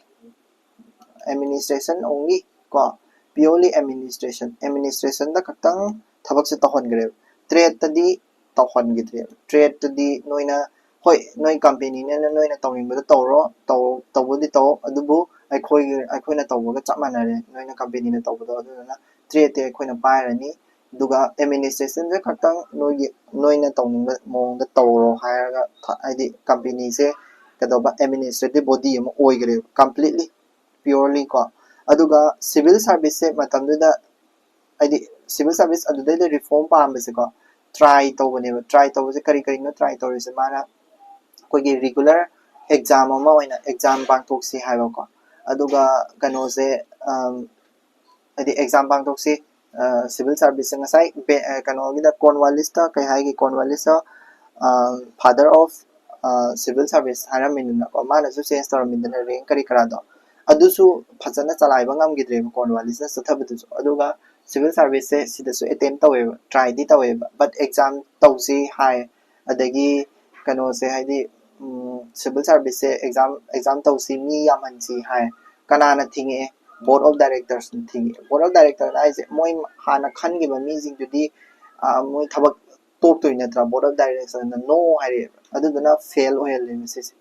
administration only ꯀꯣ, purely administration, administrationꯗ ꯈꯛꯇꯪ ꯊꯕꯛꯁꯦ ꯇꯧꯍꯟꯈ꯭ꯔꯦꯕ꯫ Tradeꯇꯗꯤ ꯇꯧꯍꯟꯈꯤꯗ꯭ꯔꯦꯕ꯫ Tradeꯇꯗꯤ ꯅꯣꯏꯅ, ꯍꯣꯏ, ꯅꯣꯏ ꯀꯝꯄꯦꯅꯤꯅꯦꯅ ꯅꯣꯏꯅ ꯇꯧꯅꯤꯡꯕꯗ ꯇꯧꯔꯣ, ꯇꯧ-, ꯇꯧꯕꯗꯤ ꯇꯧ, ꯑꯗꯨꯕꯨ ꯑꯩꯈꯣꯏꯒꯤ, ꯑꯩꯈꯣꯏꯅ ꯇꯧꯕꯒ ꯆꯞ ꯃꯥꯟꯅꯔꯦ, ꯅꯣꯏꯅ ꯀꯝꯄꯦꯅꯤꯅ ꯇꯧꯕꯗꯣ꯫ ꯑꯗꯨꯗꯨꯅ tradeꯇꯤ ꯑꯩꯈꯣꯏꯅ ꯄꯥꯏꯔꯅꯤ, ꯑꯗꯨꯒ administrationꯁꯦ ꯈꯛꯇꯪ ꯅꯣꯏꯒꯤ, ꯅꯣꯏꯅ ꯇꯧꯅꯤꯡꯕ ꯃꯑꯣꯡꯗ ꯇꯧꯔꯣ ꯍꯥꯏꯔꯒ ꯊ-, ꯍꯥꯏꯗꯤ ꯀꯝꯄꯦꯅꯤꯁꯦ ꯀꯩꯗꯧꯕ, administrative body ꯑꯃ ꯑꯣꯏꯈ꯭ꯔꯦꯕ, completely, purely ꯀꯣ꯫ ꯑꯗꯨꯒ civil serviceꯁꯦ ꯃꯇꯝꯗꯨꯗ, ꯍꯥꯏꯗꯤ civil service ꯑꯗꯨꯗꯩꯗ reform ꯄꯥꯝꯕꯁꯦꯀꯣ, try ꯇꯧꯕꯅꯦꯕ꯫ Try ꯇꯧꯕꯁꯦ ꯀꯔꯤ ꯀꯔꯤꯅꯣ try ꯇꯧꯔꯤꯁꯦ? ꯃꯥꯅ ꯑꯩꯈꯣꯏꯒꯤ regular exam ꯑꯃ ꯑꯣꯏꯅ exam ꯄꯥꯡꯊꯣꯛꯁꯤ ꯍꯥꯏꯕꯀꯣ, ꯑꯗꯨꯒ ꯀꯩꯅꯣꯁꯦ, ꯑꯝ, ꯍꯥꯏꯗꯤ exam ꯄꯥꯡꯊꯣꯛꯁꯤ, ꯑ, civil serviceꯁꯦ ꯉꯁꯥꯏ ꯕꯦ-, ꯑ, ꯀꯩꯅꯣꯒꯤꯗ Cornwallisꯇ ꯀꯩ ꯍꯥꯏꯒꯦ? Cornwallisꯇ, ꯑ, father of, ꯑ, civil service ꯍꯥꯏꯔꯝꯃꯤꯗꯅꯀꯣ, ꯃꯥꯅꯁꯨ change ꯇꯧꯔꯝꯃꯤꯗꯅ rank ꯀꯔꯤ ꯀꯔꯥꯗꯣ, ꯑꯗꯨꯁꯨ ꯐꯖꯅ ꯆꯂꯥꯏꯕ ꯉꯝꯈꯤꯗ꯭ꯔꯦꯕ Cornwallisꯅ ꯆꯠꯊꯕꯗꯨꯁꯨ꯫ ꯑꯗꯨꯒ civil serviceꯁꯦ ꯁꯤꯗꯁꯨ attempt ꯇꯧꯋꯦꯕ, tryꯗꯤ ꯇꯧꯋꯦꯕ, but exam ꯇꯧꯁꯤ ꯍꯥꯏ, ꯑꯗꯒꯤ ꯀꯩꯅꯣꯁꯦ ꯍꯥꯏꯗꯤ, ꯎꯝ, civil serviceꯁꯦ exam, exam ꯇꯧꯁꯤ, ꯃꯤ ꯌꯥꯝꯍꯟꯁꯤ ꯍꯥꯏ꯫ ꯀꯅꯥꯅ ꯊꯤꯡꯉꯛꯑꯦ? Board of directorsꯅ ꯊꯤꯡꯉꯛꯑꯦ꯫ Board of directorꯅ ꯍꯥꯏꯁꯦ ꯃꯣꯏ ꯍꯥꯟꯅ ꯈꯟꯈꯤꯕ ꯃꯤꯁꯤꯡꯗꯨꯗꯤ, ꯑ, ꯃꯣꯏ ꯊꯕꯛ ꯇꯣꯛꯇꯣꯏ ꯅꯠꯇ꯭ꯔꯥ? Board of directorsꯅ no ꯍꯥꯏꯔꯛꯑꯦꯕ꯫ ꯑꯗꯨꯗꯨꯅ fail ꯑꯣꯏꯍꯜꯂꯦ ꯃꯁꯤꯁꯦ꯫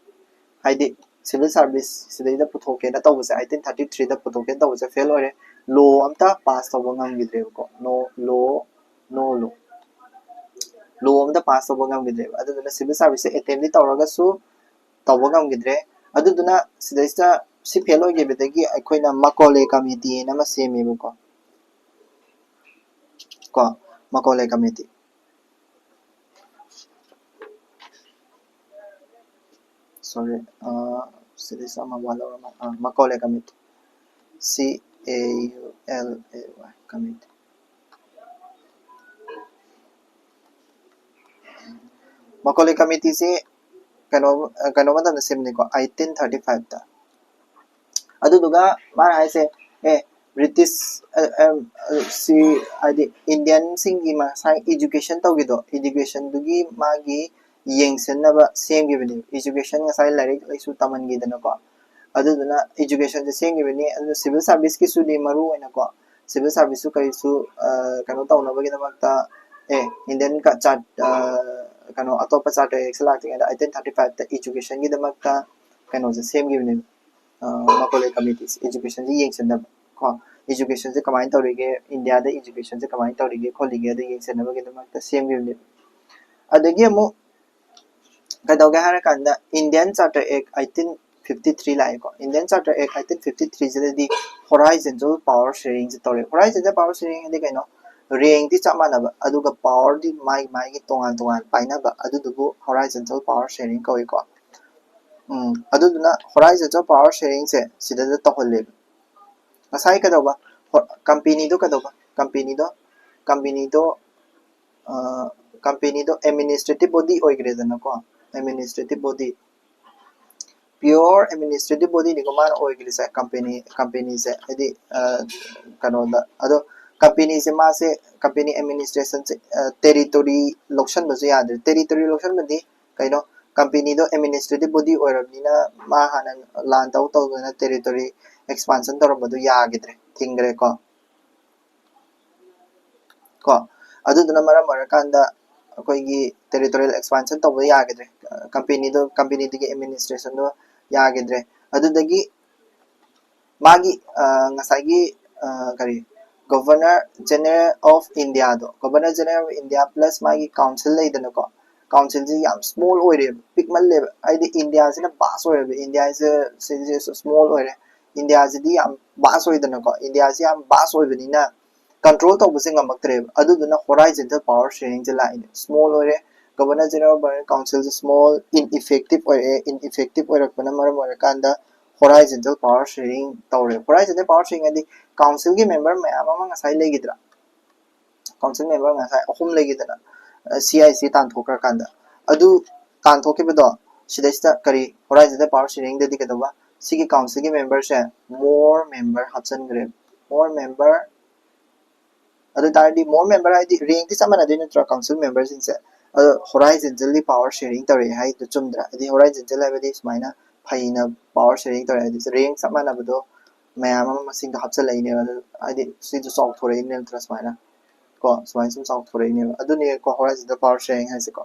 ꯍꯥꯏꯗꯤ civil service ꯁꯤꯗꯩꯗ ꯄꯨꯊꯣꯛꯀꯦꯅ ꯇꯧꯕꯁꯦ, eighteen thirty threeꯗ ꯄꯨꯊꯣꯛꯀꯦꯅ ꯇꯧꯕꯁꯦ fail ꯑꯣꯏꯔꯦ꯫ Law ꯑꯝꯇ pass ꯇꯧꯕ ꯉꯝꯈꯤꯗ꯭ꯔꯦꯕꯀꯣ꯫ No law, no law꯫ Law ꯑꯝꯇ pass ꯇꯧꯕ ꯉꯝꯈꯤꯗ꯭ꯔꯦꯕ꯫ ꯑꯗꯨꯗꯨꯅ civil serviceꯁꯦ attemptꯗꯤ ꯇꯧꯔꯒꯁꯨ ꯇꯧꯕ ꯉꯝꯈꯤꯗ꯭ꯔꯦ꯫ ꯑꯗꯨꯗꯨꯅ ꯁꯤꯗꯩꯁꯤꯗ ꯁꯤ fail ꯑꯣꯏꯈꯤꯕꯗꯒꯤ ꯑꯩꯈꯣꯏꯅ Macaulay committee ꯍꯥꯏꯅ ꯑꯃ ꯁꯦꯝꯃꯦꯕꯀꯣ꯫ ꯀꯣ, Macaulay committee꯫ Sorry, ꯑ, ꯁꯤꯗꯩꯁꯤꯗ ꯑꯃ ꯋꯥꯠꯍꯧꯔ ꯃꯥꯜꯂꯦ꯫ ꯑ, Macaulay committee꯫ C A U L A Y committee꯫ ꯃꯀꯣꯂꯦ ꯀꯃꯤꯇꯤꯁꯤ ꯀꯩꯅꯣ ꯀꯩꯅꯣ ꯃꯇꯝꯗ ꯁꯦꯝꯕꯅꯤꯀꯣ, ꯑꯩꯠꯇꯤꯟ ꯊꯥꯔꯇꯤ ꯐꯥꯏꯚꯇ꯫ ꯑꯗꯨꯗꯨꯒ ꯃꯥꯅ ꯍꯥꯏꯁꯦ, ꯑꯦ, ꯕ꯭ꯔꯤꯇꯤꯁ ꯁꯤ ꯍꯥꯏꯗꯤ ꯏꯟꯗꯤꯌꯟꯁꯤꯡꯒꯤ ꯉꯁꯥꯏ ꯏꯖꯨꯀꯦꯁꯟ ꯇꯧꯈꯤꯗꯣ, ꯏꯖꯨꯀꯦꯁꯟꯗꯨꯒꯤ ꯃꯥꯒꯤ ꯌꯦꯡꯁꯤꯟꯅꯕ ꯁꯦꯝꯈꯤꯕꯅꯦꯕ꯫ ꯏꯖꯨꯀꯦꯁꯟ ꯉꯁꯥꯏ ꯂꯥꯏꯔꯤꯛ ꯂꯥꯏꯁꯨ ꯇꯝꯍꯟꯈꯤꯗꯅꯀꯣ, ꯑꯗꯨꯗꯨꯅ ꯏꯖꯨꯀꯦꯁꯟꯁꯦ ꯁꯦꯝꯈꯤꯕꯅꯤ꯫ ꯑꯗꯨꯅ ꯁꯤꯚꯤꯜ ꯁꯥꯔꯚꯤꯁꯀꯤꯁꯨꯗꯤ ꯃꯔꯨ ꯑꯣꯏꯅꯀꯣ, ꯁꯤꯚꯤꯜ ꯁꯥꯔꯚꯤꯁꯁꯨ ꯀꯔꯤꯁꯨ ꯀꯩꯅꯣ ꯇꯧꯅꯕꯒꯤꯗꯃꯛꯇ, ꯑꯦ, ꯏꯟꯗꯤꯌꯟ ꯆꯥꯔꯠ ꯀꯩꯅꯣ ꯑꯇꯣꯞꯄ ꯆꯥꯔꯇꯔ ꯑꯦꯛꯁꯦ ꯂꯥꯛꯇ꯭ꯔꯤꯉꯩꯗ ꯑꯩꯠꯇꯤꯟ ꯊꯥꯔꯇꯤ ꯐꯥꯏꯚꯇ ꯏꯖꯨꯀꯦꯁꯟꯒꯤꯗꯃꯛꯇ ꯀꯩꯅꯣꯁꯦ ꯁꯦꯝꯈꯤꯕꯅꯦꯕ꯫ ꯃꯀꯣꯂꯦ ꯀꯃꯤꯇꯤꯁꯦ ꯏꯖꯨꯀꯦꯁꯟꯁꯦ ꯌꯦꯡꯁꯤꯟꯅꯕ ꯀꯣ, ꯏꯖꯨꯀꯦꯁꯟꯁꯦ ꯀꯃꯥꯏꯅ ꯇꯧꯔꯤꯒꯦ, ꯏꯟꯗꯤꯌꯥꯗ ꯏꯖꯨꯀꯦꯁꯟꯁꯦ ꯀꯃꯥꯏꯅ ꯇꯧꯔꯤꯒꯦ ꯈꯣꯠꯂꯤꯒꯦ ꯑꯗꯨ ꯌꯦꯡꯁꯤꯟꯅꯕꯒꯤꯗꯃꯛꯇ ꯁꯦꯝꯈꯤꯕꯅꯦꯕ꯫ ꯑꯗꯒꯤ ꯑꯃꯨꯛ ꯀꯩꯗꯧꯒꯦ ꯍꯥꯏꯔꯀꯥꯟꯗ Indian charter act eighteen fifty three ꯂꯥꯛꯑꯦꯀꯣ꯫ Indian charter act eighteen fifty ꯊ꯭ꯔꯤꯁꯤꯗꯗꯤ ꯍꯣꯔꯥꯏꯖꯟꯇꯦꯜ ꯄꯥꯋꯔ ꯁꯦꯌꯔꯤꯡꯁꯦ ꯇꯧꯔꯦ꯫ ꯍꯣꯔꯥꯏꯖꯟꯇꯦꯜ ꯄꯥꯋꯔ ꯁꯦꯌꯔꯤꯡ ꯍꯥꯏꯗꯤ ꯀꯩꯅꯣ? ꯔꯦꯡꯗꯤ ꯆꯞ ꯃꯥꯟꯅꯕ, ꯑꯗꯨꯒ ꯄꯥꯋꯔꯗꯤ ꯃꯥꯒꯤ ꯃꯥꯒꯤ ꯇꯣꯉꯥꯟ ꯇꯣꯉꯥꯟ ꯄꯥꯏꯅꯕ꯫ ꯑꯗꯨꯗꯨꯕꯨ ꯍꯣꯔꯥꯏꯖꯟꯇꯦꯜ ꯄꯥꯋꯔ ꯁꯦꯌꯔꯤꯡ ꯀꯧꯏꯀꯣ꯫ ꯎꯝ, ꯑꯗꯨꯗꯨꯅ ꯍꯣꯔꯥꯏꯖꯟꯇꯦꯜ ꯄꯥꯋꯔ ꯁꯦꯌꯔꯤꯡꯁꯦ ꯁꯤꯗ ꯇꯧꯍꯜꯂꯦꯕ꯫ ꯉꯁꯥꯏ ꯀꯩꯗꯧꯕ? ꯀꯝꯄꯦꯅꯤꯗꯣ ꯀꯩꯗꯧꯕ? ꯀꯝꯄꯦꯅꯤꯗꯣ ꯀꯝꯄꯦꯅꯤꯗꯣ ꯀꯝꯄꯦꯅꯤꯗꯣ ꯑꯦꯗꯃꯤꯅꯤꯁꯇ꯭ꯔꯦꯇꯤꯚ ꯕꯣꯗꯤ ꯑꯣꯏꯈ꯭ꯔꯦꯗꯅꯀꯣ꯫ ꯑꯦꯗꯃꯤꯅꯤꯁꯇ꯭ꯔꯦꯇꯤꯚ ꯕꯣꯗꯤ, ꯄꯤꯌꯣꯔ ꯑꯦꯗꯃꯤꯅꯤꯁꯇ꯭ꯔꯦꯇꯤꯚ ꯕꯣꯗꯤꯅꯤꯀꯣ ꯃꯥꯅ ꯑꯣꯏꯈ꯭ꯔꯤꯁꯦ, ꯀꯝꯄꯦꯅꯤ ꯀꯝꯄꯦꯅꯤꯁꯦ ꯍꯥꯏꯗꯤ ꯀꯩꯅꯣꯗ꯫ ꯑꯗꯣ ꯀꯝꯄꯦꯅꯤꯁꯦ ꯃꯥꯁꯦ, ꯀꯝꯄꯦꯅꯤ ꯑꯦꯗꯃꯤꯅꯤꯁꯇ꯭ꯔꯦꯁꯟꯁꯦ ꯇꯦꯔꯤꯇꯣꯔꯤ ꯂꯧꯁꯟꯕꯁꯨ ꯌꯥꯗ꯭ꯔꯦ꯫ ꯇꯦꯔꯤꯇꯣꯔꯤ ꯂꯧꯁꯟꯕꯗꯤ ꯀꯩꯅꯣ? ꯀꯝꯄꯦꯅꯤꯗꯣ ꯑꯦꯗꯃꯤꯅꯤꯁꯇ꯭ꯔꯦꯇꯤꯚ ꯕꯣꯗꯤ ꯑꯣꯏꯔꯕꯅꯤꯅ ꯃꯥ ꯍꯥꯟꯅ ꯂꯥꯟ ꯇꯧ ꯇꯧꯗꯅ ꯇꯦꯔꯤꯇꯣꯔꯤ ꯑꯦꯛꯁꯄꯥꯟꯁꯟ ꯇꯧꯔꯝꯕꯗꯣ ꯌꯥꯈꯤꯗ꯭ꯔꯦ, ꯊꯤꯡꯈ꯭ꯔꯦꯀꯣ꯫ ꯀꯣ, ꯑꯗꯨꯗꯨꯅ ꯃꯔꯝ ꯑꯣꯏꯔꯀꯥꯟꯗ ꯑꯩꯈꯣꯏꯒꯤ ꯇꯦꯔꯤꯇꯣꯔꯤꯌꯦꯜ ꯑꯦꯛꯁꯄꯥꯟꯁꯟ ꯇꯧꯕ ꯌꯥꯈꯤꯗ꯭ꯔꯦ꯫ ꯀꯝꯄꯦꯅꯤꯗꯣ, ꯀꯝꯄꯦꯅꯤꯗꯨꯒꯤ ꯑꯦꯗꯃꯤꯅꯤꯁꯇ꯭ꯔꯦꯁꯟꯗꯣ ꯌꯥꯈꯤꯗ꯭ꯔꯦ꯫ ꯑꯗꯨꯗꯒꯤ ꯃꯥꯒꯤ ꯉꯁꯥꯏꯒꯤ ꯀꯔꯤ, ꯒꯣꯚꯔꯅꯔ ꯖꯦꯅꯔꯦꯜ ꯑꯣꯐ ꯏꯟꯗꯤꯌꯥꯗꯣ, governor general of India plus ꯃꯥꯒꯤ ꯀꯥꯎꯟꯁꯤꯜ ꯂꯩꯗꯅꯀꯣ, ꯀꯥꯎꯟꯁꯤꯜꯁꯤ ꯌꯥꯝ ꯁ꯭ꯃꯣꯜ ꯑꯣꯏꯔꯦꯕ, ꯄꯤꯛꯃꯜꯂꯦꯕ꯫ ꯍꯥꯏꯗꯤ ꯏꯟꯗꯤꯌꯥꯁꯤꯅ ꯚꯥꯁ ꯑꯣꯏꯔꯦꯕ, ꯏꯟꯗꯤꯌꯥꯁꯦ ꯁ꯭ꯃꯣꯜ ꯑꯣꯏꯔꯦ꯫ ꯏꯟꯗꯤꯌꯥꯁꯤꯗꯤ ꯌꯥꯝ ꯚꯥꯁ ꯑꯣꯏꯗꯅꯀꯣ, ꯏꯟꯗꯤꯌꯥꯁꯤ ꯌꯥꯝ ꯚꯥꯁ ꯑꯣꯏꯕꯅꯤꯅ ꯀꯟꯇ꯭ꯔꯣꯜ ꯇꯧꯕꯁꯦ ꯉꯝꯃꯛꯇ꯭ꯔꯦꯕ꯫ ꯑꯗꯨꯗꯨꯅ ꯍꯣꯔꯥꯏꯖꯟꯇꯦꯜ ꯄꯥꯋꯔ ꯁꯦꯌꯔꯤꯡꯁꯦ ꯂꯥꯛꯏꯅꯦ꯫ ꯁ꯭ꯃꯣꯜ ꯑꯣꯏꯔꯦ, ꯒꯣꯚꯔꯅꯔ ꯖꯦꯅꯔꯦꯜ ꯑꯣꯐ ꯀꯥꯎꯟꯁꯤꯜꯁꯦ ꯁ꯭ꯃꯣꯜ, ꯏꯟꯏꯐꯦꯛꯇꯤꯞ ꯑꯣꯏꯔꯛꯑꯦ꯫ ꯏꯟꯏꯐꯦꯛꯇꯤꯞ ꯑꯣꯏꯔꯛꯄꯅ ꯃꯔꯝ ꯑꯣꯏꯔꯀꯥꯟꯗ ꯍꯣꯔꯥꯏꯖꯟꯇꯦꯜ ꯄꯥꯋꯔ ꯁꯦꯌꯔꯤꯡ ꯇꯧꯔꯦ꯫ ꯍꯣꯔꯥꯏꯖꯟꯇꯦꯜ ꯄꯥꯋꯔ ꯁꯦꯌꯔꯤꯡ ꯍꯥꯏꯗꯤ ꯀꯥꯎꯟꯁꯤꯜꯒꯤ ꯃꯦꯝꯕꯔ ꯃꯌꯥꯝ ꯑꯃ ꯉꯁꯥꯏ ꯂꯩꯈꯤꯗ꯭ꯔꯥ? ꯀꯥꯎꯟꯁꯤꯜ ꯃꯦꯝꯕꯔ ꯉꯁꯥꯏ ꯑꯍꯨꯝ ꯂꯩꯈꯤꯗꯅ, ꯁꯤ ꯑꯥꯏ ꯁꯤ ꯇꯥꯟꯊꯣꯛꯈ꯭ꯔꯀꯥꯟꯗ꯫ ꯑꯗꯨ ꯇꯥꯟꯊꯣꯛꯈꯤꯕꯗꯣ, ꯁꯤꯗꯩꯁꯤꯗ ꯀꯔꯤ, horizontal power sharingꯗꯗꯤ ꯀꯩꯗꯧꯕ, ꯁꯤꯒꯤ councilꯒꯤ memberꯁꯦ more member ꯍꯥꯞꯆꯤꯟꯈ꯭ꯔꯦ, more member꯫ ꯑꯗꯨ ꯇꯥꯔꯗꯤ more member ꯍꯥꯏꯗꯤ rankꯇꯤ ꯆꯞ ꯃꯥꯟꯅꯗꯣꯏ ꯅꯠꯇ꯭ꯔꯣ council memberꯁꯤꯡꯁꯦ? ꯑꯗꯣ horizontally power sharing ꯇꯧꯔꯛꯑꯦ ꯍꯥꯏꯗꯣ ꯆꯨꯝꯗ꯭ꯔꯥ? ꯍꯥꯏꯗꯤ horizontal ꯍꯥꯏꯕꯗꯤ ꯁꯨꯃꯥꯏꯅ ꯐꯩꯅ power sharing ꯇꯧꯔꯛꯑꯦ ꯍꯥꯏꯗꯤ rank ꯆꯞ ꯃꯥꯟꯅꯕꯗꯣ ꯃꯌꯥꯝ ꯑꯃ ꯃꯁꯤꯡꯗꯣ ꯍꯥꯞꯆꯤꯜꯂꯛꯏꯅꯦꯕ꯫ ꯑꯗꯨ ꯍꯥꯏꯗꯤ ꯁꯤꯗꯣ ꯆꯥꯎꯊꯣꯔꯛꯏꯅꯦ ꯅꯠꯇ꯭ꯔꯥ? ꯁꯨꯃꯥꯏꯅ ꯀꯣ, ꯁꯨꯃꯥꯏꯅ ꯁꯨꯝ ꯆꯥꯎꯊꯣꯔꯛꯏꯅꯦꯕ꯫ ꯑꯗꯨꯅꯦꯀꯣ horizontal power sharing ꯍꯥꯏꯁꯦꯀꯣ꯫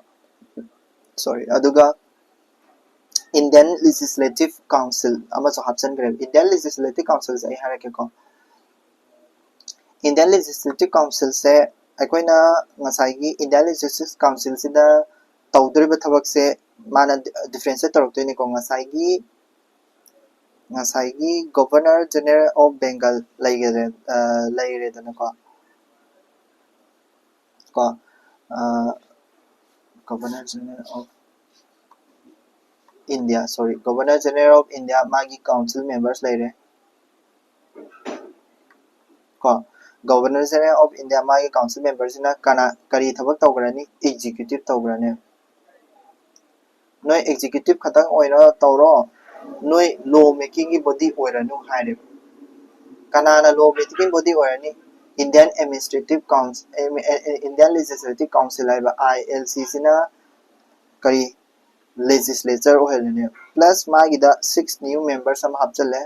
Sorry꯫ ꯑꯗꯨꯒ Indian Legislative Council ꯑꯃꯁꯨ ꯍꯥꯞꯆꯤꯟꯈ꯭ꯔꯦꯕ꯫ Indian Legislative Councilꯁꯦ ꯑꯩ ꯍꯥꯏꯔꯛꯀꯦꯀꯣ꯫ Indian Legislative Councilꯁꯦ ꯑꯩꯈꯣꯏꯅ ꯉꯁꯥꯏꯒꯤ Indian Legislative Councilꯁꯤꯗ ꯇꯧꯗꯣꯔꯤꯕ ꯊꯕꯛꯁꯦ ꯃꯥꯅ differentiate ꯇꯧꯔꯛꯇꯣꯏꯅꯤꯀꯣ꯫ ꯉꯁꯥꯏꯒꯤ ꯉꯁꯥꯏꯒꯤ Governor General of Bengal ꯂꯩꯒꯔꯦ, ꯑ, ꯂꯩꯔꯦꯗꯅꯀꯣ꯫ ꯀꯣ, ꯑ, Governor General of India, sorry, Governor General of India ꯃꯥꯒꯤ council members ꯂꯩꯔꯦ꯫ ꯀꯣ, Governor General of India ꯃꯥꯒꯤ council memberꯁꯤꯅ ꯀꯅꯥ, ꯀꯔꯤ ꯊꯕꯛ ꯇꯧꯈ꯭ꯔꯅꯤ? Executive ꯇꯧꯈ꯭ꯔꯅꯤ꯫ ꯅꯣꯏ executive ꯈꯛꯇꯪ ꯑꯣꯏꯅ ꯇꯧꯔꯣ, ꯅꯣꯏ law makingꯒꯤ body ꯑꯣꯏꯔꯅꯨ ꯍꯥꯏꯔꯦꯕ꯫ ꯀꯅꯥꯅ law making body ꯑꯣꯏꯔꯅꯤ? Indian Administrative Council, Indian Legislative Council ꯍꯥꯏꯕ ILCꯁꯤꯅ ꯀꯔꯤ, legislature ꯑꯣꯏꯍꯜꯂꯅꯦꯕ꯫ Plus ꯃꯥꯒꯤꯗ six new members ꯑꯃ ꯍꯥꯞꯆꯤꯜꯂꯦ꯫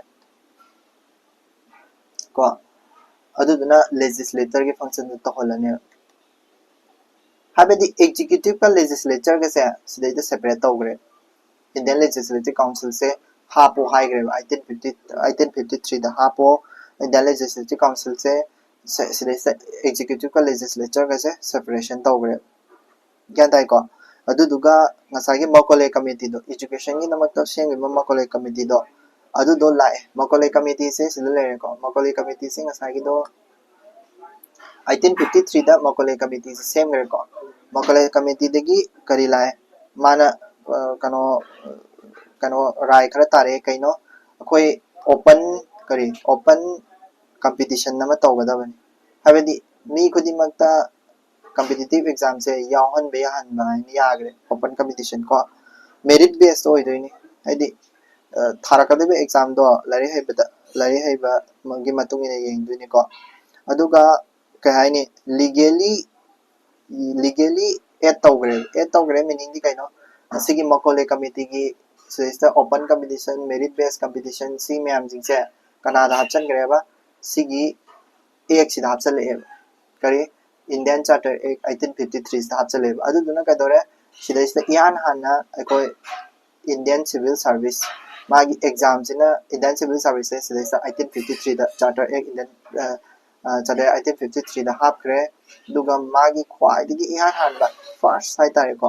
ꯀꯣ, ꯑꯗꯨꯗꯨꯅ legislatorꯒꯤ functionꯗꯨ ꯇꯧꯍꯜꯂꯅꯦꯕ꯫ ꯍꯥꯏꯕꯗꯤ executiveꯀ legislatorꯒꯁꯦ ꯁꯤꯗꯩꯗ separate ꯇꯧꯈ꯭ꯔꯦ꯫ Indian Legislative Councilꯁꯦ ꯍꯥꯞꯄꯣ ꯍꯥꯏꯈ꯭ꯔꯦꯕ, eighteen fifty, eighteen fifty threeꯗ ꯍꯥꯞꯄꯣ꯫ Indian Legislative Councilꯁꯦ ꯁ-, ꯁꯤꯗꯩꯁꯤꯗ executiveꯀ legislatorꯒꯁꯦ separation ꯇꯧꯈ꯭ꯔꯦꯕ꯫ ꯒ꯭ꯌꯥꯟ ꯇꯥꯏꯀꯣ? ꯑꯗꯨꯗꯨꯒ ꯉꯁꯥꯏꯒꯤ Macaulay Committeeꯗꯣ, educationꯒꯤꯗꯃꯛꯇ ꯁꯦꯝꯈꯤꯕ Macaulay Committeeꯗꯣ, ꯑꯗꯨꯗꯣ ꯂꯥꯛꯑꯦ꯫ Macaulay Committeeꯁꯦ ꯁꯤꯗ ꯂꯩꯔꯦꯀꯣ꯫ Macaulay Committeeꯁꯦ ꯉꯁꯥꯏꯒꯤꯗꯣ eighteen fifty threeꯗ Macaulay Committeeꯁꯦ ꯁꯦꯝꯈ꯭ꯔꯦꯀꯣ꯫ Macaulay Committeeꯗꯒꯤ ꯀꯔꯤ ꯂꯥꯛꯑꯦ? ꯃꯥꯅ, ꯑ, ꯀꯩꯅꯣ, ꯀꯩꯅꯣ ꯔꯥꯏ ꯈꯔ ꯇꯥꯔꯛꯑꯦ꯫ ꯀꯩꯅꯣ? ꯑꯩꯈꯣꯏ open, ꯀꯔꯤ, open competition ꯑꯃ ꯇꯧꯒꯗꯕꯅꯤ꯫ ꯍꯥꯏꯕꯗꯤ ꯃꯤ ꯈꯨꯗꯤꯡꯃꯛꯇ ꯀꯝꯄꯤꯇꯤꯇꯤꯞ ꯑꯦꯛꯖꯥꯝꯁꯦ ꯌꯥꯎꯍꯟꯕ ꯌꯥꯍꯟꯕ ꯍꯥꯏꯅ ꯌꯥꯈ꯭ꯔꯦ꯫ ꯑꯣꯄꯟ ꯀꯝꯄꯤꯇꯤꯁꯟ ꯀꯣ, ꯃꯦꯔꯤꯠ ꯕꯦꯁꯇ ꯑꯣꯏꯗꯣꯏꯅꯤ꯫ ꯍꯥꯏꯗꯤ ꯊꯥꯔꯛꯀꯗꯕ ꯑꯦꯛꯖꯥꯝꯗꯣ ꯂꯥꯏꯔꯤꯛ ꯍꯩꯕꯗ ꯂꯥꯏꯔꯤꯛ ꯍꯩꯕꯒꯤ ꯃꯇꯨꯡ ꯏꯟꯅ ꯌꯦꯡꯗꯣꯏꯅꯤꯀꯣ꯫ ꯑꯗꯨꯒ ꯀꯩ ꯍꯥꯏꯅꯤ, ꯂꯤꯒꯦꯂꯤ ꯂꯤꯒꯦꯂꯤ ꯑꯦꯗ ꯇꯧꯈ꯭ꯔꯦ꯫ ꯑꯦꯗ ꯇꯧꯈ꯭ꯔꯦ ꯃꯤꯅꯤꯡꯗꯤ ꯀꯩꯅꯣ? ꯉꯁꯤꯒꯤ ꯃꯀꯣꯂꯦ ꯀꯃꯤꯇꯤꯒꯤ ꯁꯤꯗꯩꯁꯤꯗ ꯑꯣꯄꯟ ꯀꯝꯄꯤꯇꯤꯁꯟ, ꯃꯦꯔꯤꯠ ꯕꯦꯁ ꯀꯝꯄꯤꯇꯤꯁꯟ, ꯁꯤ ꯃꯌꯥꯝꯁꯤꯡꯁꯦ ꯀꯅꯥꯗ ꯍꯥꯞꯆꯤꯟꯈ꯭ꯔꯦꯕ? ꯁꯤꯒꯤ ꯑꯦꯛꯁꯤꯗ ꯍꯥꯞꯆꯤꯜꯂꯛꯑꯦꯕ꯫ ꯀꯔꯤ? Indian charter act eighteen fifty ꯊ꯭ꯔꯤꯁꯤꯗ ꯍꯥꯞꯆꯤꯜꯂꯛꯑꯦꯕ꯫ ꯑꯗꯨꯗꯨꯅ ꯀꯩꯗꯧꯔꯦ? ꯁꯤꯗꯩꯁꯤꯗ ꯏꯍꯥꯟ ꯍꯥꯟꯅ ꯑꯩꯈꯣꯏ ꯏꯟꯗꯤꯌꯥꯟ ꯁꯤꯚꯤꯜ ꯁꯥꯔꯚꯤꯁ, ꯃꯥꯒꯤ ꯑꯦꯛꯖꯥꯝꯁꯤꯅ ꯏꯟꯗꯤꯌꯥꯟ ꯁꯤꯚꯤꯜ ꯁꯥꯔꯚꯤꯁꯁꯦ ꯁꯤꯗꯩꯁꯤꯗ ꯑꯩꯠꯇꯤꯟ ꯐꯤꯐꯇꯤ ꯊ꯭ꯔꯤꯗ ꯆꯥꯔꯇꯔ ꯑꯦꯛ ꯏꯟꯗꯤꯌꯥꯟ ꯆꯥꯔꯇꯔ ꯑꯩꯠꯇꯤꯟ ꯐꯤꯐꯇꯤ ꯊ꯭ꯔꯤꯗ ꯍꯥꯞꯈ꯭ꯔꯦ꯫ ꯑꯗꯨꯒ ꯃꯥꯒꯤ ꯈ꯭ꯋꯥꯏꯗꯒꯤ ꯏꯍꯥꯟ ꯍꯥꯟꯕ ꯐꯥꯔꯁ ꯍꯥꯏꯇꯥꯔꯦꯀꯣ,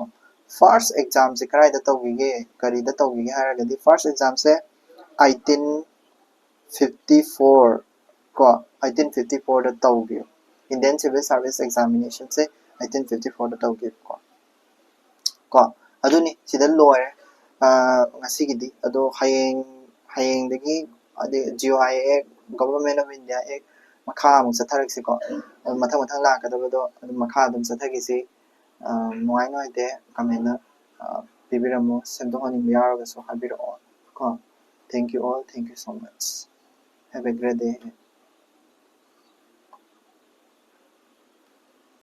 ꯐꯥꯔꯁ ꯑꯦꯛꯖꯥꯝꯁꯦ ꯀꯗꯥꯏꯗ ꯇꯧꯈꯤꯒꯦ, ꯀꯔꯤꯗ ꯇꯧꯈꯤꯒꯦ ꯍꯥꯏꯔꯒꯗꯤ, ꯐꯥꯔꯁ ꯑꯦꯛꯖꯥꯝꯁꯦ ꯑꯩꯠꯇꯤꯟ ꯐꯤꯐꯇꯤ ꯐꯣꯔ ꯀꯣ, ꯑꯩꯠꯇꯤꯟ ꯐꯤꯐꯇꯤ ꯐꯣꯔꯗ ꯇꯧꯈꯤꯕ꯫ ꯏꯟꯗꯤꯌꯥꯟ ꯁꯤꯚꯤꯜ ꯁꯥꯔꯚꯤꯁ ꯑꯦꯛꯖꯥꯃꯤꯅꯦꯁꯟꯁꯦ ꯑꯩꯠꯇꯤꯟ ꯐꯤꯐꯇꯤ ꯐꯣꯔꯗ ꯇꯧꯈꯤꯕꯀꯣ꯫ ꯀꯣ, ꯑꯗꯨꯅꯤ, ꯁꯤꯗ ꯂꯣꯏꯔꯦ ꯉꯁꯤꯒꯤꯗꯤ꯫ ꯑꯗꯣ ꯍꯌꯦꯡ, ꯍꯌꯦꯡꯗꯒꯤ, ꯑꯗꯩ G O I act, government of India act ꯃꯈꯥ ꯑꯃꯨꯛ ꯆꯠꯊꯔꯛꯁꯤꯀꯣ꯫ ꯑꯗꯨ ꯃꯊꯪ ꯃꯊꯪ ꯂꯥꯛꯀꯗꯕꯗꯣ ꯑꯗꯨꯝ ꯃꯈꯥ ꯑꯗꯨꯝ ꯆꯠꯊꯈꯤꯁꯤ꯫ ꯅꯨꯡꯉꯥꯏ ꯅꯨꯡꯉꯥꯏꯇꯦ ꯀꯃꯦꯟꯗ ꯄꯤꯕꯤꯔꯝꯃꯣ, ꯁꯦꯝꯗꯣꯛꯍꯟꯅꯤꯡꯕ ꯌꯥꯎꯔꯒꯁꯨ ꯍꯥꯏꯕꯤꯔꯛꯑꯣ ꯀꯣ꯫ Thank you all, thank you so much, have a great day ahead.